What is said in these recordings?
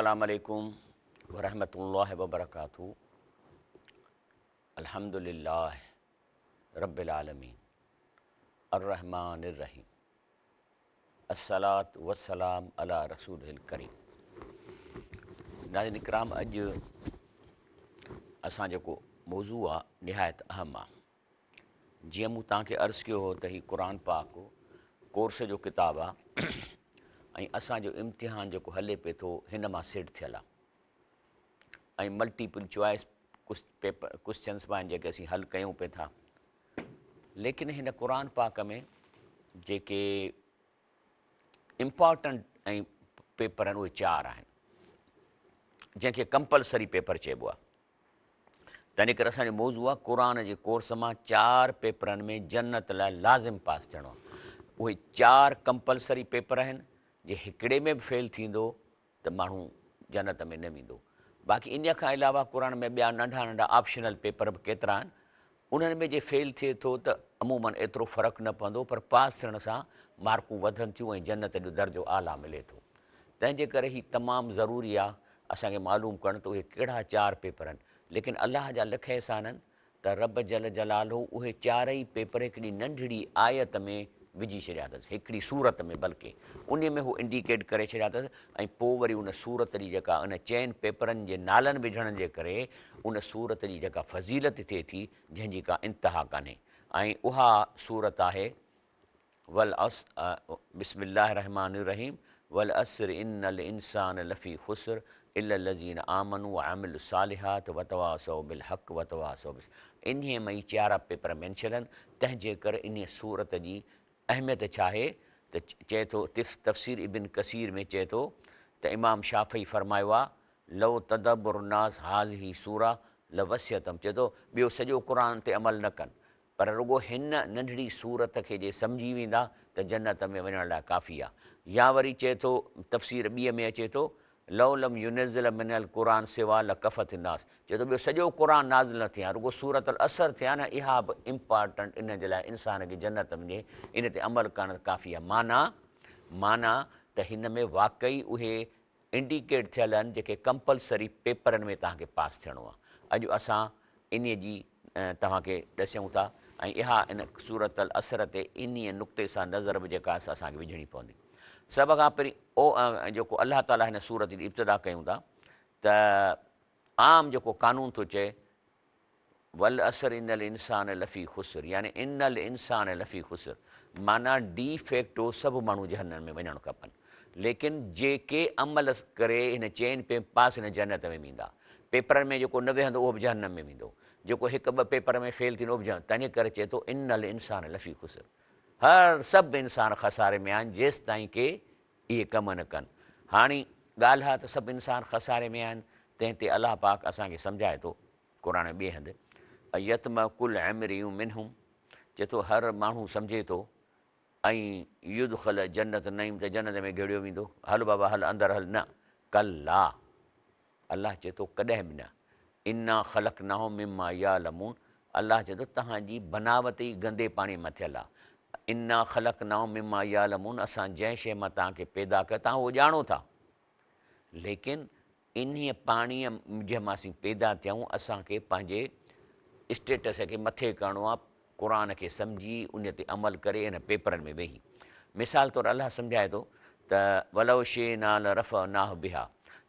السلام عليڪم ورحمة الله وبرڪاته الحمد لله رب العالمين الرحمن الرحيم الصلاة والسلام علي رسوله الڪريم ناظرين ڪرام اڄ اسان جيڪو موضوع آ نهايت اهم آ جيئن مون توهان کي عرض ڪيو هو ته هي قرآن پاڪ ڪورس جو ڪتاب آ ۽ اسان جو امتحان جيڪو هلي پئي ٿو هن مان سيٽ ٿيل آ ۽ ملٽيپل چوائس پيپر ڪوشچنس به آهن جيڪي اسين حل ڪيون پئي ٿا ليڪن هن قرآن پاڪ ۾ جيڪي امپارٽنٽ ۽ پيپر آهن اهي چار آهن جنهن کي ڪمپلسري پيپر چئبو آهي تنهن ڪري اسان جو موضوع آهي قرآن جي ڪورس مان چار پيپرن ۾ جنت لاء لازم پاس ٿيڻو آهي. اهي چار ڪمپلسري پيپر آهن جي هڪڙي ۾ به فيل ٿيندو ته ماڻهو جنت ۾ نه ويندو. باقي انهيء کان علاوه قرآن ۾ ٻيا ننڍا ننڍا آپشنل پيپر به ڪيترا آهن انهن ۾ جي فيل ٿئي ٿو ته عموماً ايترو فرق نه پوندو پر پاس ٿيڻ سان مارڪون وڌن ٿيون ۽ جنت جو درجو اعليٰ ملي ٿو. تنهن جي ڪري هي تمام ضروري آ اسان کي معلوم ڪرڻ ته اهي ڪهڙا چار پيپر آهن. ليڪن الله جا لک احسان آهن ته رب جل جلاله اهي چارئي پيپر هڪڙي ننڍڙي آيت ۾ وجهي ڇڏيا اٿس، هڪڙي سورت ۾ بلڪه انهي ۾ هو انڊيڪيٽ ڪري ڇڏيا اٿس ۽ پوء وري ان سورت جي جيڪا ان چئن پيپرن جي نالن وجهڻ جي ڪري ان سورت جي جيڪا فضيلت ٿئي ٿي جنهن جي ڪا انتها ڪانهي ۽ اها سورت آهي والعصر بسم الله الرحمٰن الرحيم والعصر ان الانسان لفي خسر الا الذين آمنوا وعملوا الصالحات وتواصوا بالحق وتواصوا بالصبر انهيء ۾ ئي چار پيپر مينشن آهن تنهن جي ڪري انهيء سورت جي اهميت ڇا آهي ته چئي ٿو تفسير ابن ڪثير ۾ چئي ٿو ته امام شافعي فرمايو آهي لو تدبر الناس هذه سورة لوسعتهم چئي ٿو ٻيو سڄو قرآن تي عمل نه ڪن پر رڳو هن ننڍڙي سورت کي جي سمجهي ويندا ته جنت ۾ وڃڻ لاء ڪافي آ. يا وري چئي ٿو تفسير ٻيء ۾ اچي ٿو، لو لم ينزل من القرآن سوا لڪفت الناس چئي ٿو ٻيو سڄو قرآن نازل نه ٿئي ها رڳو سورة العصر ٿئي ها نه اها به امپارٽنٽ ان جي لاء انسان کي جنت ۾ وڃي ان تي عمل ڪرڻ ڪافي آ معنيٰ معنيٰ ته هن ۾ واقعي اهي انڊيڪيٽ ٿيل آهن جيڪي ڪمپلسري پيپرن ۾ توهان کي پاس ٿيڻو آهي. اڄ اسان انهي جي توهان کي ڏسيون ٿا ۽ اها ان سورة العصر تي انهي نقطي سان نظر به جيڪا آهي اسان کي وجهڻي پوندي. سڀ کان پهرين او جيڪو الله تعالي هن سورت جي ابتدا ڪيون ٿا ته عام جيڪو قانون ٿو چئي والعصر ان الانسان لفي خسر يعني ان الانسان لفي خسر معنيٰ ڊي فيڪٽو سڀ ماڻهو جهنم ۾ وڃڻ کپن ليڪن جيڪي عمل ڪري هن چئن پي پاس هن جنت ۾ ويندا پيپرن ۾ جيڪو نه ويهندو اهو به جهنم ۾ ويندو جيڪو هڪ ٻه پيپر ۾ فيل ٿيندو اهو به جهنم تنهن ڪري چئي ٿو ان الانسان لفي خسر هر سڀ انسان خساري ۾ آهن جيستائين ڪي اهي ڪم نه ڪن. هاڻي ڳالهه آ ته سڀ انسان خساري ۾ آهن، تنهن تي الله پاڪ اسان کي سمجهائي ٿو قرآن ۾ ٻئي هنڌ، يطمع ڪل امرئ منهم چئي ٿو هر ماڻهو سمجهي ٿو ان يدخل جنت نعيم ته جنت ۾ گهڙيو ويندو، هل بابا هل اندر هل نه، ڪلا الله چئي ٿو ڪڏهن به نه، انا خلقناهم مما يعلمون الله چئي ٿو توهان جي بناوت ئي گندي پاڻي مان ٿيل آهي، انا خلقناهم مما يعلمون اسان جنهن شيء مان توهان کي پيدا ڪيو توهان اهو ڄاڻو ٿا، ليڪن انهيء پاڻيء جنهن مان اسين پيدا ٿيا آهيون اسان کي پنهنجي اسٽيٽس کي مٿي ڪرڻو آهي، قرآن کي سمجهي ان تي عمل ڪري ان پيپرن ۾ ويهي. مثال طور الله سمجهائي ٿو ته ولو شئنا لرفعناه بها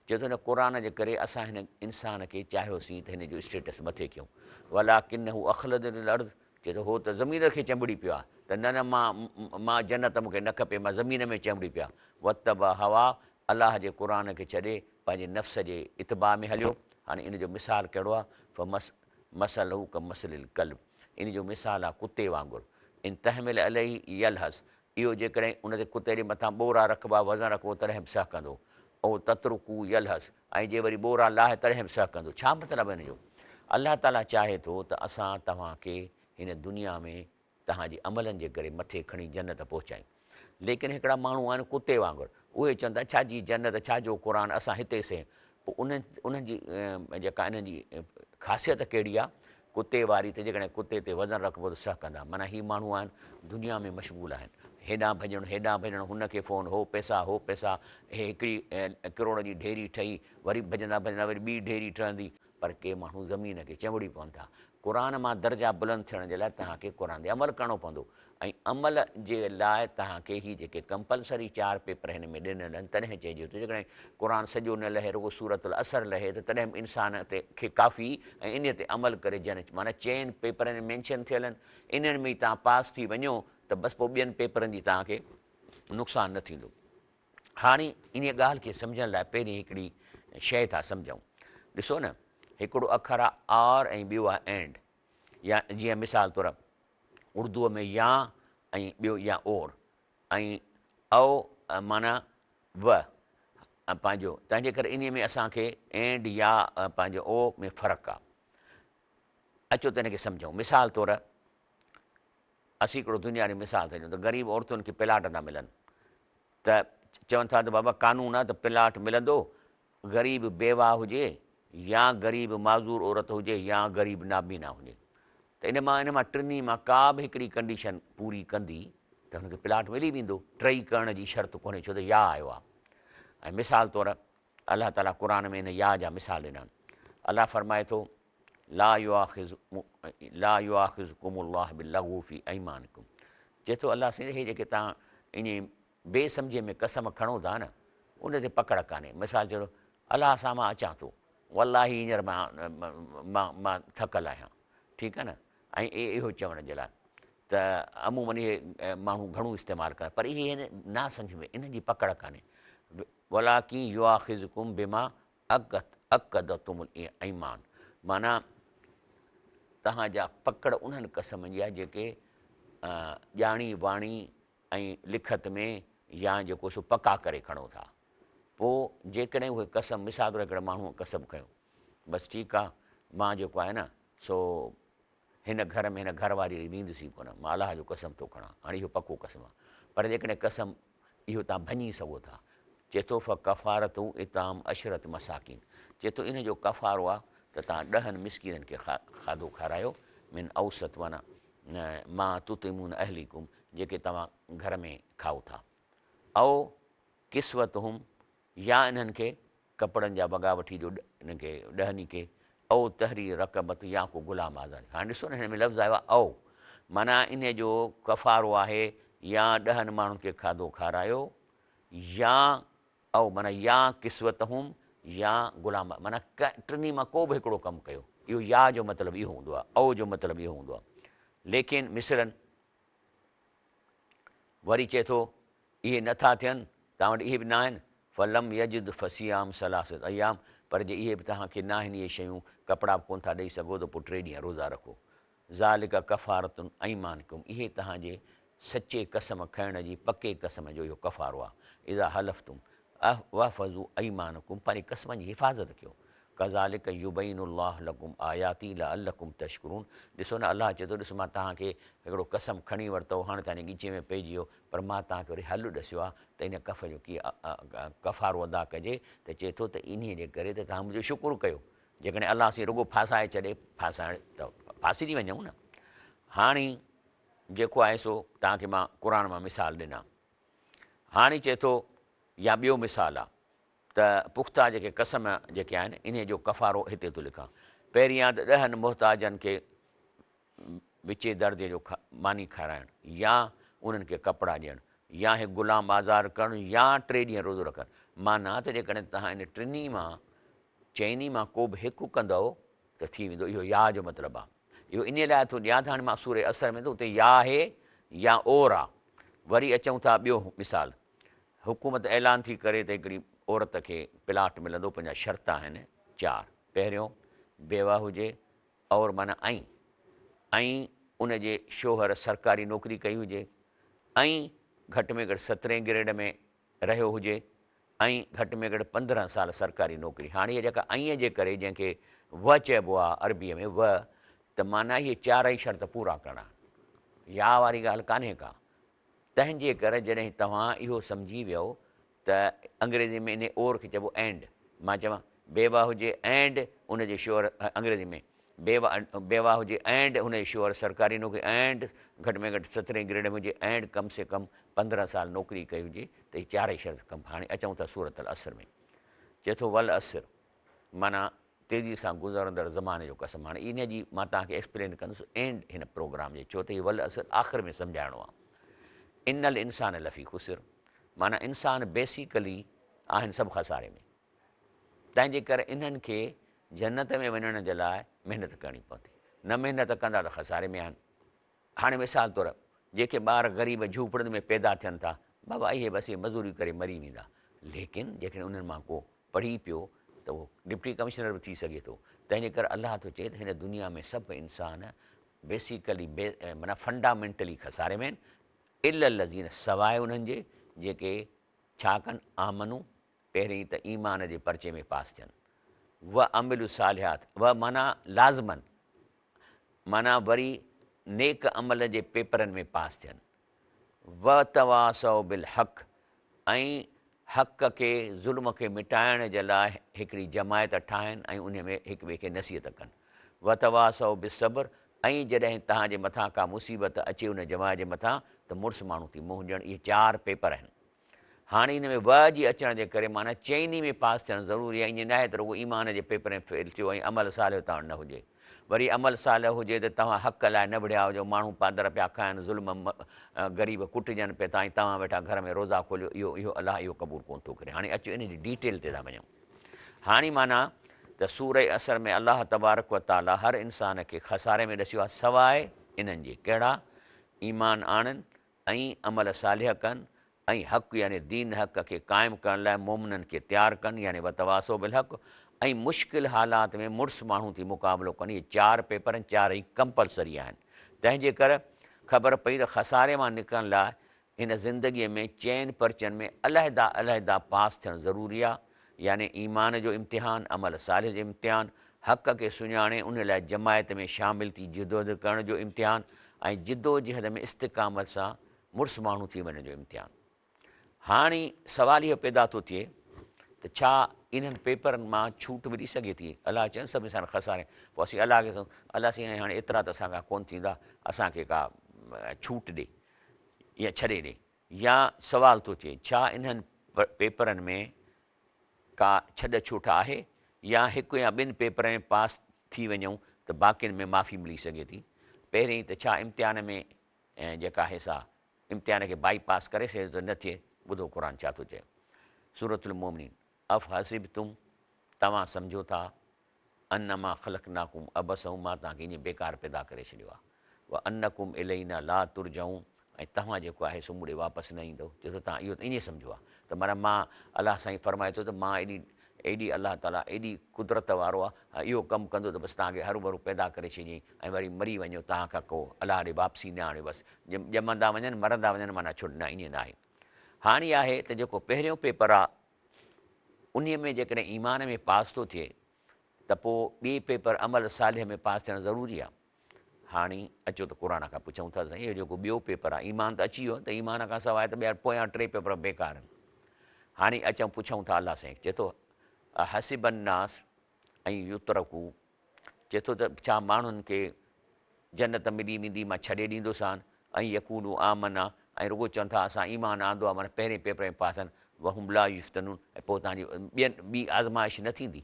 چئي ٿو هن قرآن جي ڪري اسان هن انسان کي چاهيوسين ته هن جو اسٽيٽس مٿي ڪيون ولڪنه اخلد الي الارض چئي ٿو هو ته زمين کي چنبڙي پيو آهي ته نه نه مان مان جنت مون کي نه کپي مان زمين ۾ چنبڙي پيو آهيان واتبع هواه الله جي قرآن کي ڇڏي پنهنجي نفس جي اتباع ۾ هليو هاڻي ان جو مثال ڪهڙو آهي فمث مثله ڪمثل الڪلب ان جو مثال آهي ڪتي وانگر ان تحمل عليه يلهث اهو جيڪڏهن ان تي ڪتي جي مٿان ٻورا رکبا وزن رکبو تڏهن به سهڪندو او تترڪه يلهث ۽ جي وري ٻورا لاهي تڏهن به سهڪندو ڇا مطلب ان جو الله تعالي چاهي ٿو ته اسان توهان کي هن دنيا ۾ توهان جي عملن جي ڪري مٿي کڻي جنت پهچايون. ليڪن هڪڙا ماڻهو آهن ڪتي وانگر، اهي چون ٿا ڇا جي جنت، ڇا جو قرآن، اسان هتي سهي. پوء انهن انهن جي جيڪا انهن جي خاصيت ڪهڙي آهي ڪتي واري ته جيڪڏهن ڪتي تي وزن رکبو ته سهڪندا. معنيٰ هي ماڻهو آهن دنيا ۾ مشغول آهن. هيڏانهن ڀڄڻ هيڏانهن ڀڄڻ هن کي فون هو پئسا هو پئسا هي هڪڙي ڪروڙ جي ڍيري ٺهي وري ڀڄندا ڀڄندا وري ٻي ڍيري ٺهندي. پر ڪي ماڻهو زمين کي چنبڙي پون ٿا. قرآن مان درجا بلند ٿيڻ جي لاء توهان کي قرآن تي عمل ڪرڻو پوندو ۽ عمل جي لاء توهان کي هي جيڪي ڪمپلسري چار پيپر هن ۾ ڏنل آهن تڏهن چئجي ٿو جيڪڏهن قرآن سڄو نه لهي رڳو سورة العصر لهي ته تڏهن به انسان تي کي ڪافي ۽ انهي تي عمل ڪري جن معنيٰ چئن پيپرن ۾ مينشن ٿيل آهن انهن ۾ ئي توهان پاس ٿي وڃو ته بس پوء ٻين پيپرن جي توهان کي نقصان نه ٿيندو. هاڻي انهيء ڳالهه کي سمجهڻ لاء پهرين هڪڙي شيء ٿا سمجهون. ڏسو نه، هڪڙو اکر آهي آر ۽ ٻيو آهي اينڊ يا جيئن مثال طور اردوء ۾ يا ۽ ٻيو يا اور ۽ او معنيٰ و پنهنجو تنهن جي ڪري انهيء ۾ اسان کي اينڊ يا پنهنجو او ۾ فرق آهي. اچو ته ان کي سمجهون. مثال طور اسين هڪڙو دنيا جو مثال ٿا ڏيون ته غريب عورتن کي پلاٽ ٿا ملن ته چون ٿا ته بابا قانون آهي ته پلاٽ ملندو غريب بيواهه هجي يا غريب معذور عورت هجي يا غريب نابينا هجي ته ان مان ان مان ٽنهي مان ڪا به هڪڙي ڪنڊيشن پوري ڪندي ته هن کي پلاٽ ملي ويندو ٽئي ڪرڻ جي شرط ڪونهي ڇو ته يا آيو آهي ۽ مثال طور الله تعاليٰ قرآن ۾ ان يا جا مثال ڏنا آهن الله فرمائي ٿو لا يؤاخذ لا يؤاخذڪم الله باللغو في ايمانڪم چئي ٿو الله سائين هي جيڪي توهان ائين بي سمجهي ۾ قسم کڻو ٿا نه ان تي پڪڙ ڪانهي مثال چئي ٿو الله سان مان اچان ٿو والله هينئر مان مان مان ٿڪل آهيان ٺيڪ آهي نه ۽ اهو چوڻ جي لاء ته عمومن اهي ماڻهو گهڻو استعمال ڪندا پر اهي هن نا سمجهه ۾ انهن جي پڪڙ ڪانهي ولاڪن يؤاخذڪم بما عقدتم الايمان معنيٰ توهان جا پڪڙ انهن قسمن جي آهي جيڪي ڄاڻي واڻي ۽ لکت ۾ يا جيڪو سو پڪا ڪري کڻو ٿا. پوء جيڪڏهن اهي قسم مثال طور هڪڙي ماڻهوء قسم کنيو بس ٺيڪ آهي مان جيڪو آهي نه سو هن گهر ۾ هن گهر واريء ڏي ويندس ئي ڪونه، مان الله جو قسم ٿو کڻان. هاڻي اهو پڪو قسم آهي. پر جيڪڏهن قسم اهو توهان ڀڃي سگهو ٿا. چئي ٿو فڪفارته اطعام عشرة مساڪين چئي ٿو ان جو ڪفارو آهي ته توهان ڏهن مسڪينن کي کاڌو کارايو من اوسط معنيٰ ما تطعمون اهليڪم جيڪي توهان گهر ۾ کائو ٿا او ڪسوتهم يا انهن کي ڪپڙن جا وڳا وٺي ڏيو انهن کي ڏهن ئي کي، او تحرير رقبت يا ڪو غلام آزاد. هاڻي ڏسو نه هن ۾ لفظ آيو آهي او معنيٰ انهي جو ڪفارو آهي يا ڏهن ماڻهن کي کاڌو کارايو يا او معنيٰ يا ڪسوتهم يا غلام معنيٰ ٽنهي مان ڪو به هڪڙو ڪم ڪيو. اهو يا جو مطلب اهو هوندو آهي او جو مطلب اهو هوندو آهي. ليڪن مثلاً وري چئي ٿو، اهي نه ٿا ٿين، توهان وٽ اهي به ناهن، فلم يجد فصيام ثلاثة ايام، پر جي اهي به توهان کي ناهن اهي شيون، ڪپڙا به ڪونه ٿا ڏئي سگهو ته پوء ٽي ڏينهن روزا رکو. ذلڪ ڪفارة ايمانڪم، اهي توهان جي سچي قسم کڻڻ جي پڪي قسم جو اهو ڪفارو آهي. اذا حلفتم، واحفظوا ايمانڪم، پنهنجي قسمن جي حفاظت ڪيو. ڪذالڪ يبين الله لڪم آياته لعلڪم تشڪرون ڏسو نه الله چئي ٿو ڏس مان توهان کي هڪڙو قسم کڻي ورتو هاڻي توهان جي ڳچي ۾ پئجي ويو پر مان توهان کي وري حل ڏسيو آهي ته ان ڪف جو ڪيئن ڪفارو ادا ڪجي ته چئي ٿو ته انهيء جي ڪري ته توهان منهنجو شڪر ڪيو جيڪڏهن الله سائين رڳو ڦاسائي ڇڏي ڦاسائڻ ته ڦاسجي وڃون نه هاڻي جيڪو آهي سو توهان کي مان قرآن مان مثال ڏنا هاڻي چئي ٿو يا ٻيو مثال آهي ته پختا جيڪي قسم جيڪي آهن انهيء جو ڪفارو هتي ٿو لکان. پهريان ته ڏهن محتاجن کي وچين درجي جو ماني کارائڻ يا انهن کي ڪپڙا ڏيڻ يا هڪ غلام آزاد ڪرڻ يا ٽي ڏينهن روزو رکڻ. معنيٰ ته جيڪڏهن توهان ان ٽنهي مان چئني مان ڪو به هڪ ڪندؤ ته ٿي ويندو. اهو يا جو مطلب آهي. اهو انهيء لاء ٿو ڏيان ته هاڻي مان سورة عصر ۾ ته اتي يا آهي يا اور آهي. وري اچون ٿا ٻيو مثال. حڪومت اعلان ٿي ڪري ته هڪڙي عورت کي پلاٽ ملندو پنهنجا شرط آهن چار پهريون بيوه هجي اور معنيٰ ۽ ۽ ان جي شوهر سرڪاري نوڪري ڪئي هجي ۽ گهٽ ۾ گهٽ سترهين گريڊ ۾ رهيو هجي ۽ گهٽ ۾ گهٽ 15 سال سرڪاري نوڪري هاڻي هي جيڪا ۽ جي ڪري جنهن کي و چئبو آهي عربي ۾ و ته معنيٰ اهي چارئي شرط پورا ڪرڻا يا واري ڳالهه ڪانهي ڪا تنهن جي ڪري جڏهن توهان اهو سمجهي ويئو ته انگريزي ۾ انهي اور کي چئبو اينڊ، مان چوان بيوه هجي اينڊ ان جي شوهر انگريزي ۾ بيواهه هجي اينڊ هن جي شوهر سرڪاري نوڪري اينڊ گهٽ ۾ گهٽ سترهين گريڊ ۾ هجي اينڊ ڪم سي ڪم 15 سال نوڪري ڪئي هجي ته هي چارئي شرط ڪم. هاڻي اچون ٿا سورة العصر ۾. چئي ٿو والعصر معنيٰ تيزي سان گذرندڙ زماني جو قسم. هاڻي انهي جي مان توهان کي ايڪسپلين ڪندس اينڊ هن پروگرام جي، ڇو ته هي والعصر آخر ۾ سمجهائڻو آهي. ان الانسان لفي خسر معنيٰ انسان بيسيڪلي آهن سڀ خساري ۾، تنهن جي ڪري انهن کي جنت ۾ وڃڻ جي لاء محنت ڪرڻي پوندي، نه محنت ڪندا ته خساري ۾ آهن. هاڻي مثال طور جيڪي ٻار غريب جهوپڙين ۾ پيدا ٿين ٿا، بابا اهي بس اهي مزوري ڪري مري ويندا، ليڪن جيڪڏهن انهن مان ڪو پڙهي پيو ته اهو ڊپٽي ڪمشنر به ٿي سگهي ٿو. تنهن جي ڪري الله ٿو چئي ته هن دنيا ۾ سڀ انسان بيسيڪلي معنيٰ فنڊامينٽلي خساري ۾ آهن، الا الذين سواء انهن جي جيڪي ڇا ڪن، آمنو پهرين ته ايمان جي پرچي ۾ پاس ٿين، وعملوا الصالحات و معنيٰ لازماً معنيٰ وري نيڪ عمل جي پيپرن ۾ پاس ٿين، وتواصوا بالحق ۽ حق کي ظلم کي مٽائڻ جي لاء هڪڙي جماعت ٺاهن ۽ انهي ۾ هڪ ٻئي کي نصيحت ڪن، وتواصوا بالصبر ۽ جڏهن توهان جي مٿان ڪا مصيبت اچي ان جماعت جي مٿان ته مڙس ماڻهو ٿي منهن ڏيڻ، اهي چار پيپر آهن. هاڻي ان ۾ و جي اچڻ جي ڪري معنيٰ چئني ۾ پاس ٿيڻ ضروري آهي، ائين ناهي ته رڳو ايمان جي پيپر ۾ فيل ٿيو ۽ عمل صالح توهان وٽ نه هجي. وري عمل صالح هجي ته توهان حق لاء نه وڙهيا هجو، ماڻهو پادر پيا کائن، ظلم غريب ڪٽجن پيا ٿا ۽ توهان ويٺا گهر ۾ روزا کوليو، اهو اهو الله اهو قبول ڪونه ٿو ڪري. هاڻي اچو ان جي ڊيٽيل تي ٿا وڃون. هاڻي معنيٰ ته سورة عصر ۾ الله تبارڪ و تعاليٰ هر انسان کي خساري ۾ ڏسيو آهي سواء انهن جي، ڪهڙا؟ ايمان آڻن ۽ عمل صالح ڪن ۽ حق يعني دين حق کي قائم ڪرڻ لاء مؤمنن کي تيار ڪن يعني وتواصوا بالحق ۽ مشڪل حالات ۾ مڙس ماڻهو ٿي مقابلو ڪن. اهي چار پيپر آهن، چار ئي ڪمپلسري آهن. تنهن جي ڪر خبر پئي ته خساري مان نڪرڻ لاء هن زندگيء ۾ چئن پرچن ۾ علحده علحده پاس ٿيڻ ضروري آهي يعني ايمان جو امتحان، عمل صالح جو امتحان، حق کي سڃاڻي ان لاء جماعت ۾ شامل ٿي جدوجهد ڪرڻ جو امتحان ۽ جدوجهد ۾ استقامت سان مڙس ماڻهو ٿي وڃڻ جو امتحان. هاڻي سوال اهو پيدا ٿو ٿئي ته ڇا انهن پيپرن مان ڇوٽ ملي سگهي ٿي؟ الله چين سڀ انسان خساري، پوء اسين الله کي چئون الله سائين هاڻي ايترا ته اسان کان ڪونه ٿيندا، اسان کي ڪا ڇوٽ ڏي يا ڇڏي ڏي. يا سوال ٿو ٿئي ڇا انهن پيپرن ۾ ڪا ڇڏ ڇوٽ آهي يا هڪ يا ٻن پيپرن ۾ پاس ٿي وڃون ته باقين ۾ معافي ملي سگهي ٿي؟ پهرين ته ڇا امتحان ۾ جيڪا آهي سا امتحان کي بائي پاس ڪري سگهي ٿو ته نه ٿئي؟ ٻڌو قرآن ڇا ٿو چئي، سورة المومنين، افحسبتم توهان سمجهو ٿا انما خلقناڪم عبثا مان توهان کي ائين بيڪار پيدا ڪري ڇڏيو آهي وانڪم الينا لا ترجعون ۽ توهان جيڪو آهي سو مون ڏي واپس نه ايندؤ. چئي ٿو توهان اهو ته ائين سمجهو آهي ته معنيٰ مان الله سائين فرمائي ٿو ته مان ايڏي ايڏي الله تعاليٰ ايڏي قدرت وارو آهي اهو ڪم ڪندو ته بس توهان کي هروڀرو پيدا ڪري ڇڏيائين ۽ وري مري وڃو توهان کان ڪو الله ڏي واپسي نه آڻيو بس ڄمندا وڃن مرندا وڃن معنيٰ ڇوڙ نه ائين نه آهي. هاڻي آهي ته جيڪو پهريون پيپر آهي انهي ۾ جيڪڏهن ايمان ۾ پاس ٿو ٿئي ته پوء ٻئي پيپر عمل صالح ۾ پاس ٿيڻ ضروري آهي. هاڻي اچو ته قرآن کان پڇون ٿا سائين اهو جيڪو ٻيو پيپر آهي ايمان ته اچي ويو ته ايمان کان سواء ته ٻيا پويان ٽي پيپر بيڪار آهن. هاڻي اچون پڇون ٿا الله سائين چئي ٿو احسب الناس ان يترڪو چئي ٿو ته ڇا ماڻهن کي جنت ملي ويندي مان ڇڏي ڏيندوسان ۽ يقولوا آمنا ۽ رڳو چون ٿا اسان ايمان آندو آهي معنيٰ پهرين پيپر ۾ پاس آهن وهم لا يفتنون ۽ پوء توهان جي ٻين ٻي آزمائش نه ٿيندي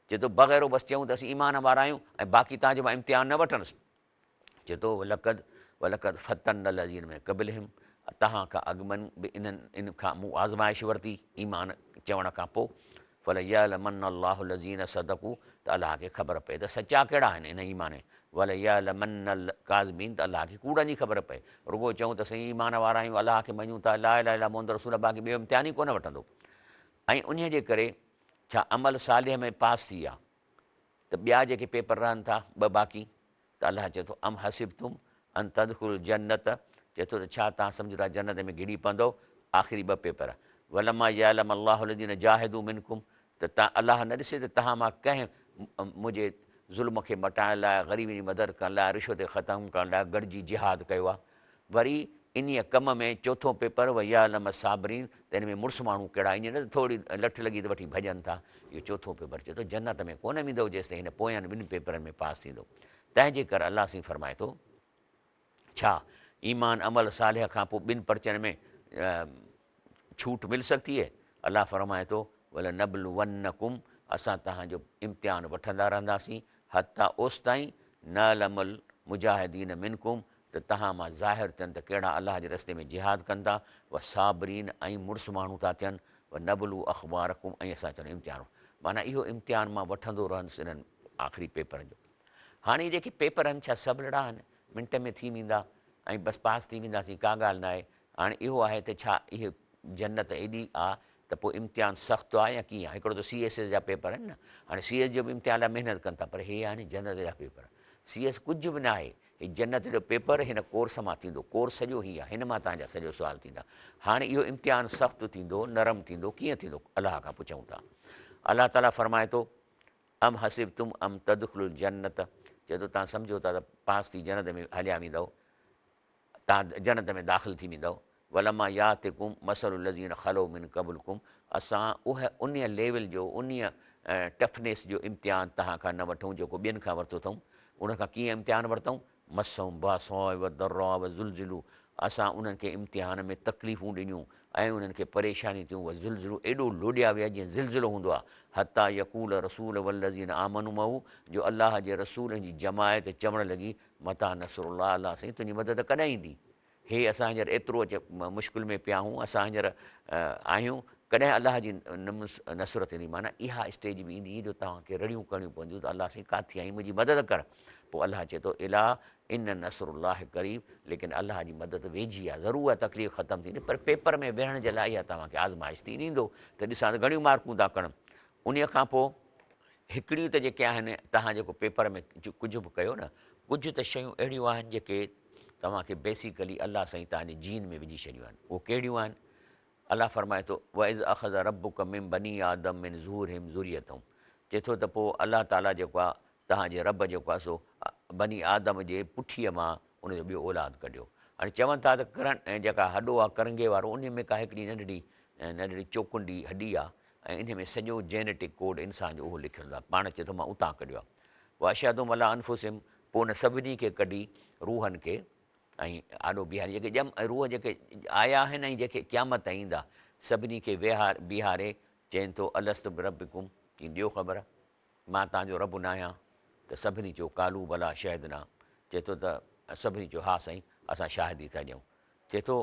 چئي ٿو بغيرو بس چئون ته اسين ايمان وارا آهيون ۽ باقي توهان جو مان امتحان نه وٺندس چئي ٿو ولقد ولقد فتنا الذين من قبلهم توهان کان اڳ من به انهن ان کان مون آزمائش ورتي ايمان چوڻ کان پوء فليعلمن الله الذين صدقوا ته الله کي خبر پئي ته سچا ڪهڙا آهن ان ايمان ۾ وليعلمن الڪاذبين ته الله کي ڪوڙن جي خبر پئي رڳو چئون ته سائين ايمان وارا آهيون الله کي مڃون ٿا لا اله الا محمد رسول الله باقي ٻيو امتحان ئي ڪونه وٺندو ۽ انهي جي ڪري ڇا عمل صالح ۾ پاس ٿي ويا ته ٻيا جيڪي پيپر رهن ٿا ٻه باقي ته الله چئي ٿو ام حسبتم ان تدخلوا الجنة چئي ٿو ته ڇا توهان سمجهو ٿا جنت ۾ گهڙي پوندؤ آخري ٻه پيپر ولما يعلم الله الذين جاهدوا منڪم ته تان الله نه ڏسي ته توهان مان ڪنهن منهنجي ظلم کي مٽائڻ لاء غريبن جي مدد ڪرڻ لاء رشوت کي ختم ڪرڻ لاء گڏجي جهاد ڪيو آهي وري انهيء ڪم ۾ چوٿون پيپر ويعلم الصابرين ته ان ۾ مڙس ماڻهو ڪهڙا ائين نه ته ٿوري لٺ لڳي ته وٺي ڀڄن ٿا. اهو چوٿون پيپر چئي ٿو جنت ۾ ڪونه ويندؤ جيستائين هن پوين ٻن پيپرن ۾ پاس ٿيندو. تنهن جي ڪر الله سائين فرمائي ٿو. ڇا ايمان عمل صالح کان پوء ٻن پرچن ۾ ڇوٽ مل سگهتي هي؟ الله فرمائي ٿو، ولنبلونڪم اسان توهان جو امتحان وٺندا رهنداسين، حتيٰ اوستائين نعلم المجاهدين منڪم ته توهان مان ظاهر ٿين ته ڪهڙا الله جي رستي ۾ جهاد ڪن ٿا، والصابرين ۽ مڙس ماڻهو ٿا ٿين، ونبلو اخبارڪم ۽ اسان چون امتحان معنيٰ اهو امتحان مان وٺندو رهندس انهن آخري پيپرن جو. هاڻي جيڪي پيپر آهن ڇا سڀلڙا آهن؟ منٽ ۾ ٿي ويندا ۽ بس پاس ٿي وينداسين ڪا ڳالهه ناهي. هاڻي اهو آهي ته ڇا اهي جنت ايڏي آ ته پوء امتحان سخت آ يا ڪيئن آ؟ هڪڙو ته سي ايس ايس جا پيپر آهن نه هاڻي سي ايس جو به امتحان لاء محنت ڪن ٿا پر هي آهن جنت جا پيپر. سي ايس ڪجهه به ناهي هي جنت جو پيپر هن ڪورس مان ٿيندو ڪورس سڄو هي آ هن مان توهان جا سڄو سوال ٿيندا. هاڻي اهو امتحان سخت ٿيندو نرم ٿيندو ڪيئن ٿيندو الله کان پڇون ٿا. الله تعاليٰ فرمائي ٿو. ام حسبتم ام تدخلوا الجنة چئي ٿو توهان سمجهو ٿا ته پاس ٿي جنت ۾ هليا ويندؤ، توهان جنت ۾ داخل ٿي ويندؤ، ولما ياتڪم مثل الذين خلو من قبلڪم اسان اهي انهيء ليول جو انهيء ٽفنيس جو امتحان توهان کان نه وٺون جيڪو ٻين کان ورتو اٿئون، ان کان ڪيئن امتحان ورتئون؟ مستهم باساء والضراء وزلزلوا اسان انهن کي امتحان ۾ تڪليفون ڏنيون ۽ انهن کي پريشانيون ٿيون وزلزلوا ايڏو لوڏيا ويا جيئن زلزلو هوندو آهي حتيٰ يقول الرسول والذين آمنوا معه جو الله جي رسول ۽ جي جماعت چوڻ لڳي متيٰ نصر الله الله سائين تنهنجي مدد ڪڏهن ايندي هي اسان هينئر ايترو اچي مشڪل ۾ پيا آهيون، اسان هينئر آهيون، ڪڏهن الله جي نصرت ايندي؟ معنيٰ اها اسٽيج به ايندي جو توهان کي رڙيون ڪرڻيون پونديون ته الله سائين ڪاٿي آهين منهنجي مدد ڪر. پوء الله چئي ٿو الا ان نصر الله قريب ليڪن الله جي مدد ويجهي آهي، ضرور اها تڪليف ختم ٿيندي پر پيپر ۾ ويهڻ جي لاء اها توهان کي آزمائش ٿي ڏيندو ته ڏسان ته گهڻيون مارڪون ٿا کڻن. انهيء کان پوء هڪڙيون ته جيڪي آهن توهان جيڪو پيپر ۾ ڪجهه به ڪيو نه ڪجهه ته شيون اهڙيون آهن جيڪي توهان کي بيسيڪلي الله سائين توهان جي جين ۾ وجهي ڇڏيون آهن اهو ڪهڙيون آهن الله فرمائي ٿو واذ اخذ ربک من بني آدم من ظهورهم ذريتهم چئي ٿو ته پوء الله تعالي جيڪو آهي توهان جي رب جيڪو آهي سو بني آدم جي پٺيء مان ان جو ٻيو اولاد ڪڍيو. هاڻي چون ٿا ته ڪرن جيڪا هڏو آهي ڪرنگهي وارو انهي ۾ ڪا هڪڙي ننڍڙي ننڍڙي چوڪنڊي هڏي آهي ۽ انهي ۾ سڄو جينيٽڪ ڪوڊ انسان جو اهو لکيل هوندو آهي. پاڻ چئي ٿو مان اتان ڪڍيو آهي. واشهدهم علي انفسهم پوء ان سڀني کي ڪڍي روحن کي ۽ آڏو بيهاري جيڪي ڄم روح جيڪي آيا آهن ۽ جيڪي قيامت تائين ايندا سڀني کي ويهار بيهاري چين ٿو الست بربڪم چين ڏيو خبر مان توهان جو رب ناهيان ته سڀني چيو قالو بليٰ شهدنا چئي ٿو ته سڀني چيو ها سائين اسان شاهدي ٿا ڏيون چئي ٿو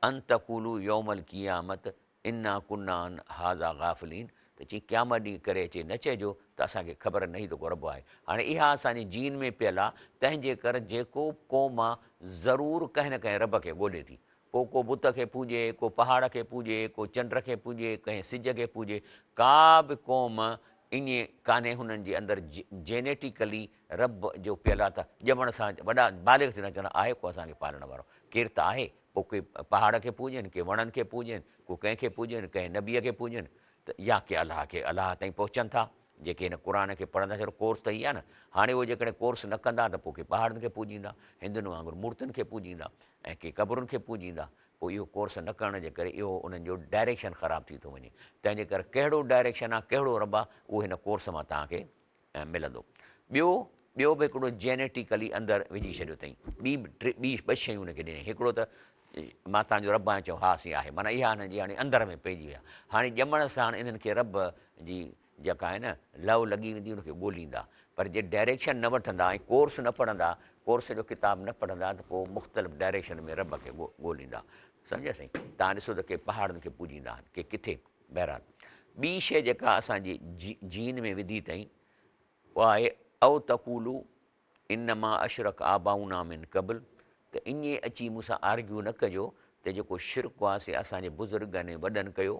ان تقولو يوم القيامت انا ڪنا عن هذا غافلين ته چي قيامت ڏينهن ڪري اچي نه چئجو ته اسان کي خبر نه هئي ته ڪو رب آهي هاڻي اها اسان جي جين ۾ پيل آ تنهن جي ڪر جيڪو قوم آ ضرور ڪنهن نه ڪنهن رب کي ڳولي ٿي پوء ڪو بت کي پوڄي، ڪو پهاڙ کي پوڄي، ڪو چنڊ کي پوڄي، ڪنهن سج کي پوڄي، ڪا به قوم ائين ڪانهي هنن جي اندر جينيٽيڪلي رب جو پيل آ ته ڄمڻ سان وڏا بالغ ٿيندا چوندا آهي ڪو اسان کي پالڻ وارو ڪير ته آهي پوء ڪي پهاڙ کي پوڄين ڪي وڻن کي پوڄين ڪو ڪنهن کي پوڄين ڪنهن نبيء کي پوڄين ته يا ڪي الله کي الله تائين پهچن ٿا جيڪي هن قرآن کي پڙهندا ڇڙو ڪورس ته هي آهي نه هاڻي اهي جيڪڏهن ڪورس نه ڪندا ته پوء ڪي پهاڙن کي پوڄيندا هندن وانگر مورتين کي پوڄيندا ۽ ڪي قبرن کي پوڄيندا پوء اهو ڪورس نه ڪرڻ جي ڪري اهو انهن جو ڊائريڪشن خراب ٿي ٿو وڃي تنهن جي ڪري ڪهڙو ڊائريڪشن آهي ڪهڙو رب آهي اهو هن ڪورس مان توهان کي ملندو ٻيو ٻيو به هڪڙو جينيٽيڪلي اندر وجهي ڇڏيو اٿئي ٻي ٽي ٻي ٻه شيون هن کي ڏني هڪڙو ته مان توهان جو رب آهيان چئو ها سائين آهي معنيٰ اها هنن جي هاڻي اندر ۾ پئجي وئي آهي هاڻي ڄمڻ ساڻ انهن کي رب جي جيڪا آهي نه لو لڳي ويندي ان کي ڳوليندا پر جي ڊائريڪشن نه وٺندا ۽ ڪورس نه پڙهندا ڪورس جو ڪتاب نه پڙهندا ته پوء مختلف ڊائريڪشن ۾ رب کي ڳوليندا سمجهيا سائين توهان ڏسو ته ڪي پهاڙن کي پوڄيندا آهن ڪي ڪٿي بهرحال ٻي شيء جيڪا اسان جي جين ۾ وڌي اٿئي اها آهي او تقولو انما اشرڪ آباؤنا من قبل ته ائين اچي مون سان آرگيو نه ڪجو ته جيڪو شرڪ آ سي اسان جي بزرگن ۽ وڏن ڪيو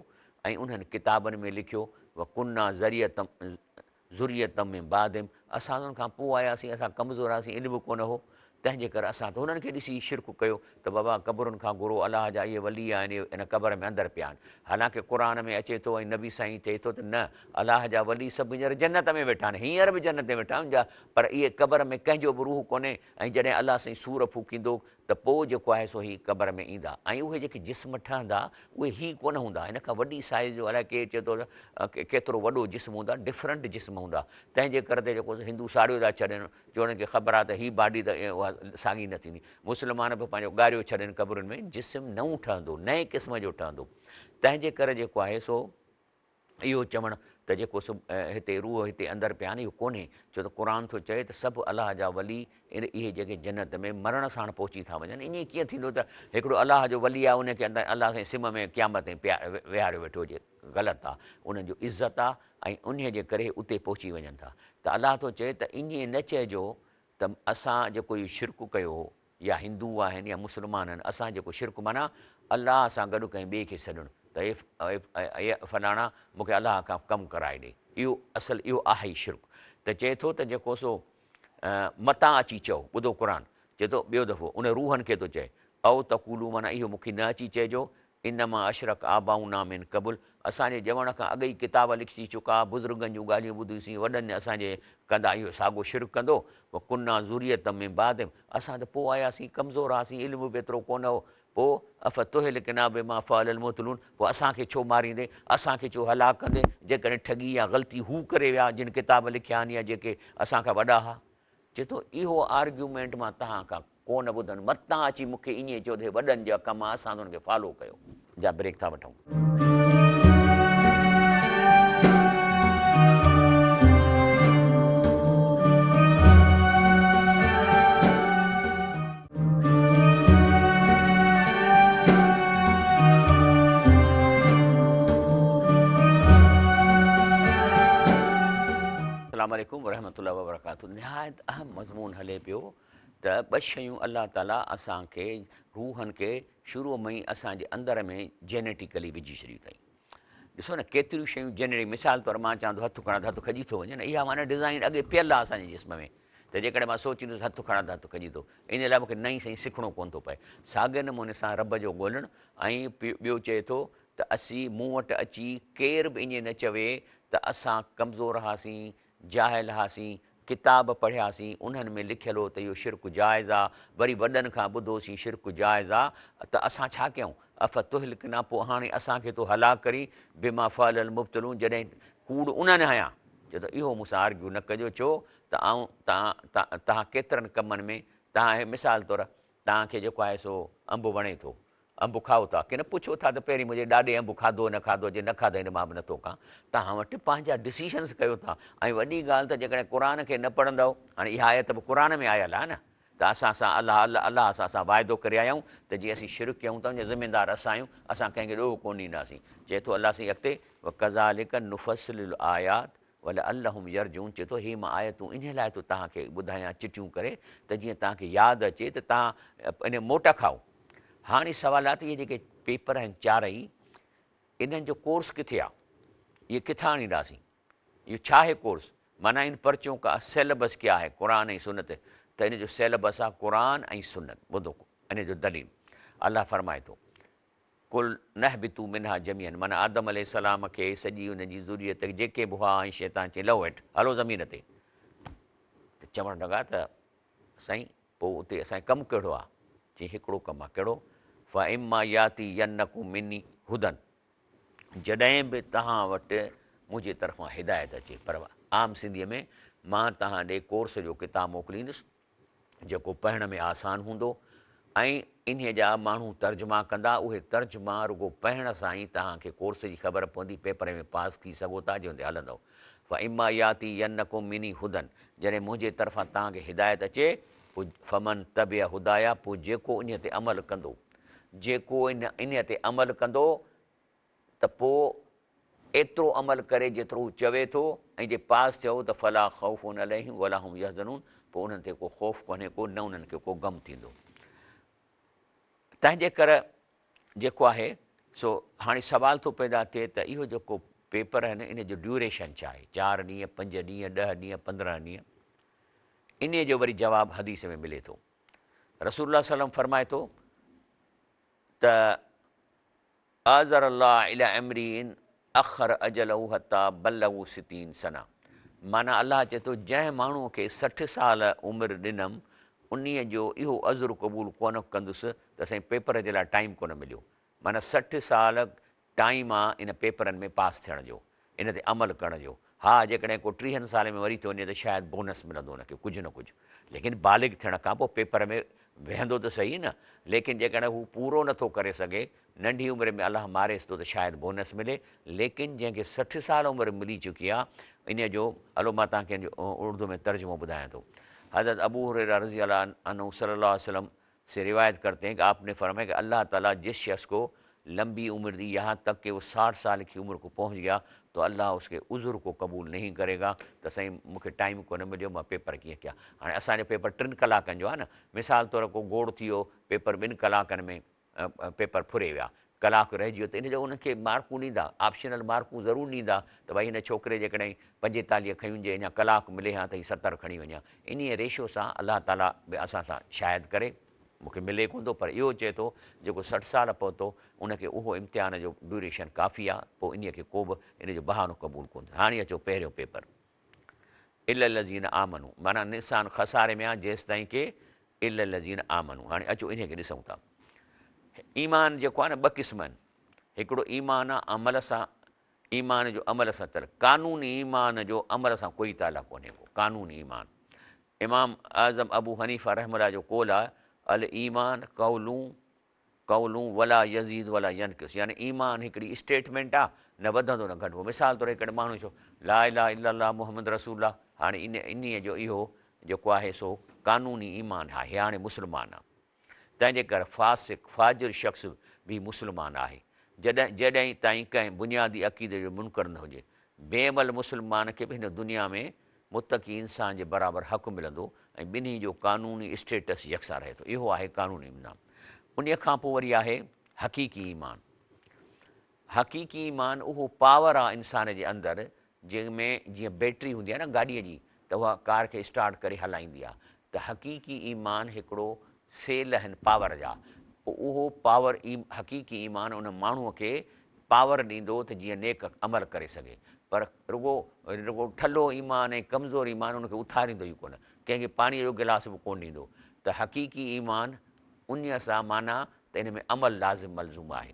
۽ انهن ڪتابن ۾ لکيو وڪنا ذرية من بعدهم اسان انهن کان پوء آياسين اسان ڪمزور هئاسين علم ڪونه هو تنهن جي ڪري اسان ته هنن کي ڏسي شرڪ ڪيو ته بابا قبرن کان گهرو الله جا اهي ولي آهن اهي ان قبر ۾ اندر پيا آهن. حالانڪه قرآن ۾ اچي ٿو ۽ نبي سائين چئي ٿو ته نه الله جا ولي سڀ هينئر جنت ۾ ويٺا آهن هينئر به جنت ۾ ويٺا آهن جا پر اهي قبر ۾ ڪنهن جو به روح ڪونهي ۽ جڏهن الله سائين صور ڦوڪيندو ته پوء جيڪو آهي سو هي قبر ۾ ايندا ۽ اهي جيڪي جسم ٺهندا اهي هي ڪونه هوندا هن کان وڏي سائيز جو الائي ڪير چئي ٿو ته ڪيترو وڏو جسم هوندا ڊفرنٽ جسم هوندا تنهن جي ڪري ته جيڪو هندو ساڙيو ٿا ڇڏين جو انهن کي خبر آهي ته هي باڊي ته اها ساڳي نه ٿيندي مسلمان به پنهنجو ڳاريو ڇڏين قبرن ۾ جسم نئون ٺهندو نئين قسم جو ٺهندو تنهن جي ڪري جيڪو آهي سو اهو چوڻ ته جيڪو سڀ هتي روح هتي اندر پيا آهن اهو ڪونهي ڇو ته قرآن ٿو چئي ته سڀ الله جا ولي اهي جيڪي جنت ۾ مرڻ ساڻ پهچي ٿا وڃن ائين ڪيئن ٿيندو ته هڪڙو الله جو ولي آهي ان کي اندر الله سائين سم ۾ قيامت تائين پيا ويهاريو ويٺو هجي غلط آهي انهن جو عزت آهي ۽ انهي جي ڪري اتي پهچي وڃن ٿا ته الله ٿو چئي ته ائين نه چئجو ته اسان جيڪو اهو شرڪ ڪيو هو يا هندو آهن يا مسلمان آهن اسان جيڪو شرڪ معنيٰ الله سان گڏ ڪنهن ٻئي کي سڏڻ ته اي فلاڻا مون کي الله کان ڪم ڪرائي ڏي اهو اصل اهو آهي ئي شرڪ ته چئي ٿو ته جيڪو سو متان اچي چئو ٻڌو قرآن چئي ٿو ٻيو دفعو ان روحن کي ٿو چئي او تقولو معنيٰ اهو مون کي نه اچي چئجو انما اشرڪ آباؤنا من قبل اسان جي ڄمڻ کان اڳ ئي ڪتاب لکجي چڪا، بزرگن جون ڳالهيون ٻڌيون سين، وڏن اسان جي ڪندا اهو ساڳو شرڪ ڪندو، وڪنا ذرية من بعدهم اسان ته پوء آياسين، ڪمزور هئاسين، علم به ايترو ڪونه هو، پوء افتهلڪنا بما فعل المبطلون پوء اسان کي ڇو ماريندين، اسان کي ڇو هلاڪ ڪندين، جيڪڏهن ٺڳي يا غلطي هو ڪري ويا جن ڪتاب لکيا آهن يا جيڪي اسان کان وڏا ها. چئي ٿو اهو آرگيومينٽ مان توهان کان ڪو نه ٻڌن متان اچي مون کي ائين چئو ته هي وڏن جا ڪم آ اسان ته ان کي فالو ڪيو. جا بريڪ ٿا وٺون. السلام عليڪم ورحمة الله وبرڪاته نهايت اهم مضمون هلي پيو ته ٻه شيون الله تعالي اسان کي روحن کي شروع ۾ ئي اسان جي اندر ۾ جينيٽيڪلي وجهي ڇڏيون اٿائين. ڏسو نه ڪيتريون شيون جينيٽڪ مثال طور مان چوان ٿو هٿ کڻان ته هٿ کڄي ٿو وڃي نه اها معنيٰ ڊزائين اڳي پيل آهي اسان جي جسم ۾ ته جيڪڏهن مان سوچيندس هٿ کڻان ته هٿ کڄي ٿو ان لاء مونکي نئين سئين سکڻو ڪونه ٿو پئي ساڳئي نموني سان رب جو ڳولڻ ۽ ٻيو چئي ٿو ته اسين مون وٽ اچي ڪير به ائين نه چوي ته اسان ڪمزور هئاسين جاهل هئاسين، ڪتاب پڙهياسين، انهن ۾ لکيل هو ته اهو شرڪ جائز آ، وري وڏن کان ٻڌوسين شرڪ جائز آ، ته اسان ڇا ڪيون؟ افتهلڪنا پوء هاڻي اسان کي ٿو هلاڪ ڪرين، بما فعل المبطلون جڏهن ڪوڙ انهن هنيا. چئي ٿو اهو مون سان آرگيو نه ڪجو ڇو ته آئون توهان ڪيترن ڪمن ۾ توهان مثال طور توهان کي جيڪو آهي سو انب وڻي ٿو، انب کائو ٿا ڪي نه پڇو ٿا ته پهرين منهنجي ڏاڏي انب کاڌو نه کاڌو جي نه کاڌائين ته مان به نٿو کان توهان وٽ پنهنجا ڊسيشنس ڪيو ٿا ۽ وڏي ڳالهه ته جيڪڏهن قرآن کي نه پڙهندؤ هاڻي اها آيت به قرآن ۾ آيل آهي نه ته اسان سان الله الله اسان سان واعدو ڪري آيا آهيون ته جي اسين شرڪ ڪيون ٿا ان جا ذميدار اسان آهيون اسان ڪنهن کي ڏوهه ڪونه ڏينداسين چئي ٿو الله سائين اڳتي وڪذالڪ نفصل الآيات ولعلهم يرجعون چئي ٿو هي مان آيتون انهي لاء ٿو توهان کي ٻڌايان چٽيون ڪري ته جيئن توهان کي ياد اچي ته توهان انهي موٽ کائو. هاڻي سوال آهي ته اهي جيڪي پيپر آهن چارئي انهن جو ڪورس ڪٿي آهي؟ اهي ڪٿان آڻينداسين؟ اهو ڇا آهي ڪورس؟ معنيٰ ان پرچون کا سيلبس ڪيا آهي قرآن ۽ سنت ته ان جو سيلبس آهي قرآن ۽ سنت ٻڌو ان جو دليل الله فرمائي ٿو قل نهبطوا منها جميعا معنيٰ آدم عليه السلام کي سڄي ان جي ذريت کي جيڪي به هئا ۽ شيطان چيائين لهو هيٺ هلو زمين تي ته چوڻ لڳا ته سائين پوء اتي اسان جو ڪم ڪهڙو آهي چيائين هڪڙو ڪم آهي ڪهڙو فاما ياتينڪم مني هدن جڏهن به توهان وٽ منهنجي طرفان هدايت اچي پر عام سنڌيء ۾ مان توهان ڏي ڪورس جو ڪتاب موڪليندس جيڪو پڙهڻ ۾ آسان هوندو ۽ انهيء جا ماڻهو ترجما ڪندا، اهي ترجما رڳو پڙهڻ سان ئي توهان کي ڪورس جي خبر پوندي، پيپر ۾ پاس ٿي سگهو ٿا جي ان تي هلندؤ. فاما ياتينڪم مني هدًا جڏهن منهنجي طرفان توهان کي هدايت اچي، پوء فمن تبع هدايا پوء جيڪو انهيء تي عمل ڪندو، جيڪو انهيء تي عمل ڪندو ته پوء ايترو عمل ڪري جيترو هو چوي ٿو ۽ جي پاس ٿيو ته فلا خوف عليهم ولا هم يحزنون پوء انهن تي ڪو خوف ڪونهي ڪو نه انهن کي ڪو غم ٿيندو. تنهن جي ڪر جيڪو آهي سو هاڻي سوال ٿو پيدا ٿئي ته اهو جيڪو پيپر آهي نه ان جو ڊيوريشن ڇا آهي چار ڏينهن پنج ڏينهن ڏهه ڏينهن 15 ڏينهن انهي جو وري جواب حديث ۾ ملي ٿو. رسول الله صلي الله عليه وسلم فرمائي ٿو ته اعذر الله الي امرئ اخر اجله حتي بلغه ستين سنه معنيٰ الله چئي ٿو جنهن ماڻهوء کي 60 سال عمر ڏنم انهيء جو اهو عذر قبول ڪونه ڪندس ته سائين پيپر جي لاء ٽائيم ڪونه مليو معنيٰ 60 سال ٽائيم آ ان پيپرن ۾ پاس ٿيڻ جو، ان تي عمل ڪرڻ جو. ها جيڪڏهن ڪو ٽيهن سالن ۾ مري ٿو وڃي ته شايد بونس ملندو ان کي ڪجهه نه ڪجهه. ليڪن بالغ ٿيڻ کان پوء پيپر ۾ ويهندو ته سهي نه. ليڪن جيڪڏهن هو پورو نه ٿو ڪري سگهي، ننڍي عمر ۾ الله ماريس ٿو ته شايد بونس ملي. ليڪن جنهن کي 60 سال عمر ملي چڪي آ انهيء جو، هلو مان توهان کي ان جو اردو ۾ ترجمو ٻڌايان ٿو. حضرت ابو هريره رضي الله عنه صلي الله عليه وسلم से रिवायत करते हैं कि आपने फरमाया कि अल्लाह ताला जिस शख्स को लंबी उम्र दी यहाँ तक कि वो 60 साल की उम्र को पहुँच गया तो अल्लाह उसके उज़्र को कबूल नहीं करेगा ته سائين مون کي ٽائيم ڪونه مليو مان پيپر ڪيئن ڪيان. هاڻي اسان جو پيپر ٽن ڪلاڪن جو آهي نه، مثال طور ڪو گوڙ ٿي ويو پيپر ٻن ڪلاڪن ۾ پيپر ڦري ويا، ڪلاڪ رهجي ويو ته ان جو انهن کي مارڪون ڏيندا، آپشنل مارڪون ضرور ڏيندا ته ڀائي هن ڇوڪري جيڪڏهن 45 کنيون جي اڃا ڪلاڪ ملي ها ته هي 70 کڻي وڃي ها. انهيء ريشو سان الله تعاليٰ به اسان سان شايد ڪري، مون کي ملي ڪونه ٿو پر اهو چئي ٿو جيڪو 60 سال پهتو ان کي اهو امتحان جو ڊيوريشن ڪافي آهي، پوء انهيء کي ڪو به ان جو بهانو قبول ڪونه ٿو. هاڻي اچو پهريون پيپر الا الذين آمنوا معنيٰ انسان خساري ۾ آهي جيستائين ڪي الا الذين آمنوا. هاڻي اچو انهيء کي ڏسون ٿا. ايمان جيڪو آهي نه ٻه قسم آهن، هڪڙو ايمان آهي عمل سان، ايمان جو عمل سان تعلق، قانوني ايمان جو عمل سان ڪوئي تعلق ڪونهي ڪو. قانوني ايمان امام اعظم ابو حنيفه رحمه الله جو قول آهي الايمان قول قول ولا يزيد ولا ينقص، يعني ايمان هڪڙي اسٽيٽمينٽ آهي، نه وڌندو نه گهٽبو. مثال طور هڪڙي ماڻهو چيو لا اله الا الله محمد رسول الله، هاڻي انهيء جو اهو جيڪو آهي سو قانوني ايمان آهي، هاڻي مسلمان آهي. تنهن جي ڪري فاسق فاجر شخص به مسلمان آهي، جڏهن جيڏانهن تائين ڪنهن بنيادي عقيدي جو منڪر نه هجي. بي عمل مسلمان کي به هن دنيا ۾ متقي انسان جي برابر حق ملندو ۽ ٻنهي جو قانوني اسٽيٽس يڪسان رهي ٿو. اهو آهي قانوني ايمان. انهيء کان پوء وري آهي حقيقي ايمان. حقيقي ايمان اهو پاور آ انسان جي اندر جنهن ۾ جيئن بيٽري هوندي آ نه گاڏيء جي ته اها ڪار کي اسٽارٽ ڪري هلائيندي آ ته حقيقي ايمان هڪڙو سيل آهن پاور جا پوء اهو پاور حقيقي ايمان ان ماڻهوء کي پاور ڏيندو ته جيئن نيڪ عمل ڪري سگهي پر رڳو رڳو ٺلهو ايمان ۽ ڪمزور ايمان ان کي اٿاريندو ئي ڪونه ڪنهن کي پاڻيء جو گلاس به ڪونه ڏيندو ته حقيقي ايمان انهيء سان معنيٰ ته ان ۾ عمل لازم ملزوم آهي.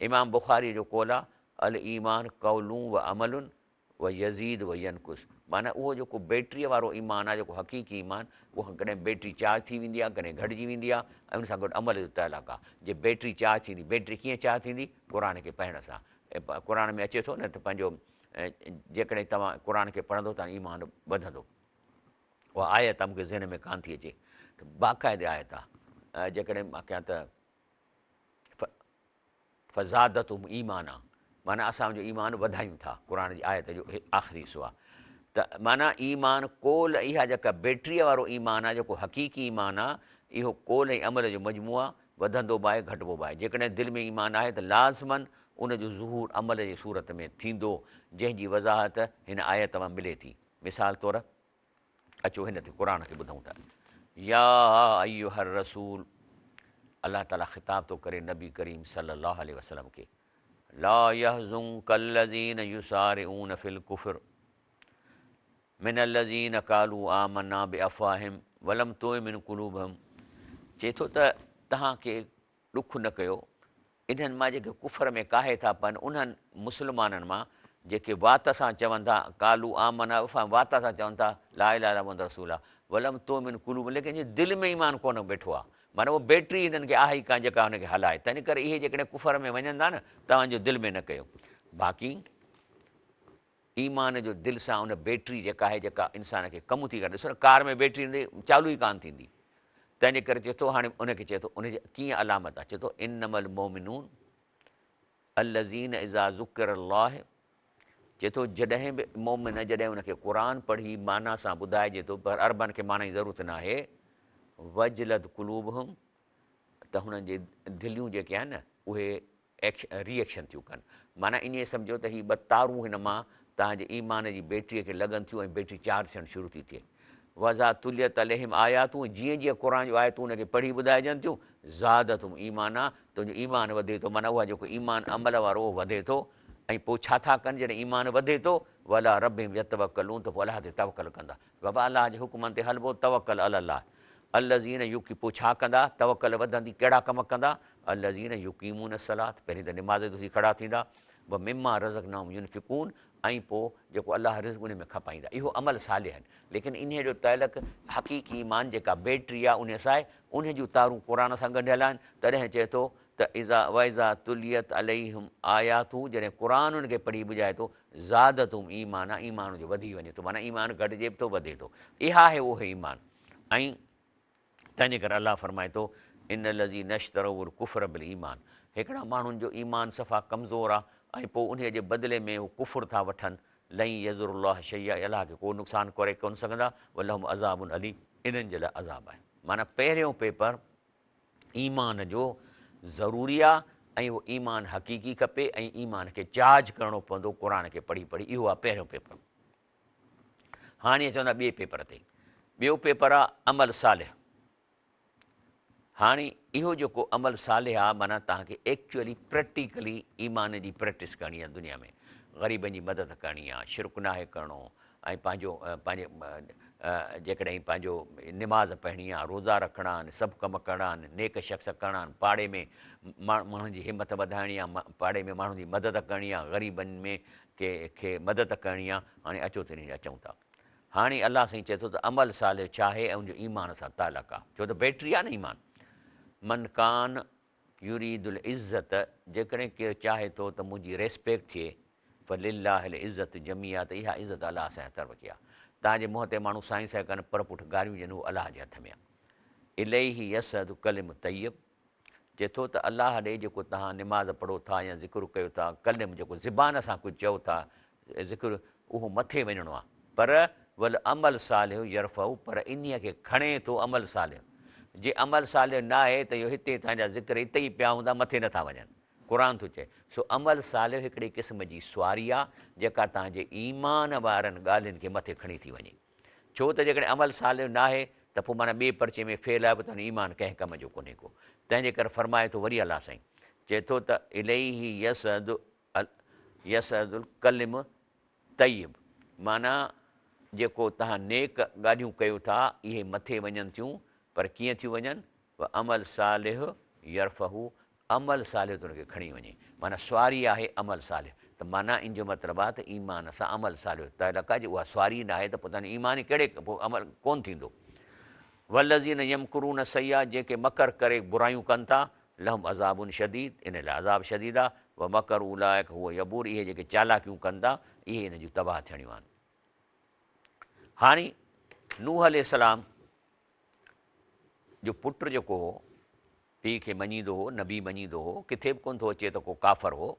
امام بخاريء جو قول آهي، الايمان قول و عمل و يزيد و ينقص معنيٰ اهو جيڪو بيٽريء وارو ايمان آهي، جيڪو حقيقي ايمان، اهو ڪڏهن بيٽري چارج ٿي ويندي آهي، ڪڏهن گهٽجي ويندي آهي ۽ ان سان گڏ عمل جو تعلق آهي. جي بيٽري چارج ٿيندي، بيٽري ڪيئن چارج ٿيندي؟ قرآن کي پڙهڻ سان. قرآن ۾ اچي ٿو نه ته پنهنجو جيڪڏهن توهان قرآن کي پڙهندو ته ايمان وڌندو. اها آيت مون کي ذهن ۾ ڪانه ٿي اچي ته باقاعدي آيت آهي، جيڪڏهن مان ڪيان ته فزادتهم ايمانا معنيٰ اسان جو ايمان وڌايون ٿا. قرآن جي آيت جو آخري حصو آهي ته معنيٰ ايمان قول اها جيڪا بيٽريء وارو ايمان آهي جيڪو حقيقي ايمان آهي اهو قول ۽ عمل جو مجموعو آهي، وڌندو به آهي گهٽبو به آهي. جيڪڏهن دل ۾ ايمان آهي ته لازماً ان جو ظهور عمل جي صورت ۾ ٿيندو جنهن جي وضاحت هن آيت مان ملي ٿي. مثال طور اچو هن تي قرآن کي ٻڌون ٿا. يا ايها الرسول الله تعالي خطاب ٿو ڪري نبي ڪريم صلي الله عليه وسلم کي، لا يحزنک الذين يسارعون في الڪفر من الذين قالوا آمنا بافواههم ولم تؤمن قلوبهم. چئي ٿو ته توهان کي ڏک نه ڪيو انهن مان جيڪي ڪفر ۾ ڪاهي ٿا پون انهن مسلمانن مان جيڪي وات سان چون ٿا قالوا آمنا بافواههم وات سان چون ٿا لا اله الا الله محمد رسول الله ولم تؤمن قلوبهم ليڪن جي دل ۾ ايمان ڪونه ويٺو آهي معنيٰ اها بيٽري هنن کي آهي ئي ڪانه جيڪا هن کي هلائي تنهن ڪري اهي جيڪڏهن ڪفر ۾ وڃن ٿا نه توهان جو دل ۾ نه ڪيو باقي ايمان جو دل سان ان بيٽري جيڪا آهي جيڪا انسان کي ڪم ٿي ڪري ڏسو نه ڪار ۾ بيٽري هوندي چالو ئي ڪانه ٿيندي تنهن جي ڪري چئي ٿو هاڻي ان کي چئي ٿو ان جي ڪيئن علامت آهي چئي ٿو انما المؤمنون الذين اذا ذڪر الله چئي ٿو جڏهن به مؤمن جڏهن ان کي قرآن پڙهي معنيٰ سان ٻڌائجي ٿو پر عربن کي معنيٰ جي ضرورت ناهي وجلت قلوبهم ته هنن جي دليون جيڪي آهن نه اهي ري ايڪشن ٿيون ڪن معنيٰ ائين سمجهو ته هي ٻه تارون هن مان توهان جي ايمان جي بيٽريء کي لڳن ٿيون ۽ بيٽري چارج ٿيڻ شروع ٿي ٿئي. واذا تليت عليهم آياته جيئن جيئن قرآن جون آيتون ان کي پڙهي ٻڌائجن ٿيون، زادتهم ايمانا تنهنجو ايمان وڌي ٿو معنيٰ اها جيڪو ايمان عمل وارو اهو وڌي ٿو ۽ پوء ڇا ٿا ڪن جڏهن ايمان وڌي ٿو وعليٰ ربهم يتوڪلون ته پوء الله تي توڪل ڪندا بابا الله جي حڪمن تي هلبو توڪل علي الله الذين يقي پوء ڇا ڪندا توڪل وڌندي ڪهڙا ڪم ڪندا الذين يقيمون الصلاة پهرين ته نماز تي اٿي کڙا ٿيندا ومما رزقناهم ينفقون ۽ پوء جيڪو الله رزق انهي ۾ کپائيندا اهو عمل صالح آهن ليڪن انهي جو تعلق حقيقي ايمان جيڪا بيٽري آهي انهي سان آهي انهي جون تارون قرآن سان ڳنڍيل آهن تڏهن چئي ٿو ته اذا واذا تليت عليهم آياته جڏهن قرآن انهن کي پڙهي ٻڌائي ٿو زادتهم ايمانا ايمان جو وڌي وڃي ٿو معنيٰ ايمان گهٽجي به ٿو وڌي ٿو اها آهي اهو ايمان ۽ تنهنجي ڪري الله فرمائي ٿو، ان الذين اشتروا الڪفر بالايمان هڪڙا ماڻهن جو ايمان صفا ڪمزور آ ۽ پوء انهيء جي بدلي ۾ هو ڪفر ٿا وٺن، لن يضروا الله شيئا اهي الله کي ڪو نقصان ڪري ڪونه سگهندا، ولهم عذاب اليم انهن جي لاء عذاب آهي. معنيٰ پهريون پيپر ايمان جو ضروري آ ۽ اهو ايمان حقيقي کپي ۽ ايمان کي چارج ڪرڻو پوندو قرآن کي پڙهي پڙهي اهو آ پهريون پيپر. هاڻي اچون ٿا ٻئي پيپر تي. ٻيو پيپر آ عمل صالح. هاڻي اهو جيڪو عمل صالح آ معنيٰ توهان کي ايڪچوئلي پريڪٽيڪلي ايمان جي پريڪٽس ڪرڻي آ دنيا ۾ غريبن جي مدد ڪرڻي آ شرڪ ناهي ڪرڻو ۽ پنهنجو پنهنجي جيڪڏهن پنهنجو نماز پڙهڻي آ روزا رکڻا آهن سڀ ڪم ڪرڻا آهن نيڪ شخص ڪرڻا آهن پاڙي ۾ ماڻهن جي همت وڌائڻي آ پاڙي ۾ ماڻهن جي مدد ڪرڻي آ غريبن ۾ ڪي کي مدد ڪرڻي آ، هاڻي اچو ته انهي ڏي اچون ٿا. هاڻي الله سائين چئي ٿو ته عمل صالح ڇا آهي ۽ ان جو ايمان سان تعلق آ، ڇو ته بيٽري آ نه ايمان. من ڪان يريد العزت جيڪڏهن ڪير چاهي ٿو ته منهنجي ريسپيڪٽ ٿئي، فلله العزت جميعا ته اها عزت الله سائين طرف کي آ. توهان جي منهن تي ماڻهو سائين سائين ڪن پر پٺ گاريون ڏين اهو الله جي هٿ ۾ آ. اليه يصعد الڪلم الطيب چئي ٿو ته الله ڏي جيڪو توهان نماز پڙهو ٿا يا ذڪر ڪيو ٿا، ڪلم جيڪو زبان سان ڪجهه چئو ٿا، ذڪر، اهو مٿي وڃڻو آهي، پر والعمل صالح يرفعه پر انهيء کي کڻي ٿو عمل صالح، جي عمل صالح ناهي ته اهو هتي توهان جا ذڪر اتي ئي پيا هوندا مٿي نٿا وڃن، قرآن ٿو چئي، سو عمل صالح هڪڙي قسم جي سواري آهي جيڪا توهان جي ايمان وارن ڳالهين کي مٿي کڻي ٿي وڃي. ڇو ته جيڪڏهن عمل صالح ناهي ته پوء معنيٰ ٻئي پرچي ۾ فيل آهي پوء تنهنجو ايمان ڪنهن ڪم جو ڪونهي ڪو. تنهن جي ڪري فرمائي ٿو وري الله سائين چئي ٿو ته اليه يصعد يصعد الڪلم الطيب معنيٰ جيڪو توهان نيڪ ڳالهيون ڪيو ٿا اهي مٿي وڃن ٿيون پر ڪيئن ٿيون وڃن وعمل صالح يرفعه عمل صالح ته ان کي کڻي وڃي معنيٰ سواري آهي عمل صالح ته معنيٰ ان جو مطلب آهي ته ايمان سان عمل صالح تعلق آهي جي اها سواري ناهي ته پوء تنهنجو ايمان ئي ڪهڙي پوء عمل ڪونه ٿيندو والذين يمڪرون السيئات جيڪي مڪر ڪري برايون ڪن ٿا لهم عذاب شديد ان لاء عذاب شديد آهي ومڪر اولئڪ هو يبور اهي جيڪي چالاڪيون ڪن ٿا اهي ان جون تباهه ٿيڻيون آهن هاڻي نوح عليه السلام جو پٽ جيڪو هو پيء کي مڃيندو هو، نبي مڃيندو هو، ڪٿي به ڪونه ٿو اچي ته ڪو ڪافر هو،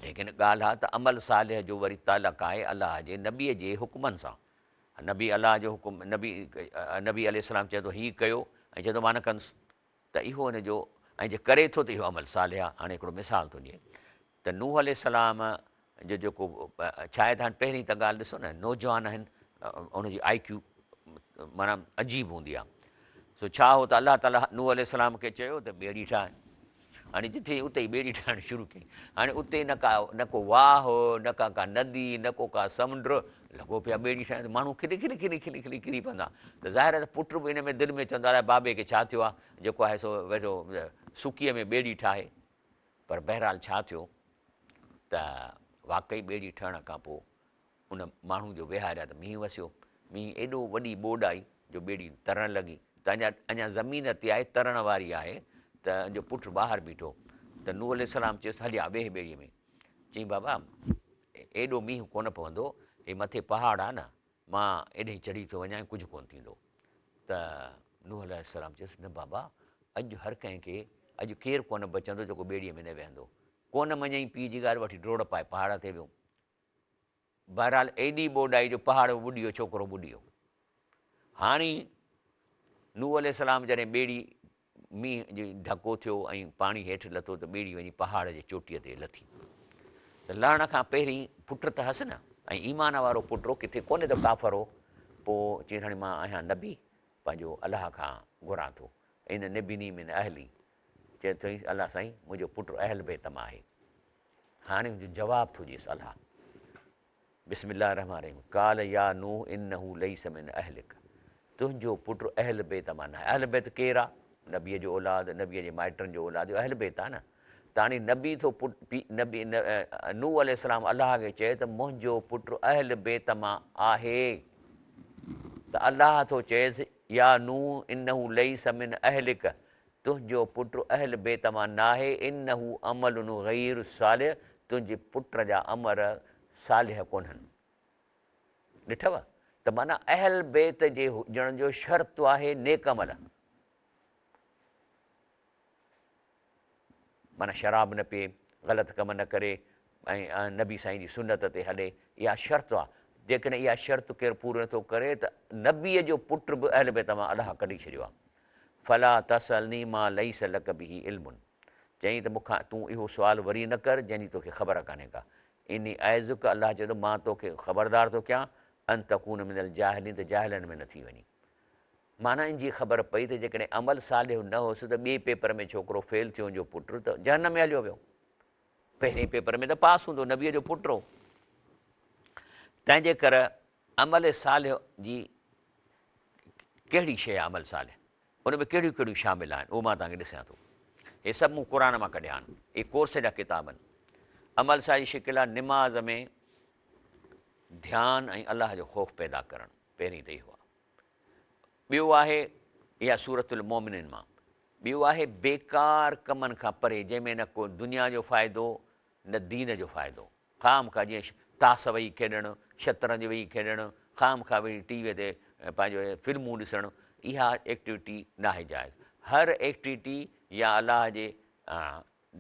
ليڪن ڳالهه آ ته عمل صالح جو وري تعلق آهي الله جي نبيء جي حڪمن سان، نبي الله جو حڪم، نبي نبي عليه السلام چئي ٿو هي ڪيو ۽ چئي ٿو مان نه ڪندس ته اهو ان جو ۽ جي ڪري ٿو ته اهو عمل صالح آ، هاڻي هڪڙو مثال ٿو ڏئي ته نوح عليه السلام جو جيڪو ڇا آهي ته هاڻي پهرين ته ڳالهه ڏسو نه نوجوان آهن ان جي آئي ڪيو معنيٰ عجيب هوندي آهي سو ڇا هو ته الله تعاليٰ نوح عليه السلام کي چيو ته ٻيڙي ٺاهه هاڻي جٿي اتي ئي ٻيڙي ٺاهڻ شروع ڪئي هاڻي اتي نه ڪا نه ڪو واهه نه ڪا ڪا ندي نه ڪو ڪا سمنڊ لڳو پيا ٻيڙي ٺاهڻ ماڻهو کلي کلي کلي کلي کلي ڪري پوندا ته ظاهر آهي ته پٽ به ان ۾ دل ۾ چوندو آهي بابي کي ڇا ٿيو آهي جيڪو آهي سو ويٺو سڪيء ۾ ٻيڙي ٺاهي پر بهرحال ڇا ٿيو ته واقعي ٻيڙي ٺهڻ کان پوء ان ماڻهو جو ويهاريا ته مينهن وسيو، مينهن ايڏو وڏي ٻوڏ آئي جو ٻيڙي ترڻ لڳي ته اڃا اڃا زمين تي آهي ترڻ واري آهي ته ان جو پٽ ٻاهر بيٺو ته نوح عليه السلام چيس هلي آ ويهه ٻيڙي ۾ چيائين بابا ايڏو مينهن ڪونه پوندو هي مٿي پهاڙ آ نه مان ايڏهين چڙهي ٿو وڃان ڪجهه ڪونه ٿيندو ته نوح عليه السلام چيس نه بابا اڄ هر ڪنهن کي اڄ ڪير ڪونه بچندو جيڪو ٻيڙيء ۾ نه ويهندو. ڪونه مڃيائين پيء جي ڳالهه وٺي ڊوڙ پائي پهاڙ تي ويو. بهرحال ايڏي ٻوڏ آئي جو پهاڙ به ٻڏي ويو ڇوڪرو ٻڏي ويو. هاڻي نوح عليه السلام جڏهن ٻيڙي مينهن جي ڍڪو ٿيو ۽ پاڻي هيٺ لٿو ته ٻيڙي وڃي پهاڙ جي چوٽيء تي لٿي ته لهڻ کان پهرين پٽ ته هس نه ۽ ايمان وارو پٽ هو ڪٿي ڪونهي ته ڪافر هو پوء چيائين هاڻي مان آهيان نبي، پنهنجو الله کان گهران ٿو، ان ابني من اهلي، چئي ٿو الله سائين منهنجو پٽ اهل بيت مان آهي. هاڻي ان جو جواب ٿو ڏيس الله، بسم الله الرحمٰن الرحيم، قال يا نوح انه ليس من اهلڪ، تنهنجو پٽ اهل بيت مان ناهي. اهل بيت ڪير آ؟ نبيء جو اولاد، نبيء جي مائٽن جو اولاد، اهو اهل بيت آ نه. ته هاڻي نبي ٿو پٽ پي نبي نوح عليه السلام الله کي چئي ته منهنجو پٽ اهل بيت مان آهي ته الله ٿو چئيس يا نوح انه ليس من اهلڪ تنهنجو پٽ اهل بيت مان ناهي انه عمل غير صالح تنهنجي پٽ جا عمل صالح ڪونهن. ڏٺو ته معنيٰ اهل بيت جي هجڻ جو شرط آهي نيڪ عمل. معنيٰ شراب نه پيئي، غلط ڪم نه ڪري ۽ نبي سائين جي سنت تي هلي، اها شرط آهي. جيڪڏهن اها شرط ڪير پورو نٿو ڪري ته نبيء جو پٽ به اهل بيت مان الله ڪڍي ڇڏيو آهي. فلا تسألني ما ليس لک به علم چيائين ته مون کان تون اهو سوال وري نه ڪر جنهن جي توکي خبر ڪانهي ڪا. اني اعظک الله چئي ٿو مان توکي خبردار ٿو ڪيان ان تڪون من الجاهلين ته جاهلن ۾ نه ٿي وڃين. معنيٰ ان جي خبر پئي ته جيڪڏهن عمل صالح نه هوس ته ٻئي پيپر ۾ ڇوڪرو فيل ٿيو ان جو پٽ ته جهنم ۾ هليو ويو. پهرين پيپر ۾ ته پاس هوندو نبيء جو پٽ هو. تنهن جي ڪري عمل صالح جي ڪهڙي شيء آهي عمل صالح ان ۾ ڪهڙيون ڪهڙيون شامل آهن اهو مان توهان کي ڏسيان ٿو. هي سڀ مون قرآن مان ڪڍيا آهن. اهي ڪورس جا ڪتاب آهن. عمل صالح جي شڪل آهي نماز ۾ ڌيان ۽ الله جو خوف پيدا ڪرڻ پهرين ته اهو آهي. ٻيو آهي اها سورة المومنين مان ٻيو آهي بيڪار ڪمن کان پري جنهن ۾ نه ڪو دنيا جو فائدو نه دين جو فائدو خامخواه جيئن تاس ويهي کيڏڻ شطرنج ويهي کيڏڻ خامخواه ويهي ٽي وي تي پنهنجو فلمون ڏسڻ اها ايڪٽيوٽي ناهي جائز هر ايڪٽيوٽي يا الله جي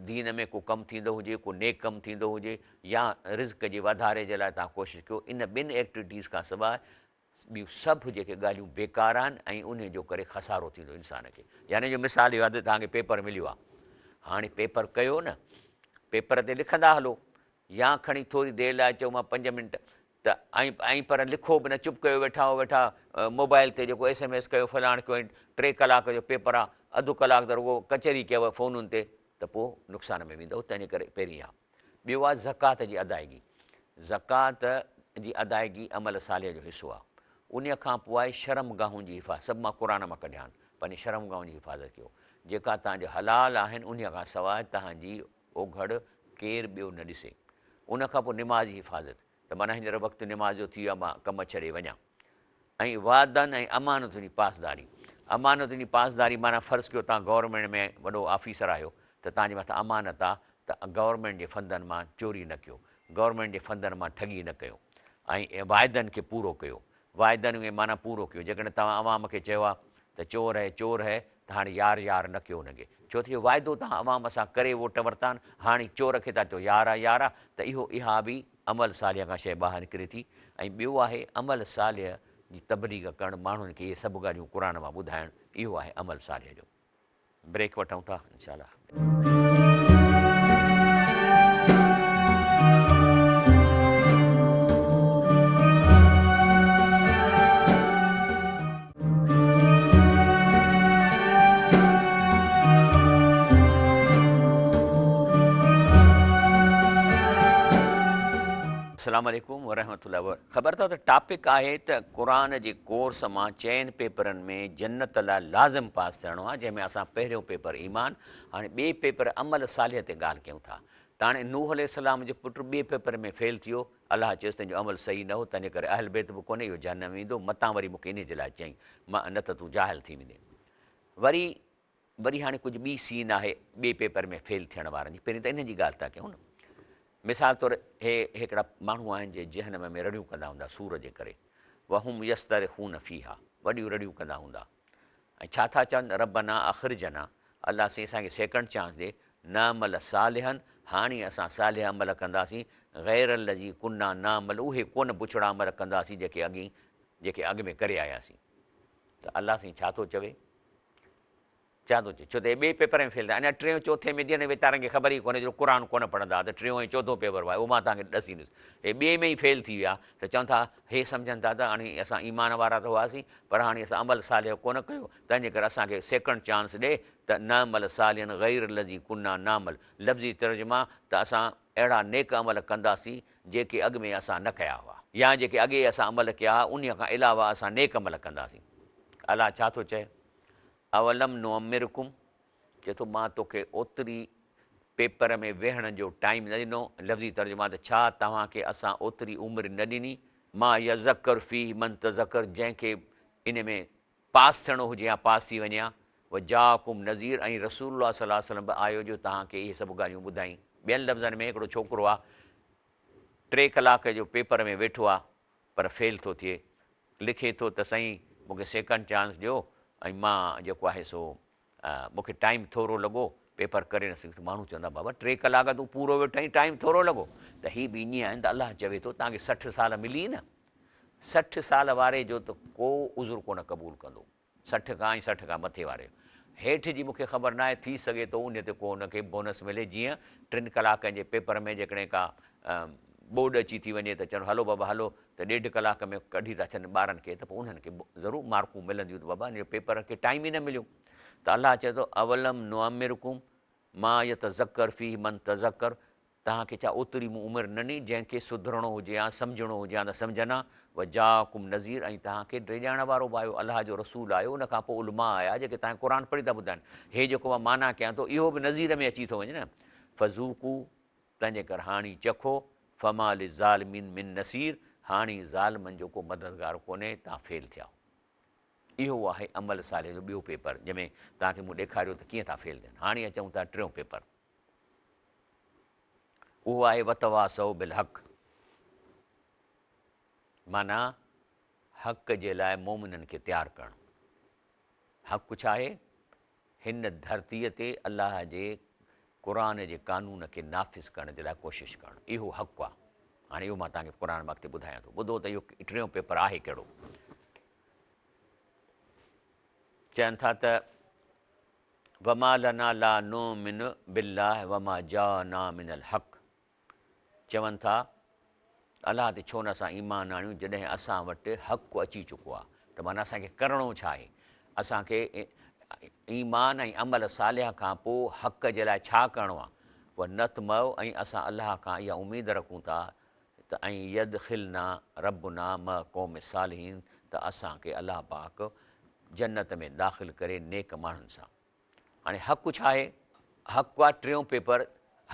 دين ۾ ڪو ڪم ٿيندو هجي ڪو نيڪ ڪم ٿيندو هجي يا رزق جي واڌاري جي لاء توهان ڪوشش ڪيو ان ٻن ايڪٽيوٽيز کان سواء ٻيون سڀ جيڪي ڳالهيون بيڪار آهن ۽ انهي جو ڪري خسارو ٿيندو انسان کي يعني جو مثال اهو آهي ته توهان کي پيپر مليو آهي هاڻي پيپر ڪيو نه پيپر تي لکندا هلو يا کڻي ٿوري دير لاء چئو مان پنج منٽ ته ۽ ۽ پر لکو به نه چپ ڪيو ويٺا هو ويٺا موبائل تي جيڪو ايس ايم ايس ڪيو فلاڻ ڪيو ۽ ٽي ڪلاڪ جو پيپر آهي اڌ ڪلاڪ ته رڳو ڪچهري ڪيو فونن تي ته پوء نقصان ۾ ويندو تنهنجي ڪري پهرين اها ٻيو آهي زڪوات جي ادائگي. زڪوات جي ادائگي عمل صالح جو حصو آهي. انهيء کان پوء آهي شرمگاهن جي حفاظت. سڀ مان قرآن مان ڪڍيا آهن. پنهنجي شرمگاهن جي حفاظت ڪيو. جيڪا توهان جي حلال آهن انهيء کان سواء توهان جي اوگهڙ ڪير ٻيو نه ڏسي. ان کان پوء نماز جي حفاظت ته معنيٰ هينئر وقت نماز جو ٿي ويو آهي مان ڪم ڇڏي وڃان. ۽ وعدن ۽ امانتن جي پاسداري. امانتن جي پاسداري معنيٰ فرض ڪيو توهان گورنمينٽ ۾ وڏو آفيسر آهيو ته توهان جي مٿان امانت آ ته گورنمينٽ جي فندن مان چوري نه ڪيو، گورنمينٽ جي فندن مان ٺڳي نه ڪيو ۽ واعدن کي پورو ڪيو. واعدن کي معنيٰ پورو ڪيو. جيڪڏهن توهان عوام کي چيو آ ته چور هي چور هي ته هاڻي يار يار نه ڪيو ان کي. ڇو ته اهو واعدو توهان عوام سان ڪري ووٽ ورتا آهن، هاڻي چور کي ٿا چئو يار آ يار آ ته اهو اها به عمل صالح کان شيء ٻاهر نڪري ٿي ۽ ٻيو آهي عمل صالح جي تبليغ ڪرڻ ماڻهن کي اهي سڀ ڳالهيون قرآن مان ٻڌائڻ اهو آهي عمل صالح جو. بريڪ وٺون ٿا انشاء الله. السلام عليڪم ورحمة الله وبرڪاته خبر اٿو ته ٽاپڪ آهي ته قرآن جي ڪورس مان چئن پيپرن ۾ جنت لاء لازم پاس ٿيڻو آهي جنهن ۾ اسان پهريون پيپر ايمان هاڻي ٻئي پيپر عمل صالح تي ڳالهه ڪيون ٿا ته هاڻي نوح عليه السلام جو پٽ ٻئي پيپر ۾ فيل ٿيو الله چيس تنهنجو عمل صحيح نه هو تنهنجي ڪري اهل بيت به ڪونهي اهو جهنم ويندو متان وري مون کي انهي جي لاء چئين نه ته تون جاهل ٿي ويندين وري وري هاڻي ڪجهه ٻي سين آهي ٻئي پيپر ۾ فيل ٿيڻ وارن جي پهرين ته انهن جي ڳالهه ٿا ڪيون نه مثال طور هي هڪڙا ماڻهو آهن جي جهنم ۾ رڙيون ڪندا هوندا سور جي ڪري وهم يصطرخون فيها وڏيون رڙيون ڪندا هوندا ۽ ڇا ٿا چون ربنا اخرجنا الله سائين اسان کي سيڪنڊ چانس ڏي نعمل صالحا هاڻي اسان صالح عمل ڪنداسين غير الذي ڪنا نعمل اهي ڪونه بڇڙا عمل ڪنداسين جيڪي اڳي جيڪي اڳ ۾ ڪري آياسين ته الله سائين ڇا ٿو چوي؟ ڇا ٿو چئي؟ ڇو ته اهي ٻئي پيپر ۾ فيل ٿيا. اڃا ٽيون چوٿين ۾ جن ويچارن کي خبر ئي ڪونهي جو قرآن ڪونه پڙهندا ها ته ٽيون ۽ چوٿون پيپر به آهي اهو مان توهان کي ڏسيندس. اهي ٻئي ۾ ئي فيل ٿي ويا ته چون ٿا هي سمجهن ٿا ته هاڻي اسان ايمان وارا ته هئاسين پر هاڻي اسان عمل صالح ڪونه ڪيو تنهن جي ڪري اسان کي سيڪنڊ چانس ڏي ته نعمل صالحا غير الذي ڪنا نعمل لفظي ترجما ته اسان اهڙا نيڪ عمل ڪنداسين جيڪي اڳ ۾ اسان نه ڪيا هئا يا جيڪي اڳي اسان عمل ڪيا هئا انهيء کان علاوه اسان نيڪ عمل ڪنداسين. الله ڇا ٿو چئي؟ اولم نعمرڪم، چئي ٿو مان توکي اوتري پيپر ۾ ويهڻ جو ٽائيم نه ڏنو، لفظي ترجما ته ڇا توهان کي اسان اوتري عمر نه ڏني، ما يذڪر فيه من تذڪر جنهن کي ان ۾ پاس ٿيڻو هجي ها پاس ٿي وڃي ها، وجاءڪم نذير ۽ رسول الله صلي الله عليه وسلم به آيو جو توهان کي اهي سڀ ڳالهيون ٻڌائين. ٻين لفظن ۾ هڪڙو ڇوڪرو آ ٽي ڪلاڪ جو پيپر ۾ ويٺو آ پر فيل ٿو ٿئي، لکي ٿو ته سائين مون کي سيڪنڊ چانس ڏيو ۽ مان جيڪو آهي سو مون کي ٽائيم ٿورو لڳو پيپر ڪري نه سگهيس ماڻهو چوندا بابا ٽي ڪلاڪ تون پورو ويٺو آهين ٽائيم ٿورو لڳو ته هي به ائين آهن ته الله چوي ٿو توهان کي 60 سال ملي نه 60 سال واري جو ته ڪو عذر ڪونه قبول ڪندو 60 کان ۽ 60 کان مٿي واري جو هيٺ جي مون کي خبر ناهي ٿي سگهي ٿو انهي تي ڪو ان کي بونس ملي جيئن ٽن ڪلاڪن جي پيپر ۾ جيڪڏهن ڪا ٻوڏ اچي ٿي وڃي ته چون هلو بابا هلو ته ڏيڍ ڪلاڪ ۾ ڪڍي ٿا ڇڏن ٻارن کي ته پوء انهن کي ضرور مارڪون ملنديون ته بابا ان جو پيپر کي ٽائيم ئي نه مليو ته الله چئي ٿو اولم نعمرڪم ما يتذڪر فيه من تذڪر توهان کي ڇا اوتري مون عمر نه ڏني جنهن کي سڌرڻو هجي ها سمجهڻو هجي ها ته سمجهن ها، وجاءڪم نذير ۽ توهان کي ڊيڄارڻ وارو به آيو الله جو رسول آيو ان کان پوء علماء آيا جيڪي توهان کي قرآن پڙهي ٿا ٻڌائن هي جيڪو مان معنيٰ ڪيان ٿو اهو به نذير ۾ اچي ٿو وڃي نه فذوقوا تنهنجي ڪر هاڻي چکو فما للظالمين من نصير هاڻي ظالمن جو ڪو مددگار ڪونهي توهان فيل ٿيا اهو آهي عمل صالح جو ٻيو پيپر جنهن ۾ توهان کي مون ڏيکاريو ته ڪيئن ٿا فيل ٿين هاڻي اچون ٿا ٽيون پيپر. اهو آهي وتواصوا بالحق معنيٰ حق جي لاء مؤمنن کي تيار ڪرڻ. حق ڇا آهي؟ هن ڌرتيء تي الله جي قرآن جي قانون کي نافذ ڪرڻ جي لاء ڪوشش ڪرڻ اهو حق آهي. هاڻي اهو مان توهان کي قرآن مان اڳتي ٻڌايان ٿو. ٻڌو ته اهو ٽيون پيپر آهي ڪهڙو؟ چون ٿا ته وما لنا لا نؤمن بالله وما جاءنا من الحق چون ٿا الله تي ڇو نه اسان ايمان آڻيون جڏهن اسان وٽ حق اچي چڪو آهي ته معنيٰ اسان کي ڪرڻو ڇا آهي اسان کي ايمان ۽ عمل صالح کان پوء حق جي لاء ڇا ڪرڻو آهي ونطمع ۽ اسان الله کان اها اميد رکون ٿا ته ان يدخلنا ربنا مع قوم الصالحين ته اسان کي الله پاڪ جنت ۾ داخل ڪري نيڪ ماڻهن سان. هاڻي حق ڇا آهي؟ حق آهي ٽيون پيپر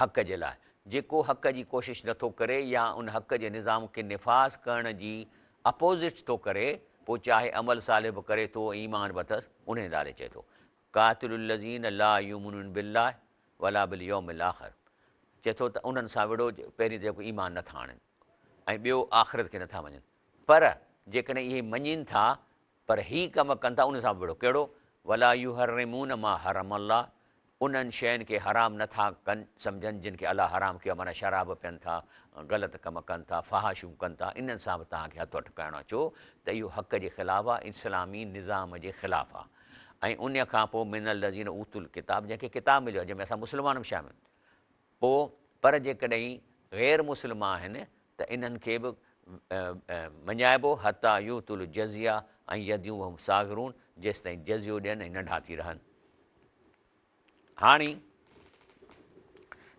حق جي لاء. جيڪو حق جي ڪوشش نه ٿو ڪري يا ان حق جي نظام کي نفاذ ڪرڻ جي اپوزٽ ٿو ڪري پوء چاهي عمل صالح به ڪري ٿو ۽ ايمان به اٿس انهي نالي چئي ٿو قاتلوا الذين لا يؤمنون بالله ولا باليوم الاخر چئي ٿو ته انهن سان وڙهو پهرين ته جيڪو ايمان نه ٿا آڻين ۽ ٻيو آخرت کي نه ٿا مڃين پر جيڪڏهن اهي مڃين ٿا پر هي ڪم ڪن ٿا انهن سان به وڙهو ڪهڙو ولا يحرمون ما حرم الله انهن شين کي حرام نه ٿا ڪن سمجهن جن کي الله حرام ڪيو آهي معنيٰ شراب پين ٿا غلط ڪم ڪن ٿا فحاشيون ڪن ٿا انهن سان به توهان کي هٿ اٽڪائڻو آهي ڇو ته اهو حق جي خلاف آهي اسلامي نظام جي خلاف آهي ۽ ان کان پوء من الذين اوتوا الڪتاب جنهن کي ڪتاب مليو آهي جنهن ۾ اسان مسلمان به شامل پوء پر جيڪڏهن غير مسلم آهن ته انهن کي به مڃائبو حتيٰ يعطوا الجزيه عن يد وهم صاغرون جيستائين جزيو ڏين ۽ ننڍا ٿي رهن. هاڻي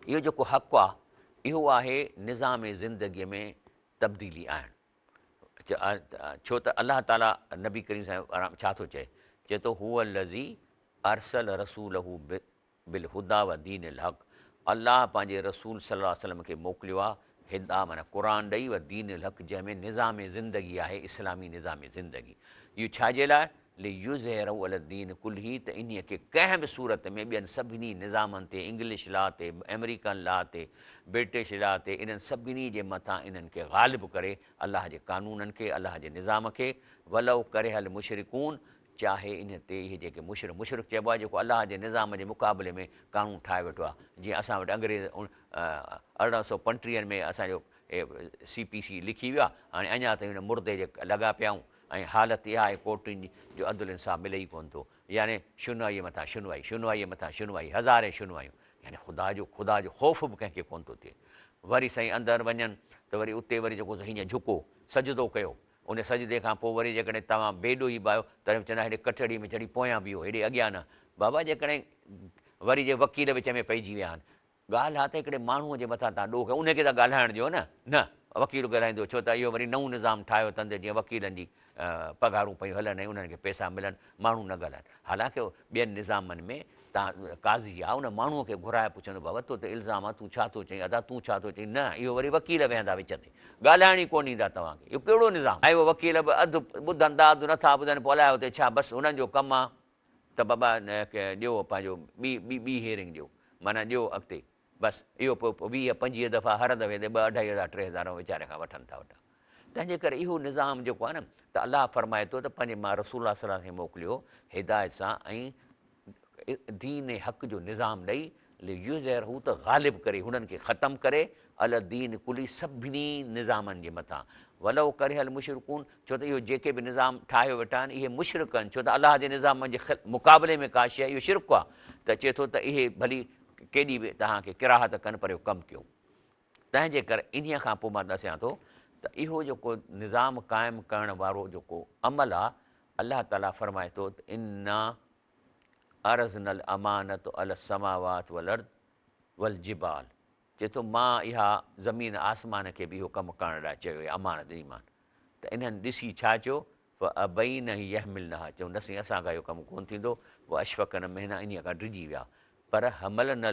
اهو جيڪو حق آهي اهو آهي نظام زندگيء ۾ تبديلي آڻڻ. ڇو ته الله تعاليٰ نبي ڪريم صلي الله عليه وسلم ڇا ٿو چئي؟ چئي ٿو هو الذي ارسل رسوله بالهديٰ ودين الحق، الله پنهنجي رسول صلي الله عليه وسلم کي موڪليو آهي هديٰ معنيٰ قرآن ڏئي ودين الحق جنهن ۾ نظام زندگي آهي اسلامي نظام زندگي اهو ڇا جي لاء ليظهره علي الدين ڪله ته انهيء کي ڪنهن به صورت ۾ ٻين سڀني نظامن تي انگلش لا تي آمريڪن لا تي برٽش لا تي انهن سڀني جي مٿان انهن کي غالب ڪري الله جي قانونن کي الله جي نظام کي ولو ڪره المشرڪون چاهي انهيء تي اهي جيڪي مشرڪ، مشرڪ چئبو آهي جيڪو الله جي نظام جي مقابلي ۾ قانون ٺاهي ويٺو آهي، جيئن اسان وٽ انگريز ارڙهن سو پنٽيهن ۾ اسان جو سي پي سي لکي ويا، هاڻي اڃا تائين ان مردي جي لڳا پيا آهيون ۽ حالت اها آهي ڪورٽن جي جو عدل انصاف ملي ئي ڪونه ٿو. يعني شنوائيء مٿان شنوائي، شنوائيء مٿان شنوائي، هزارين شنوايون. يعني خدا جو خدا جو خوف به ڪنهن کي ڪونه ٿو ٿئي. وري سائين اندر وڃن ته وري اتي وري جيڪو سو هيئن جهڪو، سجدو ڪيو. ان سجدي کان پوء وري جيڪڏهن توهان بي ڏوهي به آهيو تڏهن به چوندا هيڏي ڪٽهڙي ۾ چڙهي پويان بيهو، هيڏي اڳيان نه. بابا جيڪڏهن وري جي وڪيل وچ ۾ پئجي ويا آهن. ڳالهه آ ته هڪڙي ماڻهوء جي مٿان توهان ڏوهه ڪيو، ان کي ته ڳالهائڻ ڏيو نه. نه، وڪيل ڳالهائيندو، ڇو ته اهو وري نئون نظام ٺاهيو اٿن ته جيئن وڪيلن جي پگهارون پيون هلن ۽ انهن کي پئسا ملن، ماڻهو نه ڳالهائن. حالانڪه ٻين نظامن ۾ توهان قاضي آ، ان ماڻهوء کي گهرائي پڇندو، بابا تو تي الزام آ، تون ڇا ٿو چئين، ادا تون ڇا ٿو چئين؟ نه، اهو وري وڪيل ويهندا وچ تي، ڳالهائڻ ئي ڪونه ڏيندا توهان کي. اهو ڪهڙو نظام؟ ۽ اهي وڪيل به اڌ ٻڌن ٿا، اڌ نٿا ٻڌن، پوء الائي اتي ڇا، بس هنن جو ڪم آ ته بابا ڏيو پنهنجو ٻي ٻي ٻي هيئرنگ ڏيو معنيٰ ڏيو اڳتي بس اهو پوء 20 25 دفعا هر دفعي تي ٻه اڍائي هزار 3000 ويچاري کان وٺن ٿا وٺا. تنهن جي ڪري اهو نظام جيڪو آهي نه ته الله فرمائي ٿو ته پنهنجي مان رسول الله صلي الله عليه وسلم کي موڪليو هدايت سان ۽ دين حق جو نظام ڏئي ليظهره ته غالب ڪري هنن کي ختم ڪري علي الدين ڪله سڀني نظامن جي مٿان ولو ڪره المشرڪون ڇو ته اهو جيڪي به نظام ٺاهيو ويٺا آهن اهي مشرڪ آهن ڇو ته الله جي نظام جي مقابلي ۾ ڪا شيء اهو شرڪ آهي ته چئي ٿو ته اهي ڀلي ڪيڏي به توهان کي ڪراهت ڪن پر اهو ڪم ڪيو. تنهن جي ڪري انهيء کان پوء مان ڏسيان ٿو ته اهو جيڪو نظام قائم ڪرڻ وارو جيڪو عمل آهي الله تعاليٰ فرمائي ٿو ته انا عرضنا الامانة علي السماوات والارض والجبال چئي ٿو مان اها زمين آسمان کي به اهو ڪم ڪرڻ لاء چيو اها امانت ڏني مان ته انهن ڏسي ڇا چيو فابين ان يحملنها چيو نه سائين اسان کان اهو ڪم ڪونه ٿيندو واشفقن منها انهيء کان ڊڄي ويا پر حملن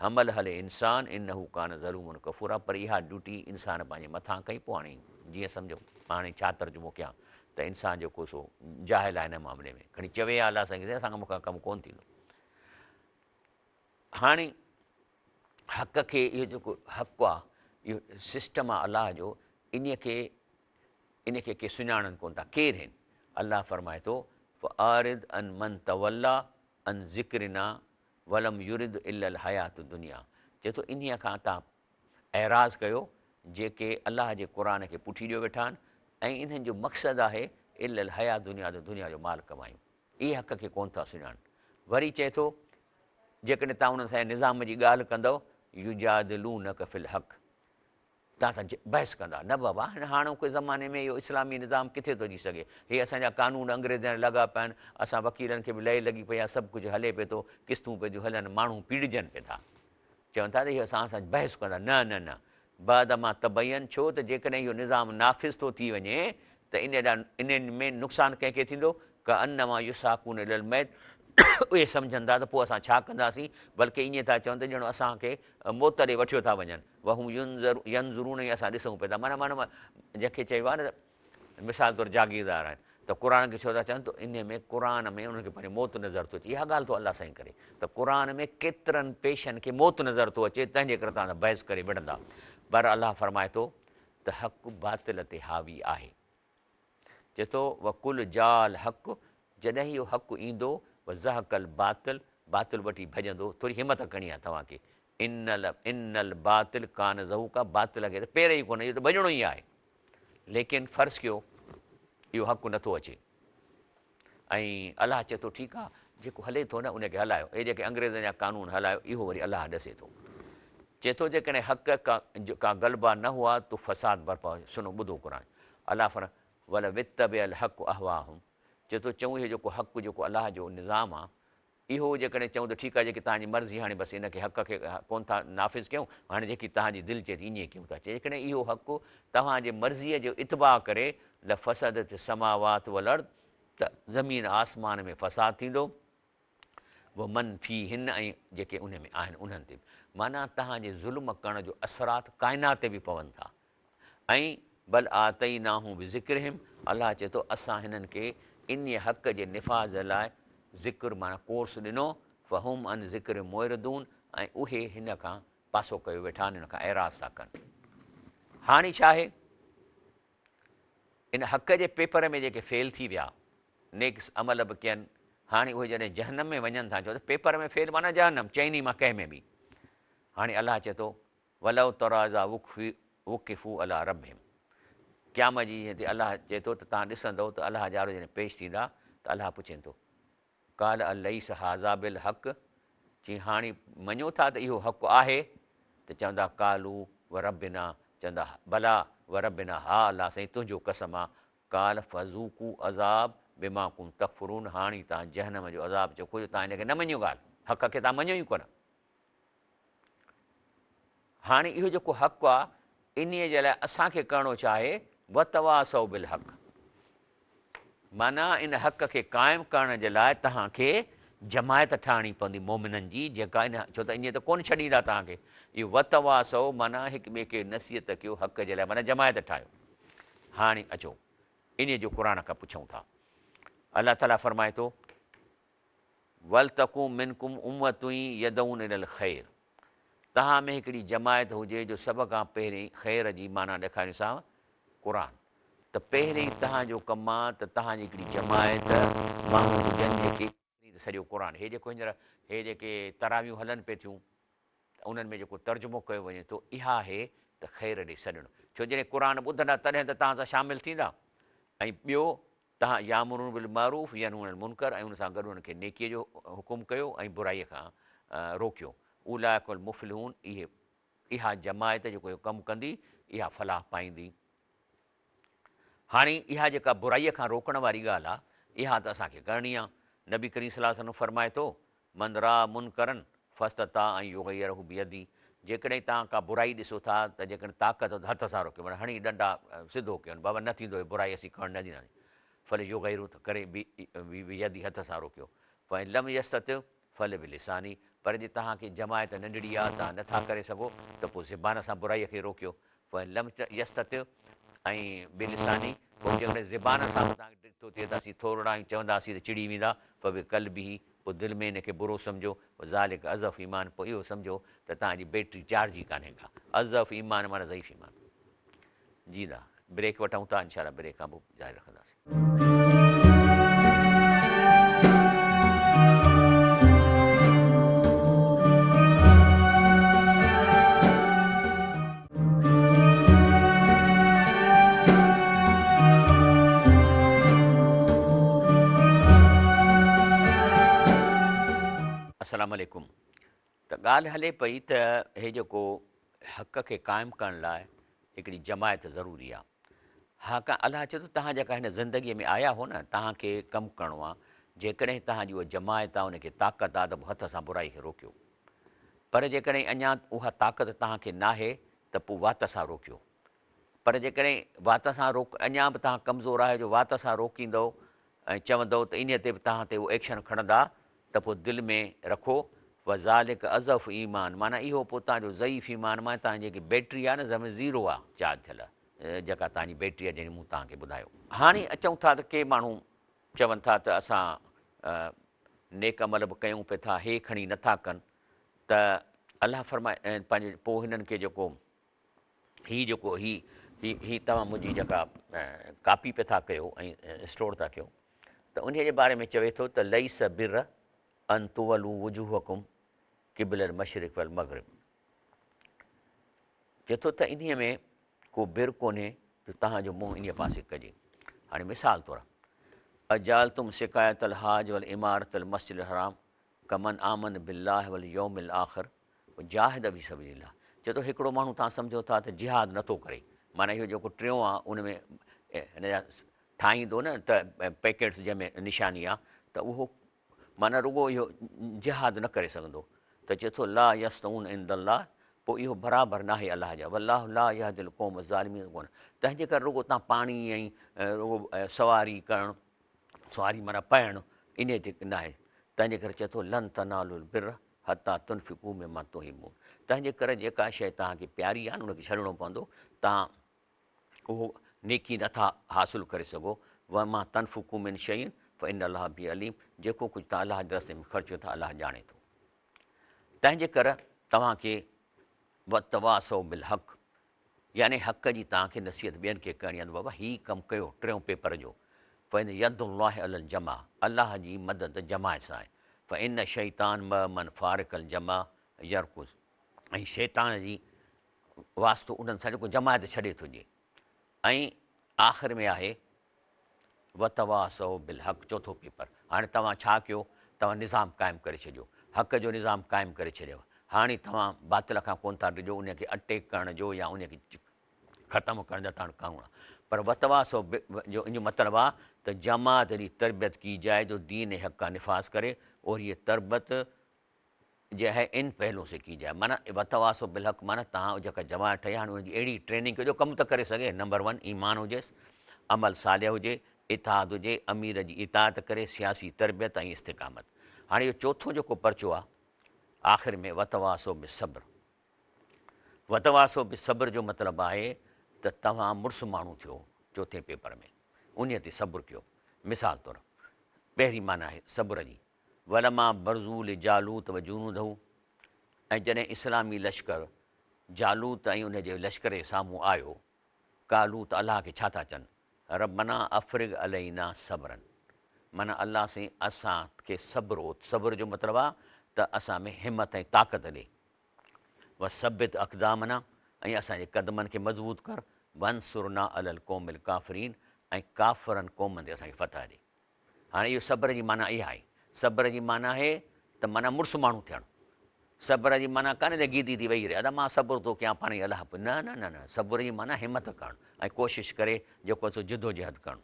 حملها الانسان انه ڪان ظلوما ڪفورا پر اها ڊيوٽي انسان پنهنجي مٿان ڪئي پوء هاڻي جيئن سمجهو هاڻي ڇا ترجمو ڪيان ته انسان جيڪو سو جاهل آهي هن معاملي ۾ کڻي چوي ها الله سائين کي اسان کان مون کان ڪم ڪونه ٿيندو هاڻي حق کي اهو جيڪو حق آهي اهو سسٽم آهي الله جو ان کي ان کي ڪي سڃاڻن ڪونه ٿا ڪير آهن الله فرمائي ٿو فاعرض عن من تولي عن ذڪرنا ولم يرد الا الحياة الدنيا چئي ٿو انهيء کان توهان اعراض ڪيو جيڪي الله جي قرآن کي پٺي ڏيو ويٺا آهن ۽ انهن جو مقصد آهي الا الحياة الدنيا ته دنيا جو مال ڪمايون اهي حق کي ڪونه ٿا سڃاڻن وري چئي ٿو جيڪڏهن توهان انهن سان نظام جي ڳالهه ڪندؤ يجادلونک في الحق توهان سان بحث ڪندا. نه بابا هن هاڻوڪي زماني ۾ اهو اسلامي نظام ڪٿي ٿو اچي سگهي. هي اسان جا قانون انگريزن جا لڳا پيا آهن. اسان وڪيلن کي به لئي لڳي پئي آهي. سڀ ڪجهه هلي پئي ٿو. قسطون پئي ٿيون هلن. ماڻهو پيڙجن پئي ٿا. چون ٿا ته اهي اسان سان بحث ڪندا. نه نه نه. بعد ما تبين ڇو ته جيڪڏهن اهو نظام نافذ ٿو ٿي وڃي ته ان جا انهن ۾ نقصان ڪنهن کي ٿيندو؟ ڪانما يساقون الي الموت اهي سمجهن ٿا ته پوء اسان ڇا ڪنداسين بلڪه ائين ٿا چون ته ڄڻ اسان کي موت ڏي وٺيو ٿا وڃن. وهم ينظرون ۽ اسان ڏسون پئي ٿا معنيٰ معنيٰ جنهن کي چئبو آهي نه ته مثال طور جاگيردار آهن ته قرآن کي ڇو ٿا چون ته ان ۾ قرآن ۾ انهن کي پنهنجو موت نظر ٿو اچي اها ڳالهه ٿو الله سائين ڪري ته قرآن ۾ ڪيترن پيشن کي موت نظر ٿو اچي تنهن جي ڪري توهان سان بحث ڪري وڙهندا پر الله فرمائي ٿو ته حق باطل تي حاوي آهي. چئي ٿو، وقل جاء الحق، جڏهن اهو حق ايندو، وزهق الباطل، باطل وٺي ڀڄندو، ٿوري همت ڪرڻي آهي توهان کي، ان ان الباطل ڪان زهوقا، باطل کي ته پير ئي ڪونهي، اهو ته ڀڄڻو ئي آهي، ليڪن فرض ڪيو اهو حق نٿو اچي ۽ الله چئي ٿو ٺيڪ آهي جيڪو هلي ٿو نه ان کي هلايو، اهي جيڪي انگريزن جا قانون هلايو اهو وري الله ڏسي ٿو. چئي ٿو جيڪڏهن حق ڪا غلبه نه هئا تو فساد برپا هو سنو ٻڌو قرآن الله فرمائي ولو اتبع الحق اهواهم چئي ٿو چئون اهو جيڪو حق جيڪو الله جو نظام آ اهو جيڪڏهن چئون ته ٺيڪ آ جيڪي توهان جي مرضي هاڻي بس ان کي حق کي ڪون ٿا نافذ ڪيون هاڻي جيڪي توهان جي دل چئي ٿي ائين ڪيون ٿا چئي جيڪڏهن اهو حق توهان جي مرضيء جو اتباع ڪري لفسدت السماوات والارض ته زمين آسمان ۾ فساد ٿيندو ومن فيهن ۽ جيڪي انهي ۾ آهن انهن تي به، معنيٰ توهان جي ظلم ڪرڻ جو اثرات ڪائنات تي به پون ٿا ۽ بل آتيناهم بذڪرهم الله چئي ٿو اسان هنن کي انهي حق جي نفاذ لاء ذڪر معنيٰ ڪورس ڏنو فهم عن ذڪرهم معرضون ۽ اهي هن کان پاسو ڪيو ويٺا آهن ان کان اعراض ٿا ڪن. هاڻي ڇا آهي؟ ان حق جي پيپر ۾ جيڪي فيل ٿي ويا، نيڪ عمل به ڪين، هاڻي اهي جڏهن جهنم ۾ وڃن ٿا، ڇو ته پيپر ۾ فيل معنيٰ جهنم، چئني مان ڪنهن ۾ به. هاڻي الله چئي ٿو، ولو تريٰ اذا وقفوا علي ربهم. قيامت جي ڏينهن تي الله چئي ٿو ته توهان ڏسندؤ ته الله جي آڏو جڏهن پيش ٿيندا ته الله پڇين ٿو، قال اليس هذا بالحق چي هاڻي مڃو ٿا ته اهو حق آهي؟ ته چوندا قالوا وربنا چوندا بليٰ وربنا ها الله سائين تنهنجو قسم آ قال فذوقوا عذاب بما ڪنتم تڪفرون هاڻي توهان جهنم جو عذاب چکو جو توهان هن کي نه مڃيو ڳالهه حق کي توهان مڃيو ئي ڪونه. هاڻي اهو جيڪو حق آ انهيء جي لاء اسان کي ڪرڻو ڇا آهي؟ وتواصوا بالحق معنيٰ ان حق کي قائم ڪرڻ جي لاء توهان کي جماعت ٺاهڻي پوندي مؤمنن جي جيڪا ان ڇو ته ائين ته ڪونه ڇڏيندا توهان کي اهو وتواصوا معنيٰ هڪ ٻئي کي نصيحت ڪيو حق جي لاء معنيٰ جماعت ٺاهيو هاڻي اچو انهيء جو قرآن کان پڇون ٿا الله تعاليٰ فرمائي ٿو ولتڪن منڪم امة يدعون الي الخير توهان ۾ هڪڙي جماعت هجي جو سڀ کان پهرين خير جي معنيٰ ڏيکاريوسانو قرآن ته پهرين توهان جو ڪم آ ته توهان جي هڪڙي جماعت ماڻهو هجن جيڪي ته سڄو قرآن هي جيڪو هينئر هي جيڪي تراويون هلن پئي ٿيون ته انهن ۾ جيڪو ترجمو ڪيو وڃي ٿو اها آهي ته خير ڏي سڏڻ ڇو جڏهن قرآن ٻڌندا تڏهن ته توهان سان شامل ٿيندا ۽ ٻيو توهان يامرون بالمعروف ينهون عن المنڪر ۽ ان سان گڏ انهن کي نيڪيء جو حڪم ڪيو ۽ برائيء کان روڪيو. اولئک المفلحون اهي اها جماعت جيڪو اهو ڪم ڪندي اها فلاح پائيندي. هاڻي اها جيڪا برائيء کان روڪڻ واري ڳالهه آهي اها ته اسان کي ڪرڻي آهي. نبي ڪريم صلي الله عليه وسلم فرمائي ٿو من راء منڪرا فاستطاع ان يغيره بيده جيڪڏهن توهان ڪا برائي ڏسو ٿا ته جيڪڏهن طاقت اٿو ته هٿ سان روڪيو معنيٰ هڻي ڏنڊا سڌو ڪيون بابا نه ٿيندو هي برائي اسين کڻڻ نه ڏينداسين فليغيره ته ڪري بيده هٿ سان روڪيو فان لم يستطع فلبلسانه پر جي توهان کي جماعت ننڍڙي آهي توهان نه ٿا ڪري سگهو ته پوء زبان سان برائي کي روڪيو فان لم يستطع ۽ بلسانه پوء جيڪڏهن زبان سان به توهان کي ڊپ ٿو ٿئي ته اسين ٿورڙا آهيون چونداسين ته چڙي ويندا فبقلبه پوء دل ۾ ان کي برو سمجهو، وذلک اضعف ايمان پوء اهو سمجهو ته توهان جي بيٽري چارج ئي ڪانهي ڪا، اضعف ايمان معنيٰ ضعيف ايمان. جي دا بريڪ وٺون ٿا انشاء الله بريڪ کان پوء جاري رکنداسين. السلام عليڪم ته ڳالهه هلي پئي ته هي جيڪو حق کي قائم ڪرڻ لاء هڪڙي جماعت ضروري آ ها ڪا الله چئي ٿو تهان جيڪا هن زندگي ۾ آيا هو نه تهان کي ڪم ڪرڻو آ جيڪڏهن تهان جي اها جماعت آ ان کي طاقت آ ته پوء هٿ سان برائي کي روڪيو پر جيڪڏهن اڃا اها طاقت توهان کي ناهي ته پوء وات سان روڪيو. پر جيڪڏهن وات سان روڪ اڃا به توهان ڪمزور آهيو جو وات سان روڪيندؤ ۽ چوندؤ ته انهيء تي به توهان تي اهو ايڪشن کڻندا ته پوء دل ۾ رکو وذلک اضعف ايمان معنيٰ اهو پوء توهان جو ضعيف ايمان معنيٰ توهان جي جيڪي بيٽري آهي نه زمين زيرو آهي چارج ٿيل جيڪا توهان جي بيٽري آهي جنهن مون توهان کي ٻڌايو. هاڻي اچون ٿا ته ڪي ماڻهو چون ٿا ته اسان نيڪ عمل به ڪيون پئي ٿا هي کڻي نٿا ڪن ته الله فرمائي پنهنجو پوء هنن کي جيڪو هي جيڪو هي هي هي توهان منهنجي جيڪا ڪاپي پئي ٿا ڪيو ۽ اسٽور ٿا ڪيو ته انهي جي باري ۾ چوي ٿو ته ليس بر ان تولو وجوهڪم قبل المشرق والمغرب چئي ٿو ته انهي ۾ ڪو بر ڪونهي جو توهان جو منهن انهي پاسي ڪجي. هاڻي مثال طور اجعلتم سقاية الحاج والعمارة المسجد الحرام ڪمن آمن بالله واليوم الاخر وجاهد في سبيل الله چئي ٿو هڪڙو ماڻهو توهان سمجهو ٿا ته جهاد نٿو ڪري معنيٰ اهو جيڪو ٽيون آهي ان ۾ هن جا ٺاهيندو نه ته پيڪيٽس جنهن ۾ نشاني آهي ته اهو معنيٰ رڳو اهو جهاد نه ڪري سگهندو ته چئي ٿو لا يستوون عند الله پوء اهو برابر ناهي الله جا والله لا يهدي القوم الظالمين ڪونه تنهن جي ڪري رڳو تان پاڻي ۽ رڳو سواري ڪرڻ سواري معنيٰ پائڻ انهي تي ناهي تنهن جي ڪري چئي ٿو لن تنالوا البر حتي تنفقوا مما تحبون تنهن جي ڪري جيڪا شيء توهان کي پياري آهي نه ان کي ڇڏڻو پوندو توهان اهو نيڪي نه ٿا حاصل ڪري سگهو، وما تنفقوا من شيء فان الله به عليم جيڪو ڪجهه توهان الله جي رستي ۾ خرچ ڪيو ٿا الله ڄاڻي ٿو. تنهن جي ڪر توهان کي وتواصوا بالحق يعني حق جي توهان کي نصيحت ٻين کي ڪرڻي آهي ته بابا هي ڪم ڪيو ٽيون پيپر جو فان يد الله علي الجماعه الله جي مدد جماعت سان آهي فان الشيطان مع من فارق الجماعه يرڪض ۽ شيطان جي واسطو انهن سان جيڪو جماعت ڇڏي ٿو ڏئي ۽ آخر ۾ آهي وتواصوا بالحق چوٿون پيپر هاڻي توهان ڇا ڪيو توهان نظام قائم ڪري ڇڏيو حق جو نظام قائم ڪري ڇڏيو هاڻي توهان باطل کان ڪونه ٿا ڊڄو ان کي اٽيڪ ڪرڻ جو يا ان کي ختم ڪرڻ جا توهان قانون پر وتواصوا جو ان جو مطلب آ ته جماعت جي تربيت ڪي جائي جو دين حق کا نفاذ ڪري اور هي تربت جي آهي ان پهلو سي ڪي جائي معنيٰ وتواصوا بالحق معنيٰ توهان جيڪا جماعت ٺهي هاڻي ان جي اهڙي ٽريننگ ڪيو جو ڪم ته ڪري سگهي نمبر ون ايمان هجيس عمل صالح هجي اتحاد هجي امير جي اطاعت ڪري سياسي تربيت ۽ استقامت هاڻي اهو چوٿون جيڪو پرچو آهي آخر ۾ وتواصوا بالصبر وتواصوا بالصبر جو مطلب آهي ته توهان مڙس ماڻهو ٿيو چوٿين پيپر ۾ انهي تي صبر ڪيو مثال طور پهرين معنيٰ آهي صبر جي ولما برزو لجالوت وجنوده ۽ جڏهن اسلامي لشڪر جالوت ۽ ان جي لشڪر جي سامهون آيو، قالو ته الله کي ڇا ٿا چن، ربنا افرغ علينا صبرا معنيٰ الله سائين اسان کي صبر اوت، صبر جو مطلب آ ته اسان ۾ همت ۽ طاقت ڏي، وثبت اقدامنا ۽ اسان جي قدمن کي مضبوط ڪر، وانصرنا علي القوم الڪافرين ۽ ڪافرن قومن تي اسان کي فتح ڏي. هاڻي اهو صبر جي معنيٰ اها آهي. صبر جي معنيٰ آهي ته معنيٰ مڙس ماڻهو ٿيڻ. صبر جي معنيٰ ڪانهي ته گيدي ٿي ويهي رهي ادا مان صبر ٿو ڪيان پاڻ ئي الله نه نه نه نه صبر جي معنيٰ همت ڪرڻ ۽ ڪوشش ڪري جيڪو سو جدوجهد ڪرڻ.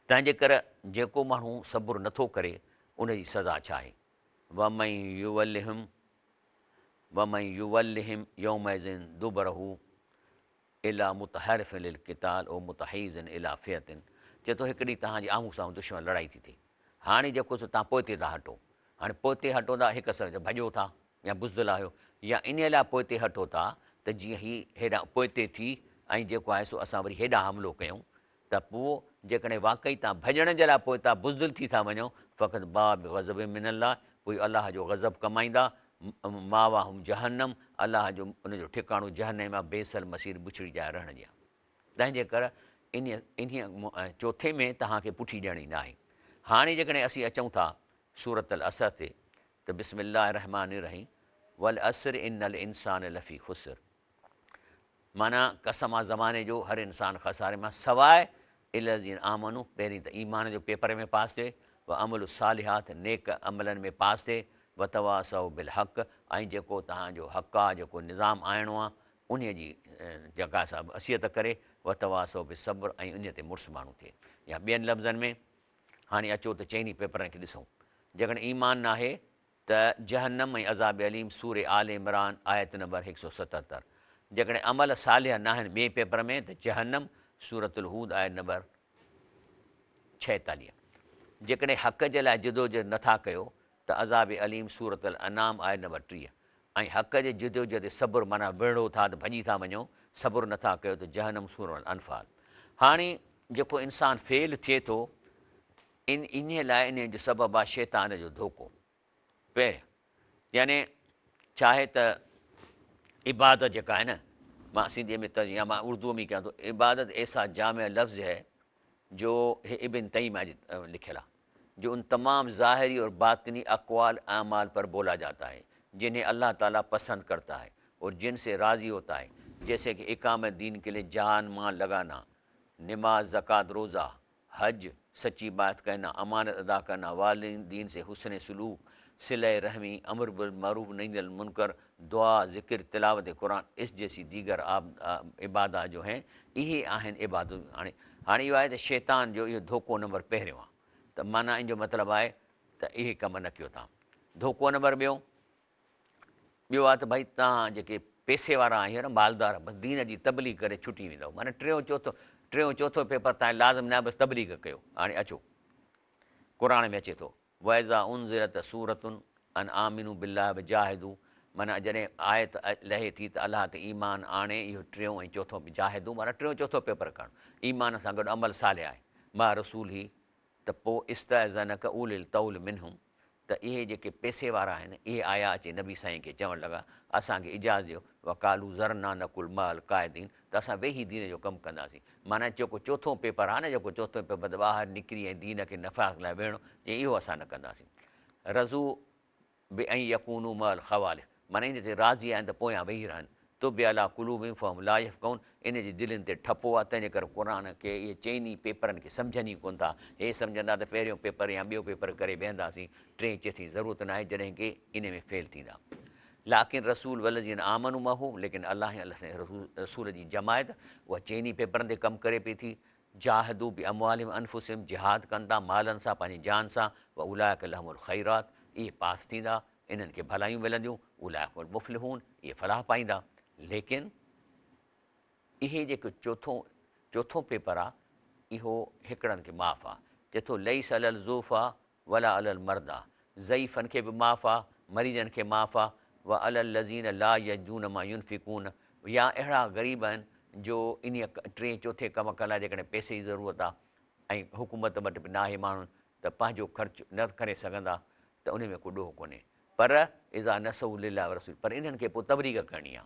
تنهن جي ڪري جيڪو ماڻهو صبر نٿو ڪري ان جي سزا ڇا آهي؟ ومن يولهم ومن يولهم يومئذ دبره الا متحرف للقتال او متحيز الي فئة چئي ٿو هڪ ڏينهن توهان جي آمهون سامهون دشمن لڙائي ٿي ٿئي هاڻي جيڪو سو توهان پوئتي ٿا هٽو هاڻي پوئتي هٽو ٿا هڪ سو ڀڄو ٿا يا بزدل آهيو يا انهي لاء پوئتي هٽو ٿا ته جيئن هي هيڏانهن پوئتي ٿي ۽ جيڪو آهي سو اسان وري هيڏانهن حملو ڪيون ته پوء جيڪڏهن واقعي توهان ڀڄڻ جي لاء پوئتا بزدل ٿي ٿا وڃو، فقد باء بغضب من الله، پوء الله جو غضب ڪمائيندا، ماواهم جهنم، الله جو ان جو ٺڪاڻو جهنم آهي، بئس المصير بڇڙي جاء رهڻ جي آهي. تنهن جي ڪر انهيء چوٿين ۾ توهان کي پٺي ڏيڻي ناهي. هاڻي جيڪڏهن اسين اچون ٿا سورة العصر تي ته بسم الله الرحمٰن الرحيم والعصر ان الانسان لفي خسر. معنيٰ، قسم آ زماني جو، هر انسان خساري مان سواء الا الذين آمنوا پهرين ته ايمان جو پيپر ۾ پاس ٿئي، وعملوا الصالحات نيڪ عملن ۾ پاس ٿئي، وتواصوا بالحق ۽ جيڪو توهان جو حق آ جيڪو نظام آڻڻو آ انهيء جي جيڪا سا وصيت ڪري، وتواصوا بالصبر ۽ انهيء تي مڙس ماڻهو ٿئي. يا ٻين لفظن ۾ هاڻي اچو ته چئني پيپرن کي ڏسون. جيڪڏهن ايمان ناهي ته جهنم ۽ عذاب اليم سورة آل عمران آيت نمبر 177 جيڪڏهن عمل صالح ناهن ٻئين پيپر ۾ ته جهنم سورة الهود آيت نمبر 46 جيڪڏهن حق جي لاء جدوجهد نٿا ڪيو ته عذاب اليم سورة الانعام آيت نمبر 30 ۽ حق جي جدوجهد تي صبر معنيٰ وڙهو ٿا ته ڀڄي ٿا وڃو صبر نٿا ڪيو ته جهنم سورة الانفال هاڻي جيڪو انسان فيل ٿئي ٿو ان انهيء لاء انهيء جو سبب آهي شيطان جو ڌوڪو. پهريان يعني ڇا آهي ته عبادت جيڪا آهي نه مان سنڌيء ۾ ترجمو يا مان اردوء ۾ ڪيان ٿو عبادت ايسا جامع لفظ هي جو هي ابن تيميه جي لکيل آهي جو ان تمام ظاهري اور باطني اقوال اعمال پر بولا جاتا هي جنهين الله تعالي پسند ڪرتا هي اور جن سي راضي هوتا هي جيسي ڪه اقامه دين ڪي لئي جان مال لگانا نماز زڪوات روزه حج، سچي بات ڪهنا، امانت ادا ڪرنا، والدين سي حسن سلوڪ، صله رحمي، امر بالمعروف نهي عن المنڪر، دعا، ذڪر، تلاوت قرآن اس جيسي ديگر عبادات جو هين اهي آهن عبادتون هاڻي هاڻي اهو آهي ته شيطان جو اهو ڌوڪو نمبر پهريون آهي ته معنيٰ ان جو مطلب آهي ته اهي ڪم نه ڪيو تان ڌوڪو نمبر ٻيو ٻيو آهي ته ڀائي توهان جيڪي پئسي وارا آهيو نه مالدار بس دين جي تبليغ ڪري ڇٽي ويندؤ معنيٰ ٽيون چوٿو ٽيون چوٿو پيپر تان لازم نه بس تبليغ ڪيو هاڻي اچو قرآن ۾ اچي ٿو واذا انزلت سورة ان آمنوا بالله وجاهدوا معنيٰ جڏهن آيت لهي ٿي ته الله تي ايمان آڻي اهو ٽيون ۽ چوٿون جاهدوا معنيٰ ٽيون چوٿو پيپر ڪرڻ ايمان سان گڏ عمل صالح آهي مع رسوله ته پوء استأذنک اولي الطول منهم ته اهي جيڪي پئسي وارا آهن اهي آيا اچي نبي سائين کي چوڻ لڳا اسان کي اجازت ڏيو وقالو ذرنا نڪن مع القاعدين ته اسان ويهي دين جو ڪم ڪنداسين معنيٰ جيڪو چوٿون پيپر آهي نه جيڪو چوٿون پيپر ته ٻاهر نڪري ۽ دين کي نفع لاء ويهڻو چيائين اهو اسان نه ڪنداسين رضو بأن يڪونوا مع الخوالف معنيٰ ان تي راضي آهن ته پويان ويهي رهن طبع علي قلوبهم فهم لا يفقهون ان جي دلين تي ٺپو آهي تنهن جي ڪري قرآن کي اهي چئني پيپرن کي سمجهن ئي ڪونه ٿا. هي سمجهندا ته پهريون پيپر يا ٻيو پيپر ڪري ويهنداسين، ٽئين چوٿين ضرورت ناهي جڏهن ڪي انهي ۾ فيل ٿيندا. لاڪن رسول والذين آمنوا معه ليڪن الله ۽ الله سائين رسول جي جماعت اها چئني پيپرن تي ڪم ڪري پئي ٿي. جاهدوا باموالهم وانفسهم جهاد ڪن ٿا مالن سان پنهنجي جان سان واولئک لهم الخيرات اهي پاس ٿيندا انهن کي ڀلايون ملنديون، اولئک هم المفلحون، اهي فلاح پائيندا. ليڪن اهي جيڪو چوٿون چوٿون پيپر آ اهو هڪڙن کي معاف آ، چئي ٿو ليس علی الضعفاء ولا علی المرضی، ضعيفن کي به معاف آ، مريضن کي معاف آ، وعلي الذين لا يجدون ما ينفقون، يا اهڙا غريب آهن جو انهيء ٽئين چوٿين ڪم ڪرڻ لاء جيڪڏهن پئسي جي ضرورت آ ۽ حڪومت وٽ به ناهي ماڻهن ته پنهنجو خرچ نه ڪري سگهندا ته انهي ۾ ڪو ڏوهه ڪونهي پر اذا نصحوا لله ورسوله پر انهن کي پوء تبليغ ڪرڻي آهي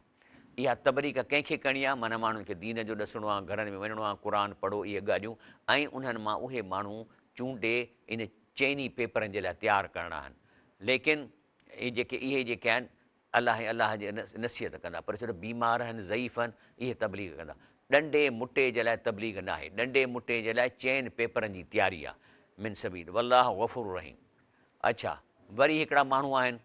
اها تبليغ ڪنهن کي ڪرڻي آهي معنيٰ ماڻهن کي دين جو ڏسڻو آهي گهرن ۾ وڃڻو آهي قرآن پڙهو اهي ڳالهيون ۽ انهن مان اهي ماڻهو چونڊي ان چئني پيپرن جي لاء تيار ڪرڻا آهن ليڪن اهي جيڪي اهي جيڪي آهن الله ۽ الله جي نصيحت ڪندا پر ڇو ته بيمار آهن ضعيف آهن اهي تبليغ ڪندا ڏنڊي مٽي جي لاء تبليغ ناهي ڏنڊي مٽي جي لاء چئن پيپرن جي تياري آهي من سبيل والله غفور رحيم اڇا وري هڪڙا ماڻهو آهن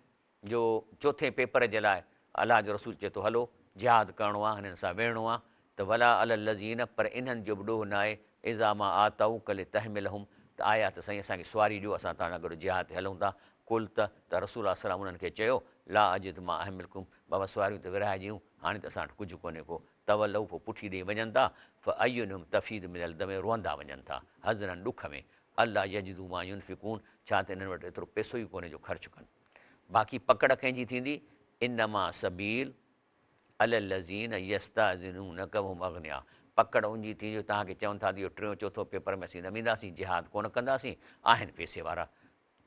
جو چوٿين پيپر جي لاء الله جو رسول چئي ٿو هلو جهاد ڪرڻو آهي هنن سان وڙهڻو آهي ته ولا علي الذين پر انهن جو به ڏوهه ناهي اذا ما آتوک لتحملهم ته آيا ته سائين اسان کي سواري ڏيو اسان توهان سان گڏ جهاد تي هلون ٿا قلت ته رسول الله صلعم انهن کي چيو لا اجد ما احملڪم بابا سواريون ته ورهائجيون هاڻي ته اسان وٽ ڪجهه ڪونهي ڪو تولوا پوء پٺي ڏئي وڃن ٿا فاعينهم تفيض من الدمع روئندا وڃن ٿا حزنا ڏک ۾ الا يجدوا ما ينفقون ڇا ته انهن وٽ ايترو پئسو ئي ڪونهي جو خرچ ڪن باقي پڪڙ ڪنهن جي ٿيندي انما سبيل علي الذين يستاذنونک وهم اغنياء پڪڙ ان جي ٿيندي جو توهان کي چون ٿا ته اهو ٽيون چوٿون پيپر ۾ اسين نه وينداسين جهاد ڪونه ڪنداسين آهن پئسي وارا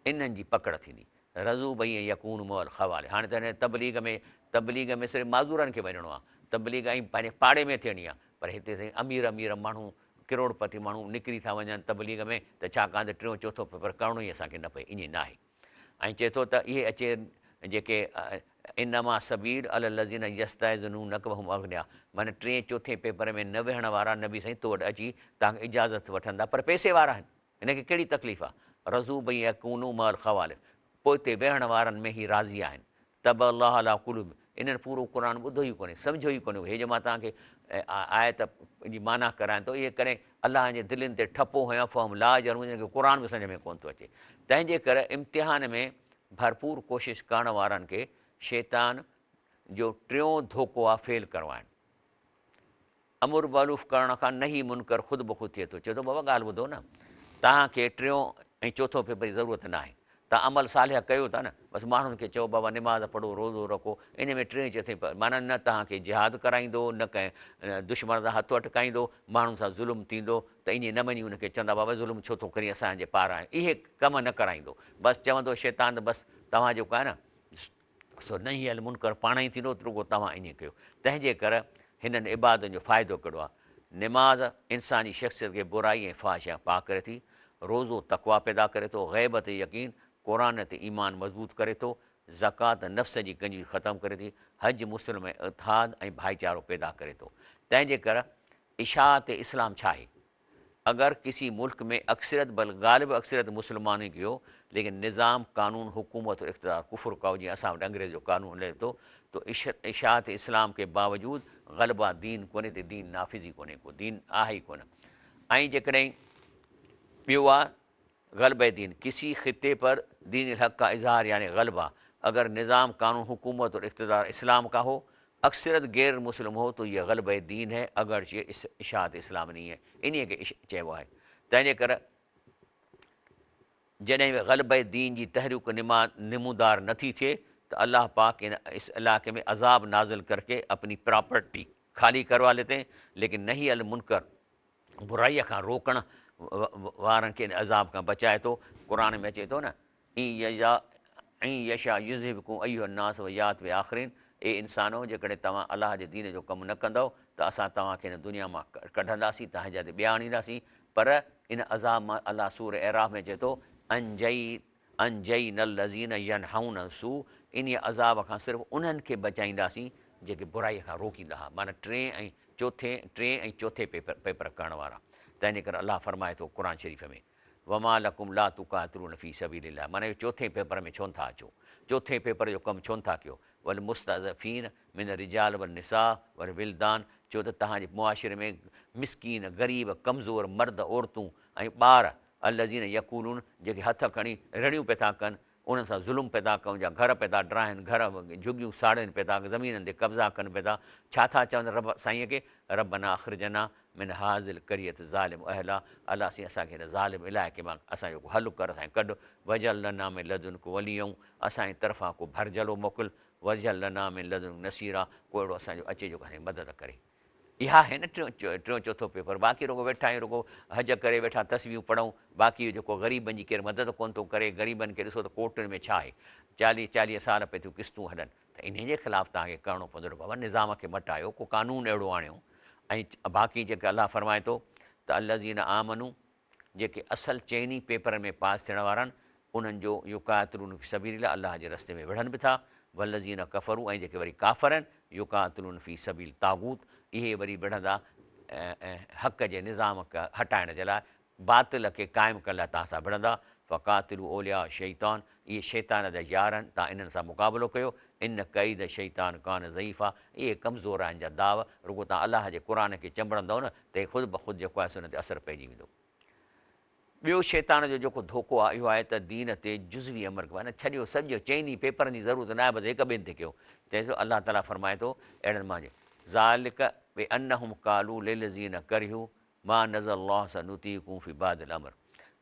انهن جي پڪڙ ٿيندي رضو بان يڪونوا مع الخوالف هاڻي ته هن تبليغ ۾ تبليغ ۾ صرف معذورن کي وڃڻو آهي تبليغ ۽ پنهنجي پاڙي ۾ ٿيڻي آهي پر هتي سائين امير امير ماڻهو ڪروڙ پتي ماڻهو نڪري ٿا وڃن تبليغ ۾ ته ڇاڪاڻ ته ٽيون چوٿون پيپر ڪرڻو ئي اسان کي نه پئي ائين ناهي ۽ چئي ٿو ته اهي اچي جيڪي انما السبيل علي الذين يستاذنونک وهم اغنياء معنيٰ ٽئين چوٿين پيپر ۾ نه ويهڻ وارا نبي سائين تو وٽ اچي توهان کان اجازت وٺن ٿا پر پئسي وارا آهن هن کي ڪهڙي تڪليف آهي رضو بان يڪونوا مع الخوالف پوئتي ويهڻ وارن ۾ هي راضي آهن طبع الله علي قلوبهم انهن پورو قرآن ٻڌو ئي ڪونهي سمجهيو ئي ڪونهي هي جو مان توهان کي آيت جي معنيٰ ڪرايان ٿو اهي ڪڏهن الله جي دلين تي ٺپو هنيو فهم لا يعلمون جن کي قرآن به سمجهه ۾ ڪونه ٿو اچي تنهن جي ڪري امتحان ۾ ڀرپور ڪوشش ڪرڻ وارن کي شيطان جو ٽيون ڌوڪو آ فيل ڪروائڻ امر معروف ڪرڻ کان نهي منڪر خود بخود ٿئي ٿو. چئي ٿو بابا ڳالهه ٻڌو نه، توهان کي ٽيون ۽ چوٿون پيپر جي ضرورت ناهي. توهان عمل صالح ڪيو ٿا نه، بس ماڻهن کي چئو بابا نماز پڙهو، روزو رکو، ان ۾ ٽئين چوٿين پيپر معنيٰ نه توهان کي جهاد ڪرائيندو، نه ڪنهن دشمن سان هٿ اٽڪائيندو، ماڻهن سان ظلم ٿيندو ته ائين نه وڃي ان کي چوندا بابا ظلم ڇو ٿو ڪرين اسان جي پاران اهي ڪم نه ڪرائيندو. بس چوندو شيطان ته بس توهان جيڪو آهي نه سو نهي المنڪر پاڻ ئي ٿيندو، رڳو توهان ائين ڪيو. تنهن جي ڪر هنن عبادتن جو فائدو ڪهڙو آهي؟ نماز انساني شخصيت کي برائي ۽ فحاشي کان پاڪ ڪري ٿي، روزو تقويٰ پيدا ڪري ٿو، غيب تي يقين، قرآن تي ايمان مضبوط ڪري ٿو، زڪوات نفس جي ڪنجوسي ختم ڪري ٿي، حج مسلم ۾ اتحاد ۽ ڀائيچارو پيدا ڪري ٿو. تنهن جي ڪر اشاعت اسلام ڇا آهي؟ اگر ڪسي ملڪ ۾ اڪثريت بل غالب اڪثريت مسلمانن ڪي هو ليڪن نظام قانون حڪومت اور اقتدار ڪفر ڪا هو جيئن اسان وٽ انگريز جو قانون هلي ٿو تو اشاعت اسلام ڪي باوجود غلبه دين ڪونهي تي دين نافذ ئي ڪونهي ڪو دين آهي ئي ڪونه ۽ جيڪڏهن ٻيو آ غلبه دين ڪسي خطي پر دين الحق کا اظهار يعني غلبه اگر نظام قانون حڪومت اور اقتدار اسلام کا هو اڪثريت غير مسلم هو تو يه غلبه دين هي اگرچه اشاعت اسلام نهين هي انهيء کي چئبو آهي تنهن جي ڪري جڏهن به غلبه دين جي تحريڪ نمودار نٿي ٿئي ته الله پاڪ ان اس علاقي ۾ عذاب نازل ڪرڪي اپني پراپرٽي خالي ڪروا ليتي هين ليڪن نهي المنڪر برائيء کان روڪڻ وارن کي ان عذاب کان بچائي ٿو. قرآن ۾ اچي ٿو نه، ان يشاء يذهبڪم ايها الناس ويات باخرين اي انسانو! جيڪڏهن توهان الله جي دين جو ڪم نه ڪندؤ ته اسان توهان کي هن دنيا مان ڪڍنداسين، توهان جي جاء تي ٻيا آڻينداسين. پر ان عذاب مان الله سورة اعراف ۾ چئي ٿو، انجينا الذين ينهون عن السوء انهيء عذاب کان صرف انهن کي بچائينداسين جيڪي برائيء کان روڪيندا ها، معنيٰ ٽئين ۽ چوٿين، ٽئين ۽ چوٿين پيپر، پيپر ڪرڻ وارا. تنهن جي ڪري الله فرمائي ٿو قرآن شريف ۾، وما لڪم لا تقاتلون في سبيل الله معنيٰ اهو چوٿين پيپر ۾ ڇونه ٿا اچو، چوٿين پيپر جو ڪم ڇونه ٿا ڪيو، والمستضعفين من الرجال والنساء والولدان ڇو ته توهان جي معاشري ۾ مسڪين، غريب، ڪمزور مرد، عورتون ۽ ٻار، الذين يقولون جيڪي هٿ کڻي رڙيون پيا ٿا ڪن، انهن سان ظلم پيا ٿا ڪن جا گهر پيا ٿا ڊاهن، گهر جهڳيون ساڙين پيا ٿا، زمينن تي قبضا ڪن پيا ٿا، ڇا ٿا چون رب سائينء کي، ربنا اخرجنا من هذه القرية الظالم اهلها الله سائين اسان کي هن ظالم علائقي مان اسان جو ڪو حل ڪر اسان کي ڪڍ، واجعل لنا من لدنک وليا اسان جي طرفان ڪو ڀرجهلو موڪل، واجعل لنا من لدنک نصيرا ڪو اهڙو اسان جو اچي جيڪو اسان جي مدد ڪري. اها آهي نه ٽيون چوٿون پيپر باقي رڳو ويٺا آهيون رڳو حج ڪري ويٺا تسبيحون پڙهون باقي جيڪو غريبن جي ڪير مدد ڪونه ٿو ڪري غريبن کي ڏسو ته ڪورٽن ۾ ڇا آهي چاليهه چاليهه سال پئي ٿيون قسطون هلن ته انهي جي خلاف توهان کي ڪرڻو پوندو ته بابا نظام کي مٽايو ڪو قانون اهڙو آڻيو ۽ باقي جيڪي الله فرمائي ٿو ته الذين آمنو جيڪي اصل چئني پيپرن ۾ پاس ٿيڻ وارا آهن، انهن جو يقاتلون في سبيل الله الله جي رستي ۾ وڙهن به ٿا، والذين ڪفروا ۽ جيڪي وري ڪافر آهن، يقاتلون في سبيل طاغوت اهي وري وڙهندا حق جي نظام هٽائڻ جي لاء، باطل کي قائم ڪرڻ لاء توهان سان وڙهندا، فقاتلوا اولياء الشيطان اهي شيطان جا يار آهن، توهان انهن سان مقابلو ڪيو، ان ڪيد الشيطان ڪان ضعيفا اهي ڪمزور آهن جا داء، رڳو توهان الله جي قرآن کي چنبڙندؤ نه ته خود بخود جيڪو آهي سو ان تي اثر پئجي ويندو. ٻيو شيطان جو جيڪو ڌوڪو آهي اهو آهي ته دين تي جزوي عمل ڪبو آهي نه ڇڏيو سڄو چئني پيپرن جي ضرورت ناهي بس هڪ ٻن تي ڪيو چئي ٿو الله تعالي فرمائي ٿو اهڙن ماڻهن جي ذالڪ بانهم قالوا للذين ڪرهوا ما نزل الله سنطيعڪم في بعض الامر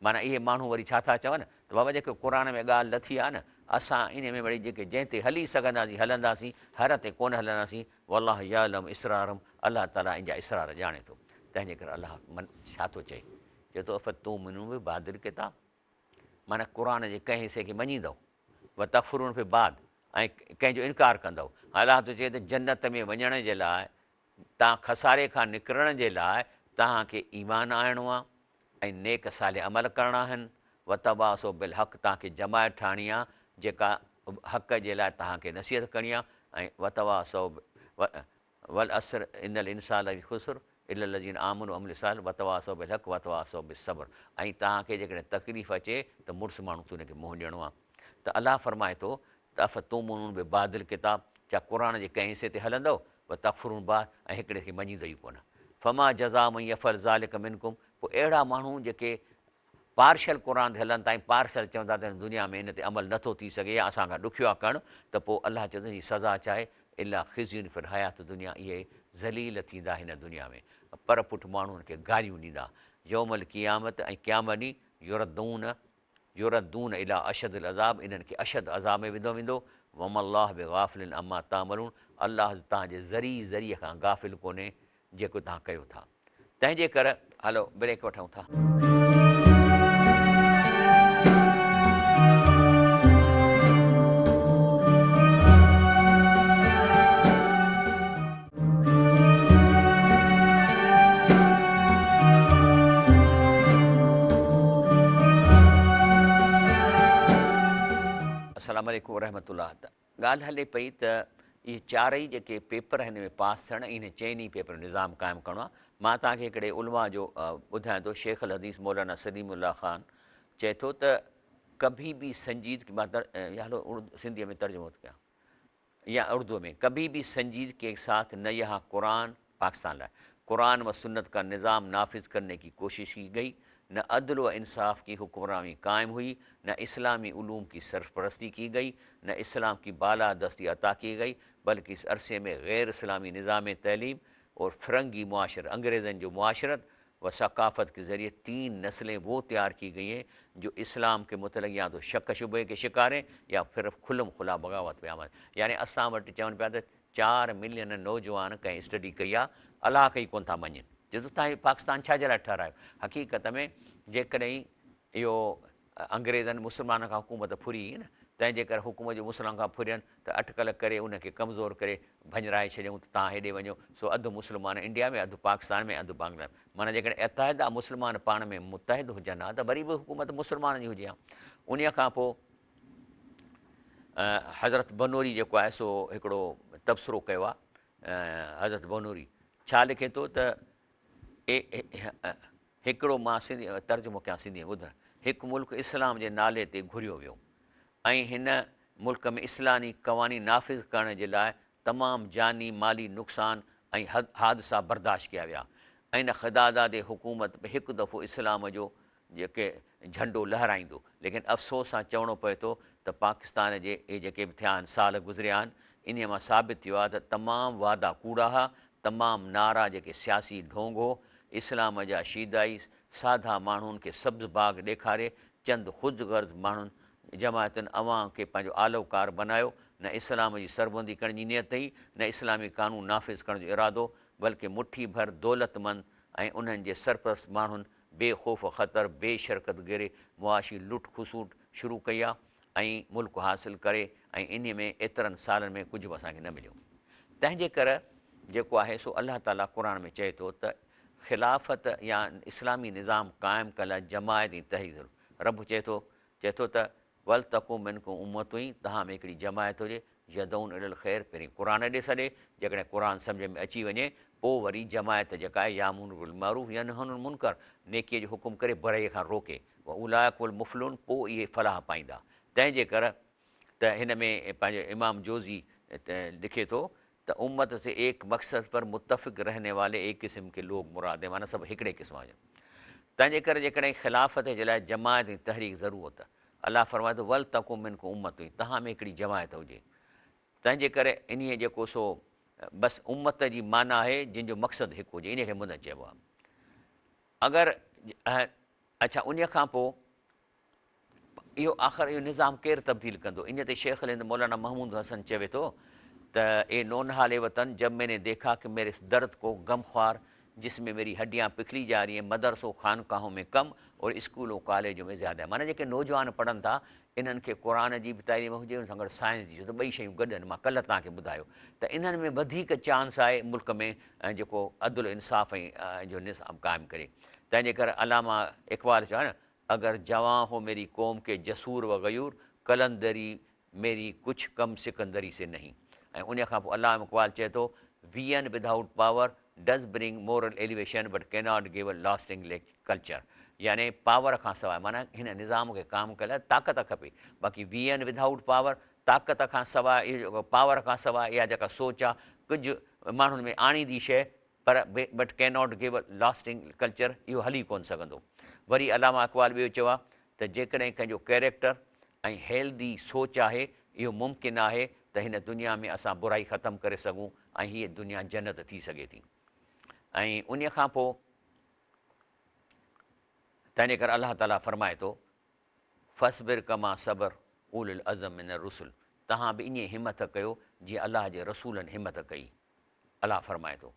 معنيٰ اهي ماڻهو وري ڇا ٿا چون ته بابا جيڪي قرآن ۾ ڳالهه لٿي آهي نه اسان ان ۾ وري جيڪي جنهن تي هلي سگهنداسين هلنداسين هر تي ڪونه هلنداسين والله يعلم اسرارهم الله تعالي ان جا اسرار ڄاڻي ٿو تنهن جي ڪري الله من ڇا ٿو چئي چئي ٿو افتومنون ببعض الڪتاب معنيٰ قرآن جي ڪنهن حصي کي مڃيندؤ وتڪفرون ببعض ۽ ڪنهن جو انڪار ڪندؤ الله ٿو چئي ته جنت ۾ وڃڻ جي لاء تان خساري کان نڪرڻ جي لاء توهان کي ايمان آڻڻو آ ۽ نيڪ صالح عمل ڪرڻا آهن، وتواصوا بالحق توهان کي جماعت ٺاهڻي آ جيڪا حق جي لاء توهان کي نصيحت ڪرڻي آ ۽ وتواصوا والعصر ان الانسان لفي خسر الا الذين آمنوا وعملوا الصالحات وتواصوا بالحق وتواصوا بالصبر ۽ توهان کي جيڪڏهن تڪليف اچي ته مڙس ماڻهو ٿي ان کي منهن ڏيڻو آ ته الله فرمائي ٿو ته افتومنون ببعض الڪتاب ڇا قرآن جي ڪنهن حصي تي هلندؤ وتڪفرون ببعض ۽ هڪڙي کي مڃيندؤ ئي ڪونه فما جزاء من يفعل ذلک منڪم پوء اهڙا ماڻهو جيڪي پارشل قرآن تي هلن ٿا ۽ پارشل چون ٿا ته هن دنيا ۾ ان تي عمل نٿو ٿي سگهي يا اسان کان ڏکيو آهي ڪرڻ ته پوء الله چوندو ان جي سزا ڇا آهي الا خزي في الحياة الدنيا اهي ذليل ٿيندا هن دنيا ۾ پر پٺ ماڻهو انهن کي گاريون ڏيندا يوم القيامت ۽ قيامت ڏينهن يردون يردون الي اشد العذاب انهن کي اشد عذاب ۾ وڌو ويندو، وما الله بغافل عما تعملون الله توهان جي ذري ذري کان غافل ڪونهي جيڪو توهان ڪيو ٿا. تنهن جي ڪر. هلو بريڪ وٺون ٿا. السلام عليڪم ورحمة الله ته ڳالهه هلي پئي ته اهي چارئي جيڪي پيپر هن ۾ پاس ٿيڻ ۽ انهن چئني پيپرن نظام قائم ڪرڻو آهي مان توهان کي هڪڙي علماء جو ٻڌايان ٿو شيخ الحديث مولانا سليم الله خان چئي ٿو ته ڪڀي به سنجيد مان هلو سنڌيء ۾ ترجمو ٿو ڪيان يا اردو ۾ ڪڀي ڀي سنجيد ڪي ساٿ نه يهان قرآن پاڪستان لاء قرآن و سنت کا نظام نافذ کرني ڪي ڪوشش ڪي گئي نه عدل و انصاف ڪي حڪمراني قائم هئي نه اسلامي علوم ڪي سرپرستي ڪي گئي نه اسلام ڪي بالا دستي عطا ڪي گئي بلڪه اس عرصي ۾ غير اسلامي نظام تعليم اور فرنگي معاشرت انگريزن جو معاشرت و ثقافت کے ذريعي تين نسلين وہ تيار ڪي گئي هين جو اسلام ڪي متعلق يا تو شڪ شبهي ڪي شڪار هين يا ڦر کلم کلا بغاوت پي آماده يعني اسان وٽ چون پيا ته چار ملين نوجوان ڪنهن اسٽڊي ڪئي آ الله کي ئي ڪون ٿا مڃين چي ٿو تهان پاڪستان ڇا جي لاء ٺهرايو حقيقت ۾ جيڪڏهن اهو انگريزن مسلمانن کان حڪومت ڦري هئي نه، تنهن جي ڪري حڪومت جو مسلمانن کان ڦرين ته اٽڪل ڪري انهن کي ڪمزور ڪري ڀڃرائي ڇڏيائون ته توهان هيڏي وڃو، سو اڌ مسلمان انڊيا ۾ اڌ پاڪستان ۾ اڌ بنگله ۾. معنيٰ جيڪڏهن اتحده مسلمان پاڻ ۾ متحد هجن ها ته وري به حڪومت مسلمانن جي هجي ها. انهيء کان پوء حضرت بنوري جيڪو آهي سو هڪڙو تبصرو ڪيو آهي. حضرت بونوري ڇا لکي ٿو ته هڪڙو مان سنڌي ترجمو ڪيان سنڌي ۾ ٻڌ هڪ ملڪ اسلام جي نالي تي گهريو ويو ۽ هن ملڪ ۾ اسلامي قوانين نافذ ڪرڻ جي لاء تمام جاني مالي نقصان ۽ حادثا برداشت ڪيا ويا ۽ ان خداداد حڪومت به هڪ دفعو اسلام جو جيڪي جهنڊو لهرائيندو ليڪن افسوس سان چوڻو پوي ٿو ته پاڪستان جي اهي جيڪي به ٿيا آهن سال گذريا آهن انهي مان ثابت ٿيو آهي ته تمام وعدا ڪوڙا ها تمام نعرا جيڪي سياسي ڍونگ هو اسلام جا شيدائي ساڌا ماڻهن کي سبز باغ ڏيکاري چند خود غرض ماڻهن جماعتن عوام کي پنهنجو آلو ڪار بنايو نه اسلام جي سربندي ڪرڻ جي نيت هئي نه اسلامي قانون نافذ ڪرڻ جو ارادو بلڪه مٺي ڀر دولتمند ۽ انهن جي سرپرست ماڻهن بي خوف و خطر، بي شرڪت گري معاشي لٽ کسوٽ شروع ڪئي آ ۽ ملڪ حاصل ڪري ۽ انهي ۾ ايترن سالن ۾ ڪجهه به اسان کي نه مليو. تنهن جي ڪر جيڪو آهي سو الله تعالي قرآن ۾ چئي ٿو ته خلافت يا اسلامي نظام قائم ڪرڻ لاء جماعت ۽ تحريڪ ضرور رب چئي ٿو چئي ٿو ته ولتڪن منڪم امة توهان ۾ هڪڙي جماعت هجي، يدعون الي الخير پهرين قرآن ڏي سڏي، جيڪڏهن قرآن سمجهه ۾ اچي وڃي پوء وري جماعت جيڪا آهي يامرون بالمعروف ينهون عن المنڪر نيڪيء جو حڪم ڪري برائيء کان روڪي، واولئک هم المفلحون پوء اهي فلاح پائيندا. تنهن جي ڪر ته هن ۾ پنهنجو امام جوزي لکي ٿو ته امت سي ايڪ مقصد پر متفق رهني والي ايڪ قسم ڪي لوگ مراد هين معنيٰ سڀ هڪڙي قسم جا هجن. تنهن جي ڪري جيڪڏهن خلافت جي لاء جماعت ۽ تحريڪ ضرورت الله فرمائي ٿو ولتڪن منڪم امت توهان ۾ هڪڙي جماعت هجي. تنهن جي ڪري انهيء جيڪو سو بس امت جي معنيٰ آهي جن جو مقصد هڪ هجي انهيء کي امت چئبو آهي. اگر اڇا انهيء کان پوء اهو آخر اهو نظام ڪير تبديل ڪندو؟ ان تي شيخ الهند مولانا محمود حسن چوي ٿو ته اي نونهال وطن جب مين ني ديکا ڪه ميري اس درد ڪو غمخوار جس ۾ ميري هڊيان پکلي جا رهي هين مدرسو خانقاهون ۾ ڪم اور اسڪولون ڪاليجون ۾ زياده معنيٰ جيڪي نوجوان پڙهن ٿا انهن کي قرآن جي به تعليم هجي ان سان گڏ سائنس جي ڇو ته ٻئي شيون گڏ آهن مان ڪلهه توهان کي ٻڌايو ته انهن ۾ وڌيڪ چانس آهي ملڪ ۾ جيڪو عدل انصاف ۽ جو نظام قائم ڪري تنهن جي ڪري علامه اقبال چيو آهي نه اگر جوان هو ميري قوم ڪي جسور و غيور قلندري ميري ڪڇ ڪم سڪندري سي نهين ۽ انهيء کان پوء علامه اقبال چئي ٿو vision without power does bring moral elevation but cannot give a lasting culture يعني پاور کان سواء معنيٰ هن نظام کي قائم ڪرڻ لاء طاقت کپي باقي ويئن ودائوٽ پاور طاقت کان سواء پاور کان سواء اها جيڪا سوچ آ ڪجهه ماڻهن ۾ آڻيندي شيء پر but can not give a lasting culture اهو هلي ڪونه سگهندو. وري علامه اقبال ٻيو چيو آهي ته جيڪڏهن ڪنهن جو ڪيريڪٽر ۽ هيلدي سوچ آهي اهو ممڪن آهي ته هن دنيا ۾ اسان برائي ختم ڪري سگهون ۽ هيء دنيا جنت ٿي سگهي ٿي ۽ انهيء کان پوء تنهنجي ڪري الله تعاليٰ فرمائي ٿو فاصبر ڪما صبر اولو العزم من الرسل توهان به ائين همٿ ڪيو جيئن الله جي رسولن همٿ ڪئي. الله فرمائي ٿو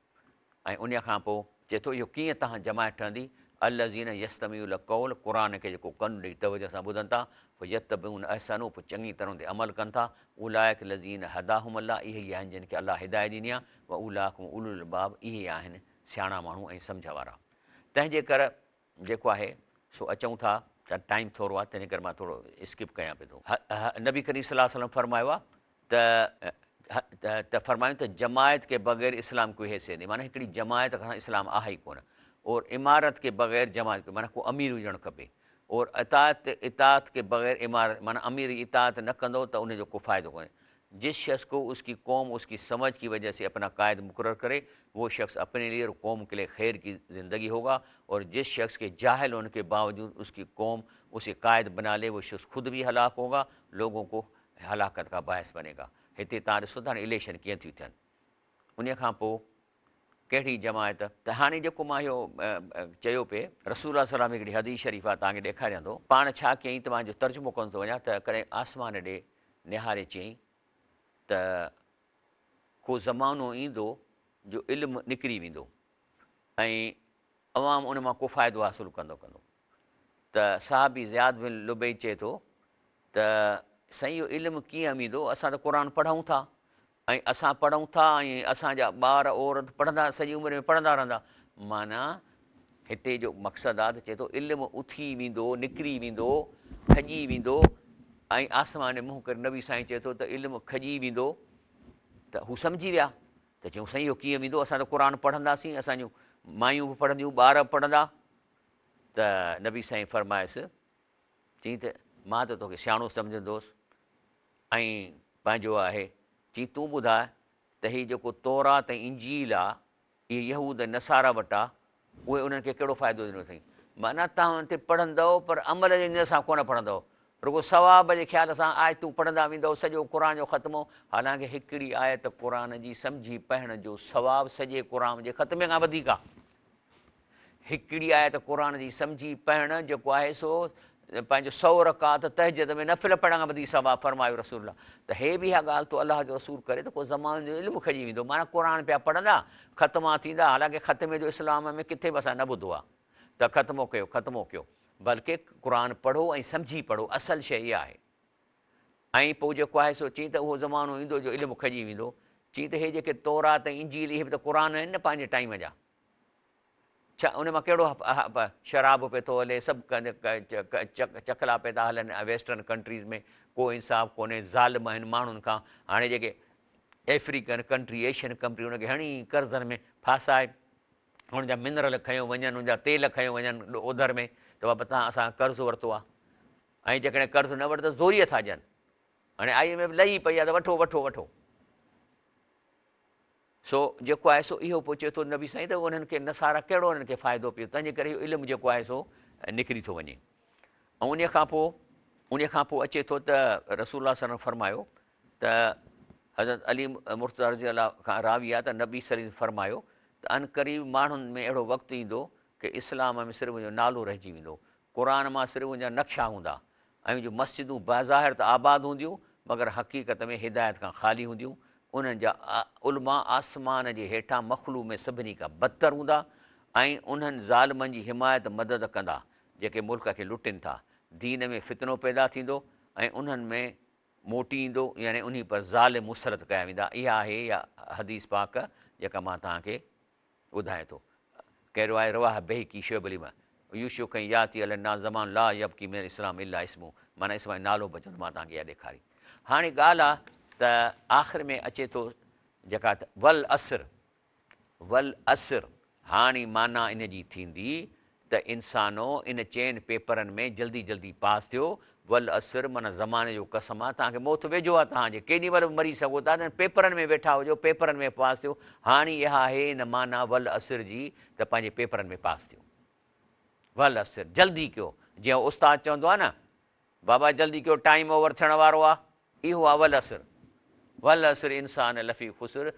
۽ انهيء کان پوء چئي ٿو اهو ڪيئن توهان جماعت ٺهندي الذين يستمعون القول قرآن کي جيڪو ڪن ڏئي توجه سان ٻڌن ٿا فيتبعون احسنه پوء چڱي طرح ان تي عمل ڪن ٿا اولئک الذين هداهم الله اهي ئي آهن جن کي الله هدايت ڏني آهي واولئک هم اولو الالباب اهي ئي آهن سياڻا ماڻهو ۽ سمجهه وارا تنهن جي ڪر جيڪو آهي سو اچون ٿا ته ٽائيم ٿورو آهي تنهن جي ڪري مان ٿورو اسڪپ ڪيان پيو ٿو نبي ڪريم صلي الله عليه وسلم فرمايو آهي ته ته فرمايو ته جماعت ڪي بغير اسلام ڪوئي حيثيت نهين معنيٰ هڪڙي جماعت کان اسلام آهي ئي ڪونه اور امارت ڪي بغير جماعت ڪوئي معنيٰ ڪو امير هجڻ کپي اور اطاعت اطاعت ڪي بغير امارت معنيٰ امير جي اطاعت نه ڪندو ته ان جو ڪو فائدو ڪونهي جس شخص ڪو اس ڪي قوم اس ڪي سمجھ ڪي وجه سي اپنا قائد مقرر ڪري وو شخص اپني ليي اور قوم ڪي ليي خير ڪي زندگي هوگا اور جس شخص ڪي جاهل هون ڪي باوجود اس ڪي قوم اسي قائد بنا لي وو شخص خود بي هلاڪ هوگا لوگون ڪو هلاڪت ڪا باعث بني گا. هتي توهان ڏسو ٿا نه اليڪشن ڪيئن ٿيون ٿين. انهيء کان پوء ڪهڙي جماعت. ته هاڻي جيڪو مان اهو چيو پئي. رسول الله صلي الله عليه وسلم هڪڙي حديث شريف آهي توهان کي ڏيکاريان ٿو. پاڻ ڇا ڪيائين ته مان جو ترجمو ڪندو ٿو وڃان ته ڪڏهن آسمان ڏي نهاري چيائين ته ڪو زمانو ايندو جو علم نڪري ويندو ۽ عوام ان مان ڪو فائدو حاصل ڪندو ڪندو ته صحابي زياد بن لبيد چئي ٿو ته سائين اهو علم ڪيئن ويندو اسان ته قرآن پڙهون ٿا ۽ اسان پڙهون ٿا ۽ اسان جا ٻار عورت پڙهندا سڄي عمر ۾ پڙهندا رهندا معنيٰ هتي جو مقصد آ ته چئي ٿو علم اٿي ويندو نڪري ويندو کڄي ويندو ۽ آسمان ۾ منهن ڪري نبي سائين چئي ٿو ته علم کڄي ويندو ته هو سمجهي ويا ته ته چيائون سائين اهو ڪيئن ويندو اسان ته قرآن پڙهنداسين اسان جون مايون به پڙهنديون ٻار به پڙهندا ته نبي سائين فرمايس چيائين ته مان ته توکي سياڻو سمجهندو هوس ۽ پنهنجو آهي چيائين تون ٻڌاء ته هي جيڪو تورات ۽ انجيل آ اهي يهود ۽ نصارا وٽ آ، اهي انهن کي ڪهڙو فائدو ڏنو اٿئين؟ معنيٰ توهان انهن تي پڙهندؤ پر عمل جي نيت سان ڪونه پڙهندؤ، رڳو ثواب جي خيال سان آيتون پڙهندا ويندؤ، سڄو قرآن جو ختمو، حالانڪه هڪڙي آيت قرآن جي سمجهي پڙهڻ جو ثواب سڄي قرآن جي ختمي کان وڌيڪ آ. هڪڙي آيت قرآن جي سمجهي پڙهڻ جيڪو آهي سو پنهنجو سئو رڪعت تهجد ۾ نفل پڙهڻ کان وڌيڪ ثواب فرمايو رسول الله ته هي به اها ڳالهه ٿو الله جو رسول ڪري ته ڪو زماني جو علم کڄي ويندو معنيٰ قرآن پيا پڙهندا ختما ٿيندا حالانڪه ختمي جو اسلام ۾ ڪٿي به اسان نه ٻڌو آهي ته ختمو ڪيو ختمو ڪيو بلڪه قرآن پڙهو ۽ سمجهي پڙهو اصل شيء اها آهي ۽ پوء جيڪو آهي سو چئين ته اهو زمانو ايندو جو علم کڄي ويندو چئين ته هي جيڪي تورات ۽ انجيل اهي به ته قرآن آهن نه پنهنجي ٽائيم جا ڇا ان مان ڪهڙو شراب پئي ٿو هلي، سڀ چڪلا پئي ٿا هلن ويسٽرن ڪنٽريز ۾ ڪو انصاف ڪونهي، ظالم آهن ماڻهن کان، هاڻي جيڪي African country Asian country in کي هڻي قرضن ۾ ڦاسائي ان جا منرل کنيو وڃن ان جا تيل کنيو وڃن اوڌر ۾ ته بابا تهان اسان کان قرض ورتو آهي ۽ جيڪڏهن قرض نه وٺ ته زوريء ٿا ڏين، هاڻي I M F لهي پئي آهي ته وٺو وٺو وٺو. سو جيڪو آهي سو اهو پوء چئي ٿو نبي سائين ته انهن کي نصارا ڪهڙو انهن کي فائدو پيو تنهن جي ڪري اهو علم جيڪو آهي سو نڪري ٿو وڃي ۽ ان کان پوء ان کان پوء اچي ٿو ته رسول الله صلي الله فرمايو ته حضرت علي مرتضيٰ رضي الله کان راوي آهي ته نبي صلي الله فرمايو ته ان قريب ماڻهن ۾ اهڙو وقت ايندو ڪه اسلام ۾ صرف ان جو نالو رهجي ويندو قرآن مان صرف ان جا نقشا هوندا ۽ جون مسجدون بظاهر ته آباد هونديون مگر حقيقت ۾ هدايت کان خالي هونديون، انهن جا علماء آسمان جي هيٺان مخلوق ۾ سڀني کان بدتر هوندا ۽ انهن ظالمن جي حمايت مدد ڪندا جيڪي ملڪ کي لٽين ٿا، دين ۾ فتنو پيدا ٿيندو ۽ انهن ۾ موٽي ايندو يعني انهي پر ظالم مسلط ڪيا ويندا، اها آهي اها حديث پاڪ جيڪا مان توهان کي ٻڌائي ٿو. ڪنهن روايت رواه بيهقي شعب الايمان يوشڪ ان ياتي علي الناس زمان لا يبقي من الاسلام الا اسمه معنيٰ اسم جو نالو بچندو مان توهان کي اها ڏيکاري. هاڻي ڳالهه آ ته آخر ۾ اچي ٿو جيڪا ته والعصر والعصر هاڻي معنيٰ ان جي ٿيندي ته انسانو ان چئن پيپرن ۾ جلدي جلدي پاس ٿيو، والعصر معنيٰ زماني جو قسم آ، توهان کي موت ويجهو آ توهان جي ڪيڏي مهل به مري سگهو ٿا ته پيپرن ۾ ويٺا هجو پيپرن ۾ پاس ٿيو، هاڻي اها آهي ان معنيٰ والعصر جي ته پنهنجي پيپرن ۾ پاس ٿيو. والعصر جلدي ڪيو جيئن استاد چوندو آ نه بابا جلدي ڪيو ٽائيم اوور ٿيڻ وارو آ اهو آ والعصر والعصر انسان لفي خسر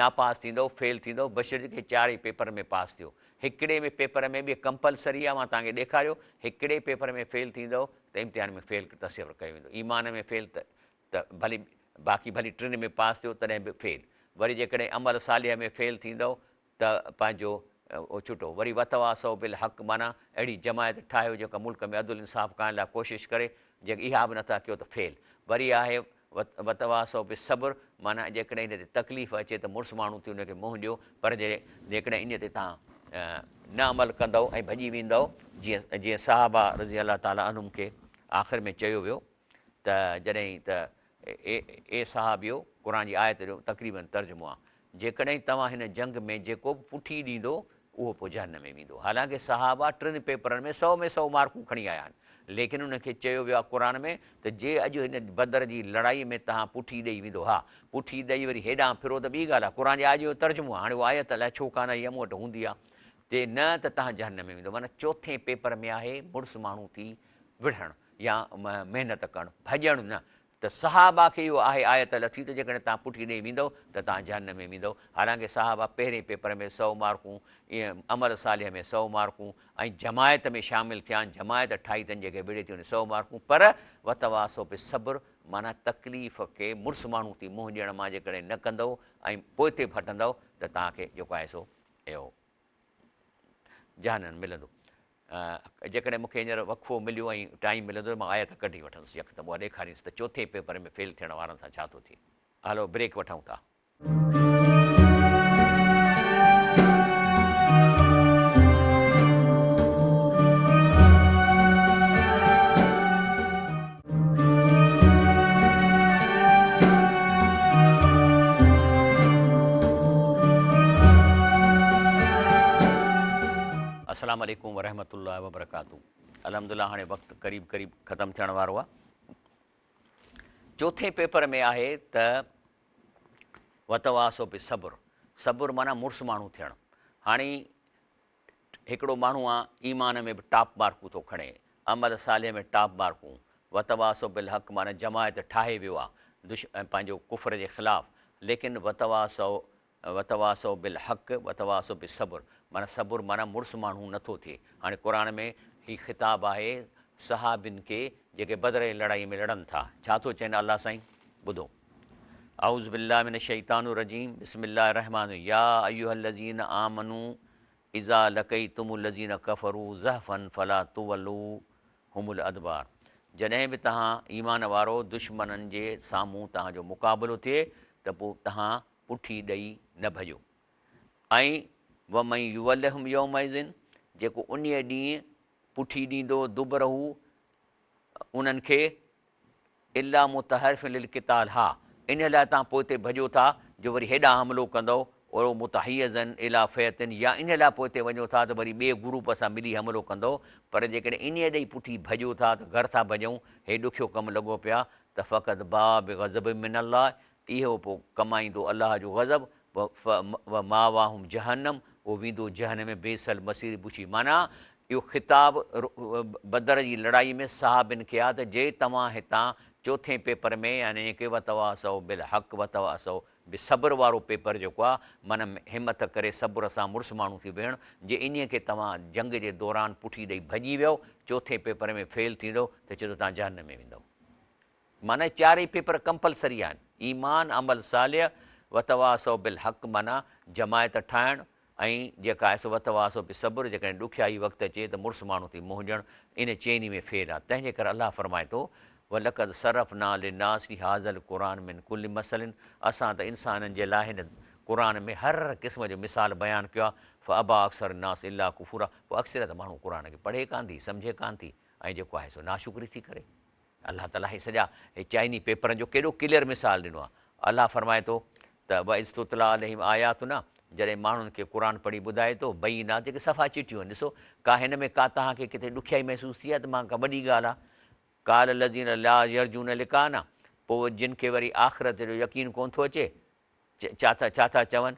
ناپاس ٿيندؤ فيل ٿيندؤ بشرطيڪ هي چارئي پيپر ۾ پاس ٿيو هڪڙي ۾ پيپر ۾ به ڪمپلسري آ مان توهان کي ڏيکاريو هڪڙي پيپر ۾ فيل ٿيندؤ ته امتحان ۾ فيل تصور ڪيو ويندو ايمان ۾ فيل ته ته ڀلي باقي ڀلي ٽن ۾ پاس ٿيو تڏهن به فيل وري جيڪڏهن عمل صالح ۾ فيل ٿيندؤ ته پنهنجو ڇٽو وري وتواصوا بالحق معنيٰ اهڙي جماعت ٺاهيو جيڪا ملڪ ۾ عدل انصاف قائم لاء ڪوشش ڪري جي اها به نٿا ڪيو ته فيل وري آهي وتواصوا بالصبر معنيٰ جيڪڏهن ان تي تڪليف اچي ته مڙس ماڻهو ٿي ان کي منهن ڏيو پر جيڪڏهن ان تي توهان نه عمل ڪندؤ ۽ ڀڄي ويندؤ جيئن جيئن صحابه رضي الله تعالٰي عنهم کي آخر ۾ چيو ويو ته جڏهن ته اي اي صحابيو قرآن جي آيت جو تقريباً ترجمو آ جيڪڏهن توهان هن جنگ ۾ جيڪو به پٺي ڏيندو اهو پوء جهنم ۾ ويندو. حالانڪه صحابه ٽن پيپرن ۾ سؤ ۾ سؤ مارڪون کڻي آيا آهن. ليڪن انهن کي چيو ويو آهي قرآن ۾ ته جي اڄ هن بدر جي لڙائي ۾ توهان پٺي ڏئي ويندو ها پٺي ڏئي وري هيڏانهن ڦرو ته ٻي ڳالهه آهي قرآن جي آيت جو ترجمو آهي هاڻي اها آيت الائي ڇو ڪانه آئي آهي مون وٽ هوندي آهي تي نه ته توهان جهنم ۾ ويندو معنيٰ چوٿين پيپر ۾ آهي مڙس ماڻهو ٿي وڙهڻ يا محنت ڪرڻ ڀڄڻ نه ته صحابه کي اهو آهي آيت لٿي ته جيڪڏهن توهان پٺي ڏئي ويندؤ ته توهان جهنم ۾ ويندؤ حالانڪه صحابه پهرين پيپر ۾ سؤ مارڪون عمل صالح ۾ سؤ مارڪون ۽ جماعت ۾ شامل ٿيا جماعت ٺاهي تن جيڪي وڙهي ٿي ان سؤ مارڪون پر وتواصوا بالصبر معنيٰ تڪليف کي مڙس ماڻهو ٿي منهن ڏيڻ مان جيڪڏهن نه ڪندؤ ۽ پوئتي ڦٽندؤ ته توهان کي جيڪو آهي سو اهو جهنم ملندو. جيڪڏهن مون کي هينئر وقفو مليو ۽ ٽائيم ملندو ته مان آيت ڪڍي وٺندس يڪدم اها ڏيکاريندس ته چوٿين پيپر ۾ فيل ٿيڻ وارن سان ڇا ٿو ٿئي. هلو بريڪ وٺون ٿا. السلام عليڪم ورحمة الله وبرڪاته الحمدلله هاڻي وقت قريب قريب ختم ٿيڻ وارو آهي. چوٿين پيپر ۾ آهي ته وتواصوا بالصبر، صبر معنيٰ مڙس ماڻهو ٿيڻ. هاڻي هڪڙو ماڻهو آ ايمان ۾ به ٽاپ مارڪون ٿو کڻي، عمل صالح ۾ ٽاپ مارڪون، وتواصوا بالحق معنيٰ جماعت ٺاهي ويو آ دش پنهنجو ڪفر جي خلاف، ليڪن وتواصوا وتواصوا بالحق وتواصوا بالصبر معنيٰ صبر معنيٰ مڙس ماڻهو نه ٿو ٿئي. هاڻي قرآن ۾ هي خطاب آهي صحابين کي جيڪي بدر جي لڙائي ۾ لڙن ٿا. ڇا ٿو چين الله سائين؟ ٻڌو. اعوذ بالله من الشيطان الرجيم بسم الله الرحمٰن الرحيم يا ايها الذين آمنوا اذا لقيتم الذين ڪفروا زحفا فلا تولوهم الادبار جڏهن به توهان ايمان وارو دشمنن جي سامهون توهان جو مقابلو ٿئي ته پوء توهان پٺي ڏئي نه ڀڄو ۽ ومن يولهم يومئذ جيڪو انهيء ڏينهن پٺي ڏيندو دبره انهن کي الا متحرف للقتال ها انهيء لاء توهان پوئتي ڀڄو ٿا جو وري هيڏانهن حملو ڪندؤ او متحيزا الي فئة يا انهيء لاء پوئتي وڃو ٿا ته وري ٻئي گروپ سان ملي حملو ڪندؤ پر جيڪڏهن انهيء ڏئي پٺي ڀڄو ٿا ته گهر ٿا ڀڄون هي ڏکيو ڪم لڳو پيو آ ته فقد باء بغضب من الله اهو پوء ڪمائيندو الله جو غضب، و ماواهم جهنم، اهو ويندو جهنم ۾ بئس المصير بڇي معنيٰ اهو خطاب بدر جي لڙائي ۾ صحابين کي آ ته جي توهان هتان چوٿين پيپر ۾ يعني ڪه وتواصوا بالحق وتواصوا بالصبر وارو پيپر جيڪو آ معنيٰ همت ڪري صبر سان مڙس ماڻهو ٿي ويهڻ جي انهيء کي توهان جنگ جي دوران پٺي ڏئي ڀڄي ويؤ چوٿين پيپر ۾ فيل ٿيندؤ ته چئي ٿو توهان جهنم ۾ ويندؤ. معنيٰ چارئي پيپر ڪمپلسري آهن، ايمان، عمل صالح، وتواصوا بالحق معنيٰ جماعت ٺاهڻ ۽ جيڪا آهي سو وتواصوا بالصبر جيڪڏهن ڏکيائي وقت اچي ته مڙس ماڻهو ٿي منهن ڏيڻ ان چئني ۾ فيل آهي تنهن جي ڪري الله فرمائي ٿو ولقد صرفنا للناس في هذا القرآن من ڪل مثل اسان ته انسانن جي لاء هن قرآن ۾ هر قسم جو مثال بيان ڪيو آهي فابيٰ اڪثر الناس الا ڪفورا پوء اڪثريت ماڻهو قرآن کي پڙهي ڪانه ٿي سمجهي ڪانه ٿي ۽ جيڪو آهي سو ناشڪري ٿي ڪري. الله تعاليٰ هي سڄا هي چئني پيپرن جو ڪيڏو ڪليئر مثال ڏنو آهي. الله فرمائي ٿو ته واذ تتليٰ عليهم آياتنا جڏهن ماڻهن کي قرآن پڙهي ٻڌائي ٿو بينات جيڪي صفا چٽيون آهن ڏسو ڪا هن ۾ ڪا توهان کي ڪٿي ڏکيائي محسوس ٿي آهي ته مان ڪا وڏي ڳالهه آهي قال الذين لا يرجون لقاءنا پوء جن کي وري آخرت جو يقين ڪونه ٿو اچي چا ٿا ڇا ٿا چون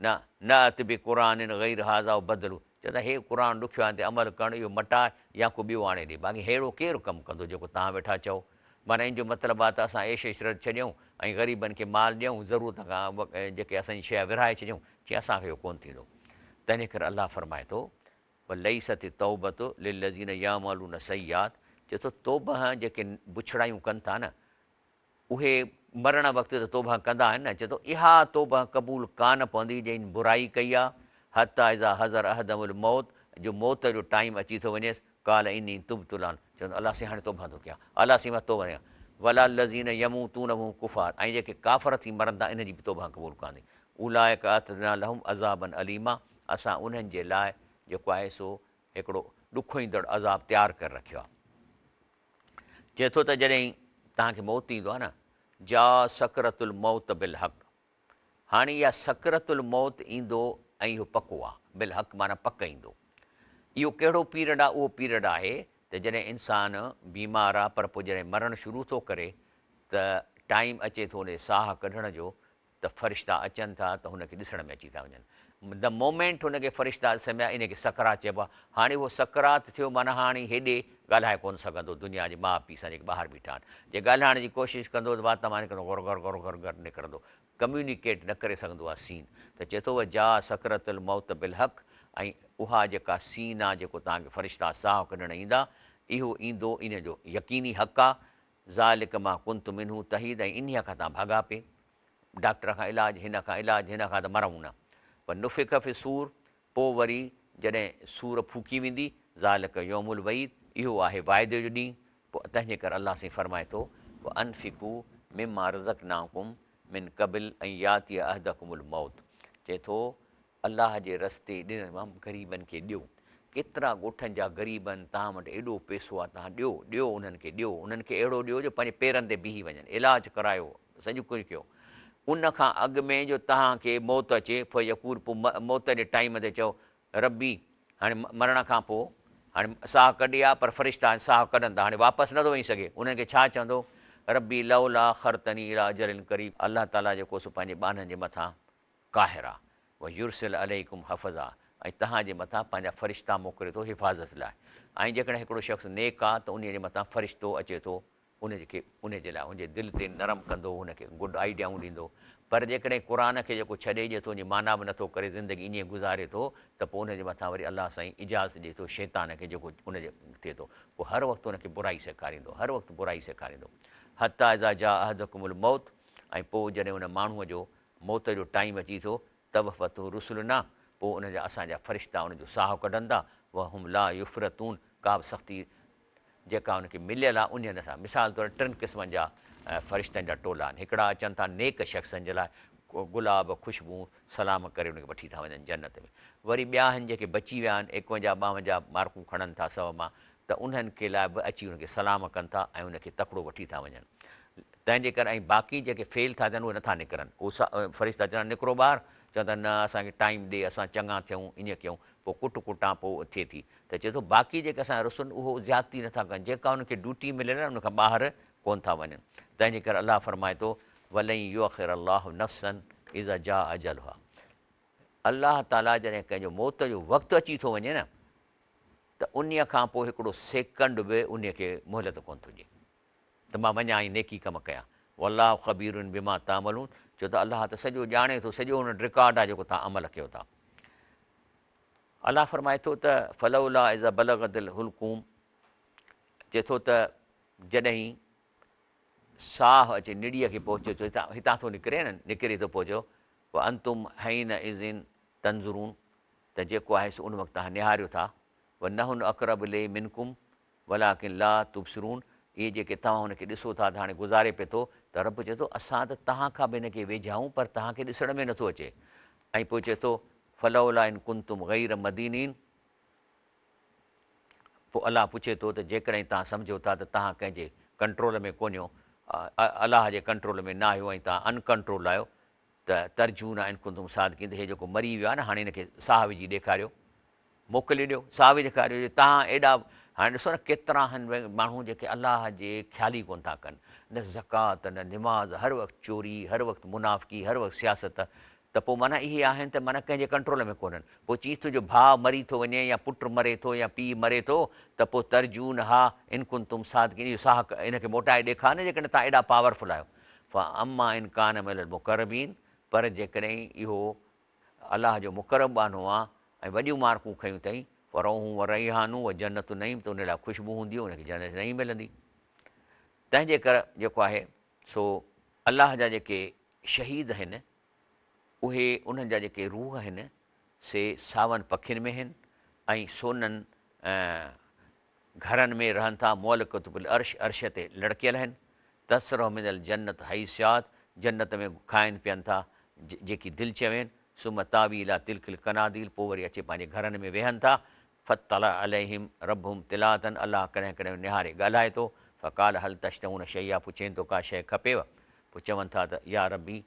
نه نه ائت بقرآن غير هذا او بدله چون ٿا هي قرآن ڏکيو آهي ان تي عمل ڪرڻ اهو مٽاء يا ڪو ٻيو آڻي ڏي باقي ههڙو ڪير ڪم ڪندو جيڪو توهان ويٺا چئو معنيٰ ان جو مطلب آهي ته اسان عيش عشرت ڇڏيون ۽ غريبن کي مال ڏيون ضرورت کان جيڪي اسان جي شيء آهي ورهائي ڇڏيون چي اسان کي اهو ڪونه ٿيندو تنهنجي ڪري الله فرمائي ٿو وليست التوبة للذين يعملون السيئات چئي ٿو توبه جيڪي بڇڙايون ڪن ٿا نه اهي مرڻ وقت ته توبهه ڪندا آهن نه، چئي ٿو اها توبهه قبول ڪانه پوندي جنهن برائي ڪئي آ، حتي اذا حضر احدهم الموت جو موت جو ٽائيم اچي ٿو وڃيس، قال اني تبت الان چوندو الله سائين هاڻي توبهه ٿو ڪيان، الله سائين مان توبهه ڪيان، ولا الذين يموتون وهم ڪفار ۽ جيڪي ڪافر ٿي مرن ٿا انهن جي به توبهه قبول ڪانه ٿيندي، اولئڪ اعتدنا لهم عذابا اليما اسان انهن جي لاء جيڪو آهي سو هڪڙو ڏکوئيندڙ عذاب تيار ڪري رکيو آهي. چئي ٿو ته جڏهن توهان کي موت ايندو آهي نه جاء سڪرت الموت بالحق هاڻي اها سڪرت الموت ايندو ۽ اهو پڪو آهي بالحق معنيٰ پڪ ايندو اهو ڪهڙو پيرڊ آهي اهو پيرڊ آهي ته جڏهن انسان بيمار آهي پر پوء جڏهن مرڻ شروع ٿو ڪري ته ٽائيم اچي ٿو ان جي ساهه ڪڍڻ جو ته فرشتا اچن ٿا ته هن کي ڏسڻ ۾ اچي ٿا وڃن. The moment هن کي فرشتا ڏسڻ ۾ آيا ان کي سڪرات چئبو آهي. هاڻي اهو سڪرات ٿيو معنيٰ هاڻي هيڏي ڳالهائي ڪونه سگهندو دنيا جي ماء پيء سان جيڪي ٻاهر بيٺا آهن. جي ڳالهائڻ جي ڪوشش ڪندو ته وات مان نڪرندو غر غر غر غر غر نڪرندو. ڪميونيڪيٽ نه ڪري سگهندو اها سين ته چئي ٿو وجاء سڪرت الموت بالحق ۽ اها جيڪا سين آهي جيڪو توهان کي فرشتا ساهه ڪڍڻ ايندا اهو ايندو ان جو يقيني حق آهي ذلک ما ڪنت منه تحيد ۽ انهيء کان تان ڀڳا پي، ڊاڪٽر کان علاج، هن کان علاج، هن کان ته مرئون نه. ونفخ في الصور پوء وري جڏهن صور ڦوڪي ويندي، ذلک يوم الوعيد اهو آهي واعدي جو ڏينهن، پوء تنهن جي ڪري الله سائين فرمائي ٿو، وانفقوا مما رزقناڪم من قبل ان ياتي احدڪم الموت چئي ٿو الله جي رستي ڏنل مان غريبن کي ڏيو. ڪيترا ڳوٺن جا غريب آهن توهان وٽ ايڏو پئسو آهي توهان ڏيو ڏيو انهن کي ڏيو انهن کي اهڙو ڏيو جو پنهنجي پيرن تي بيهي وڃن علاج ڪرايو سڄو ڪجهه ڪيو ان کان اڳ ۾ جو توهان کي موت اچي فيقول پوء موت جي ٽائيم تي چئو ربي هاڻي مرڻ کان پوء هاڻي ساهه ڪڍي آ پر فرشتا ساهه ڪڍن ٿا هاڻي واپس نٿو وڃي سگهي انهن کي ڇا چوندو ربي لولا اخرتني الي اجل قريب الله تعالي جيڪو سو پنهنجي ٻانهن جي مٿان قاهر آ ويرسل عليڪم حفظا ۽ توهان جي مٿان پنهنجا فرشتا موڪلي ٿو حفاظت لاء ۽ جيڪڏهن هڪڙو شخص نيڪ آ ته انهي جي مٿان فرشتو اچي ٿو ان کي ان جي لاء ان جي دل تي نرم ڪندو ان کي گڊ آئيڊيائون ڏيندو پر جيڪڏهن قرآن کي جيڪو ڇڏي ڏئي ٿو ان جي معنيٰ به نٿو ڪري زندگي ائين گذاري ٿو ته پوء ان جي مٿان وري الله سائين اجازت ڏئي ٿو شيطان کي جيڪو ان جي ٿئي ٿو پوء هر وقت ان کي برائي سيکاريندو هر وقت برائي سيکاريندو حتيٰ اذا جاء احدڪم الموت ۽ پوء جڏهن ان ماڻهوء جو موت جو ٽائيم اچي ٿو توفته رسلنا پوء ان جا اسان جا فرشتا ان جو ساهه ڪڍن ٿا وهم لا يفرطون ڪا به سختي جيڪا ان کي مليل آهي انهيء نه سان مثال طور ٽن قسمن جا فرشتن جا ٽولا آهن هڪڙا اچن ٿا نيڪ شخصن جي لاء گلاب خوشبو سلام ڪري ان کي وٺي ٿا وڃن جنت ۾ وري ٻيا آهن جيڪي بچي ويا آهن ايڪونجاهه ٻاونجاهه مارڪون کڻن ٿا سو مان ته انهن کي لاء به اچي ان کي سلام ڪن ٿا ۽ ان کي تڪڙو وٺي ٿا وڃن تنهن جي ڪري ۽ باقي جيڪي فيل ٿا ٿين اهي نٿا نڪرن اهي فرشتا چون ٿا نڪرو ٻاهر چون ٿا نه اسان کي ٽائيم ڏي اسان چڱا ٿيون ائين ڪيون پوء ڪٽ ڪٽان پوء ٿئي ٿي ته چئي ٿو باقي جيڪي اسان جا رسول اهو زيادتي نٿا ڪن جيڪا انهن کي ڊيوٽي مليل آهي ان کان ٻاهر ڪونه ٿا وڃن تنهن جي ڪري الله فرمائي ٿو ولن يؤخر الله نفسا اذا جاء اجلها الله تعالي جڏهن ڪنهن جو موت جو وقت اچي ٿو وڃي نه ته انهي کان پوء هڪڙو سيڪنڊ به انهي کي مهلت ڪونه ٿو ڏئي ته مان وڃان ۽ نيڪي ڪم ڪيان والله خبير بما تعملون ڇو ته الله ته سڄو ڄاڻي ٿو سڄو ان وٽ رڪارڊ آهي جيڪو توهان عمل ڪيو ٿا. الله فرمائي ٿو ته فلولا اذا بلغت الحلقوم چئي ٿو ته جڏهن ساهه اچي نڙيء کي پهچي ٿو هتان ٿو نڪري نه نڪري ٿو پهچو وانتم حينئذ تنظرون ته جيڪو آهي سو ان وقت توهان نهاريو ٿا ونحن اقرب اليه منڪم ولڪن لا تبصرون اهي جيڪي توهان هن کي ڏسو ٿا ته هاڻي گذاري پئي ٿو ته رب چئي ٿو اسان ته توهان کان به هن کي ويجها آهيون پر توهان کي ڏسڻ ۾ نٿو اچي ۽ پوء چئي ٿو فلولا ان ڪنتم غير مدينين پوء الله پڇي ٿو ته جيڪڏهن توهان سمجهو ٿا ته توهان ڪنهن جي ڪنٽرول ۾ ڪونهيو الله جي ڪنٽرول ۾ نه آهيو ۽ توهان ان ڪنٽرول آهيو ته ترجعونها ان ڪنتم صادقين ته هي جيڪو مري ويو آهي نه هاڻي هن کي ساهه وجهي ڏيکاريو موڪلي ڏيو، ساهه به ڏيکاريو جي توهان ايڏا هاڻي ڏسو نه ڪيترا آهن ماڻهو جيڪي الله جي خيال ئي ڪونه ٿا ڪن، نه زڪوات نه نماز، هر وقت چوري، هر وقت منافقي، هر وقت سياست ته پوء معنيٰ اهي آهن ته معنيٰ ڪنهن جي ڪنٽرول ۾ ڪونهن. پوء چيس تنهنجو ڀاء مري ٿو وڃي يا پٽ مري ٿو يا پيء مري ٿو ته پوء ترجعونها ان ڪنتم صادقين اهو ساهه ان کي موٽائي ڏيکار نه جيڪڏهن توهان ايڏا پاورفل آهيو. فاما ان ڪان من المقربين پر جيڪڏهن اهو الله جو مقرب ٻانهو آ ۽ وڏيون مارڪون کنيون اٿئي، فروح و ريحان و جنت نعيم ته ان لاء خوشبو هوندي ان کي جنت نعيم ملندي. تنهن جي ڪر جيڪو آهي سو الله جا جيڪي شهيد هن اهي انهن جا جيڪي روح هن سي ساون پکين ۾ هن ۽ سونن گهرن ۾ رهن ٿا، معلقة بالعرش، عرش تي لڙڪيل آهن، تسرح من الجنة حيث شاءت، جنت ۾ کائن پيئن ٿا جيڪي دل چوين، ثم تاوي الي تلڪ القناديل، پوء وري اچي پنهنجي گهرن ۾ ويهن ٿا، فاطلع عليهم ربهم طلاعة، الله ڪڏهن ڪڏهن نهاري ڳالهائي ٿو، فقال هل تشتهون شيئا، پڇين ٿو ڪا شيء کپيو؟ پوء چون ٿا ته يا ربي،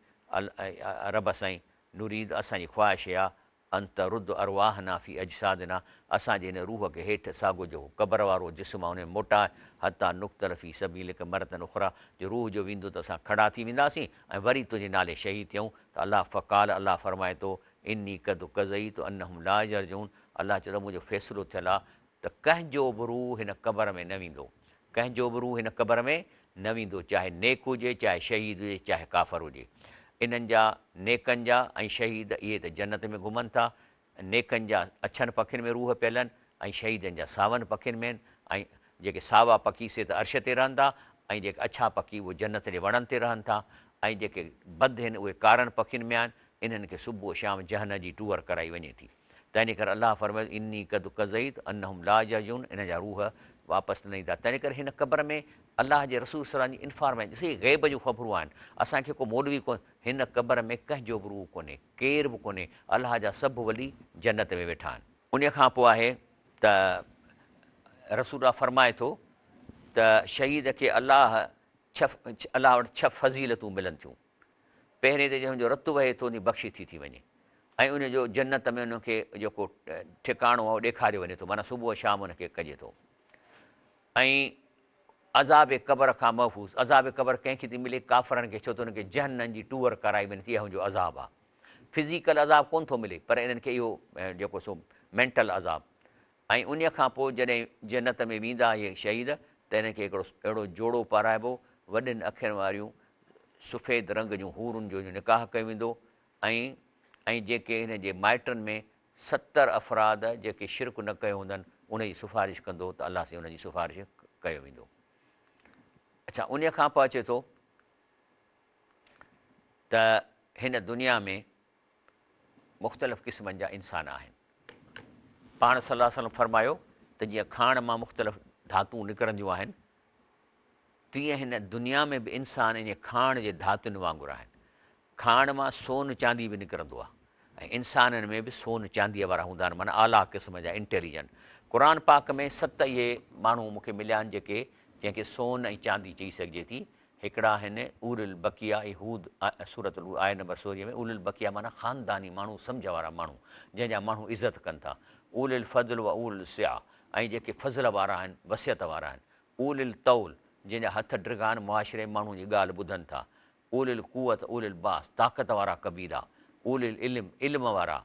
رب سائين، نريد اسان جي خواهش اها ان ترد ارواحنا في اجسادنا اسان جي هن روح کي هيٺ ساڳو جيڪو قبر وارو جسم آهي ان ۾ موٽاء حتي نقتل في سبيلک مرة اخري جو روح جو ويندو ته اسان کڙا ٿي وينداسين ۽ وري تنهنجي نالي شهيد ٿيون ته الله فقال الله فرمائي ٿو اني قد قضيت انهم لا يرجعون الله چئي ٿو منهنجو فيصلو ٿيل آهي ته ڪنهن جو به روح هن قبر ۾ نه ويندو ڪنهن جو به روح هن قبر ۾ نه ويندو، چاهي نيڪ هجي، چاهي شهيد هجي، چاهي ڪافر هجي. انهن جا، نيڪن جا ۽ شهيد، اهي ته جنت ۾ گهمن ٿا. نيڪن جا اڇن پکين ۾ روح پيل آهن ۽ شهيدن جا ساون پکين ۾ آهن ۽ جيڪي ساوا پکي سي ته عرش تي رهن ٿا ۽ جيڪي اڇا پکي اهي جنت جي وڻن تي رهن ٿا ۽ جيڪي بد آهن اهي ڪارن پکين ۾ آهن. انهن کي صبح شام جهنم جي ٽوئر ڪرائي وڃي ٿي. تنهنجي ڪري الله فرمايو اني قد قضيت انهم لا يرجعون انهن جا روح واپس نه ايندا تنهنجي ڪري هن قبر ۾ الله جي رسول صلي الله عليه وسلم جي انفارميشن ڏسو هي غيب جون خبرون آهن اسان کي ڪو مولوي ڪو هن قبر ۾ ڪنهن جو به روح ڪونهي ڪير به ڪونهي الله جا سڀ ولي جنت ۾ ويٺا آهن. انهي کان پوء آهي ته رسول الله فرمائي ٿو ته شهيد کي الله ڇهه الله وٽ ڇهه فضيلتون ملن ٿيون پهرين ته جنهن جو رت وهي ٿو ان جي بخشش ٿي ٿي وڃي. ۽ ان جو جنت ۾ ان کي جيڪو ٺڪاڻو آهي اهو ڏيکاريو وڃي ٿو معنيٰ صبح شام ان کي ڪجي ٿو ۽ عذاب قبر کان محفوظ عذاب قبر ڪنهن کي ٿي ملي ڪافرن کي ڇو ته انهن کي جهنم جي ٽوئر ڪرائي وڃي ٿي اها جو عذاب آهي فزيڪل عذاب ڪون ٿو ملي پر انهن کي اهو جيڪو سو مينٽل عذاب ۽ انهيء کان پوء جڏهن جنت ۾ ويندا اهي شهيد ته انهن کي هڪڙو اهڙو جوڙو پارائبو، وڏين اکين واريون سفيد رنگ جون حورن جو نڪاح ڪيو ويندو ۽ ۽ جيڪي هن جي مائٽن ۾ 70 افراد جيڪي شرڪ نه ڪيو هوندن ان جي سفارش ڪندو ته الله سائين ان جي سفارش ڪيو ويندو. اڇا انهيء کان پوء اچي ٿو ته هن دنيا ۾ مختلف قسمن جا انسان آهن. پاڻ صلي الله عليه وسلم فرمايو ته جيئن کاڻ مان مختلف ڌاتون نڪرنديون آهن تيئن هن دنيا ۾ به انسان انهي کاڻ جي ڌاتن وانگر آهن. کاڻ مان سون چاندي به نڪرندو آهي ۽ انسانن ۾ به سون چانديء وارا هوندا آهن معنيٰ اعليٰ قسم جا انٽيليجنٽ. قرآن پاڪ ۾ ست اهي ماڻهو مون کي مليا آهن جيڪي جنهن کي سون ۽ چاندي چئي سگهجي ٿي. هڪڙا آهن اولي البقيه اي هود سورة الهود آية نمبر 16 ۾ اولي البقيه معنيٰ خانداني ماڻهو سمجهه وارا ماڻهو جنهن جا ماڻهو عزت ڪن ٿا اولي الفضل و اولي السعه ۽ جيڪي فضل وارا آهن وسعت وارا آهن اولي الطول جنهن جا هٿ ڊگها آهن معاشري ۾ ماڻهو جي ڳالهه ٻڌن ٿا اولي القوت اولي الباس طاقت وارا قبيلا اولي العلم علم وارا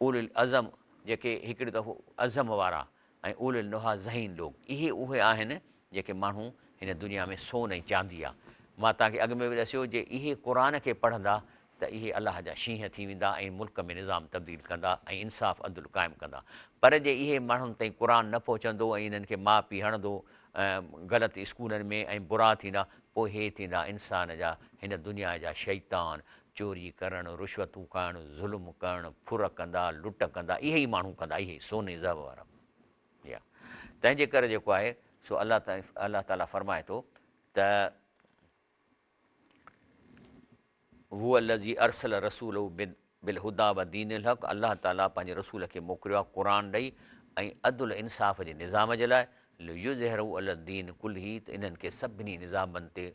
اولي العزم جيڪي هڪڙي دفعو عزم وارا ۽ اولي النهيٰ ذهين لوگ اهي اهي آهن جيڪي ماڻهو هن دنيا ۾ سون ۽ چاندي آ. مان توهان کي اڳ ۾ به ڏسيو جي اهي قرآن کي پڙهندا ته اهي الله جا شينهن ٿي ويندا ۽ ملڪ ۾ نظام تبديل ڪندا ۽ انصاف عدل قائم ڪندا پر جي اهي ماڻهن تائين قرآن نه پهچندو ۽ انهن کي ماء پيء هڻندو غلط اسڪولن ۾ ۽ برا ٿيندا پوء هي ٿيندا انسان جا هن دنيا جا شيطان چوري ڪرڻ، رشوتون کائڻ، ظلم ڪرڻ، ڦر ڪندا، لٽ ڪندا، اهي ئي ماڻهو ڪندا، اهي ئي سون ۽ ذهب وارا. جي ها. تنهن جي ڪري جيڪو آهي سو الله الله تعاليٰ فرمائي ٿو ته هو الذي ارسل رسوله بالهديٰ ودين الحق الله تعاليٰ پنهنجي رسول کي موڪليو آهي قرآن ڏئي ۽ عدل انصاف جي نظام جي لاء ليظهره علي الدين ڪله ته انهن کي سڀني نظامن تي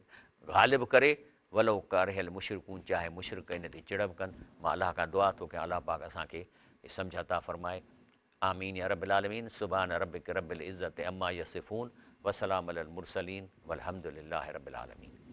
غالب ڪري ولو ڪره المشرڪون چاهي مشرڪ ان تي چڙ به ڪن مان الله کان دعا ٿو ڪيان الله پاڪ اسان کي سمجهه عطا فرمائي آمين يا رب العالمين سبحان ربک رب العزت عما يصفون وسلام علي المرسلين والحمد لله رب العالمين.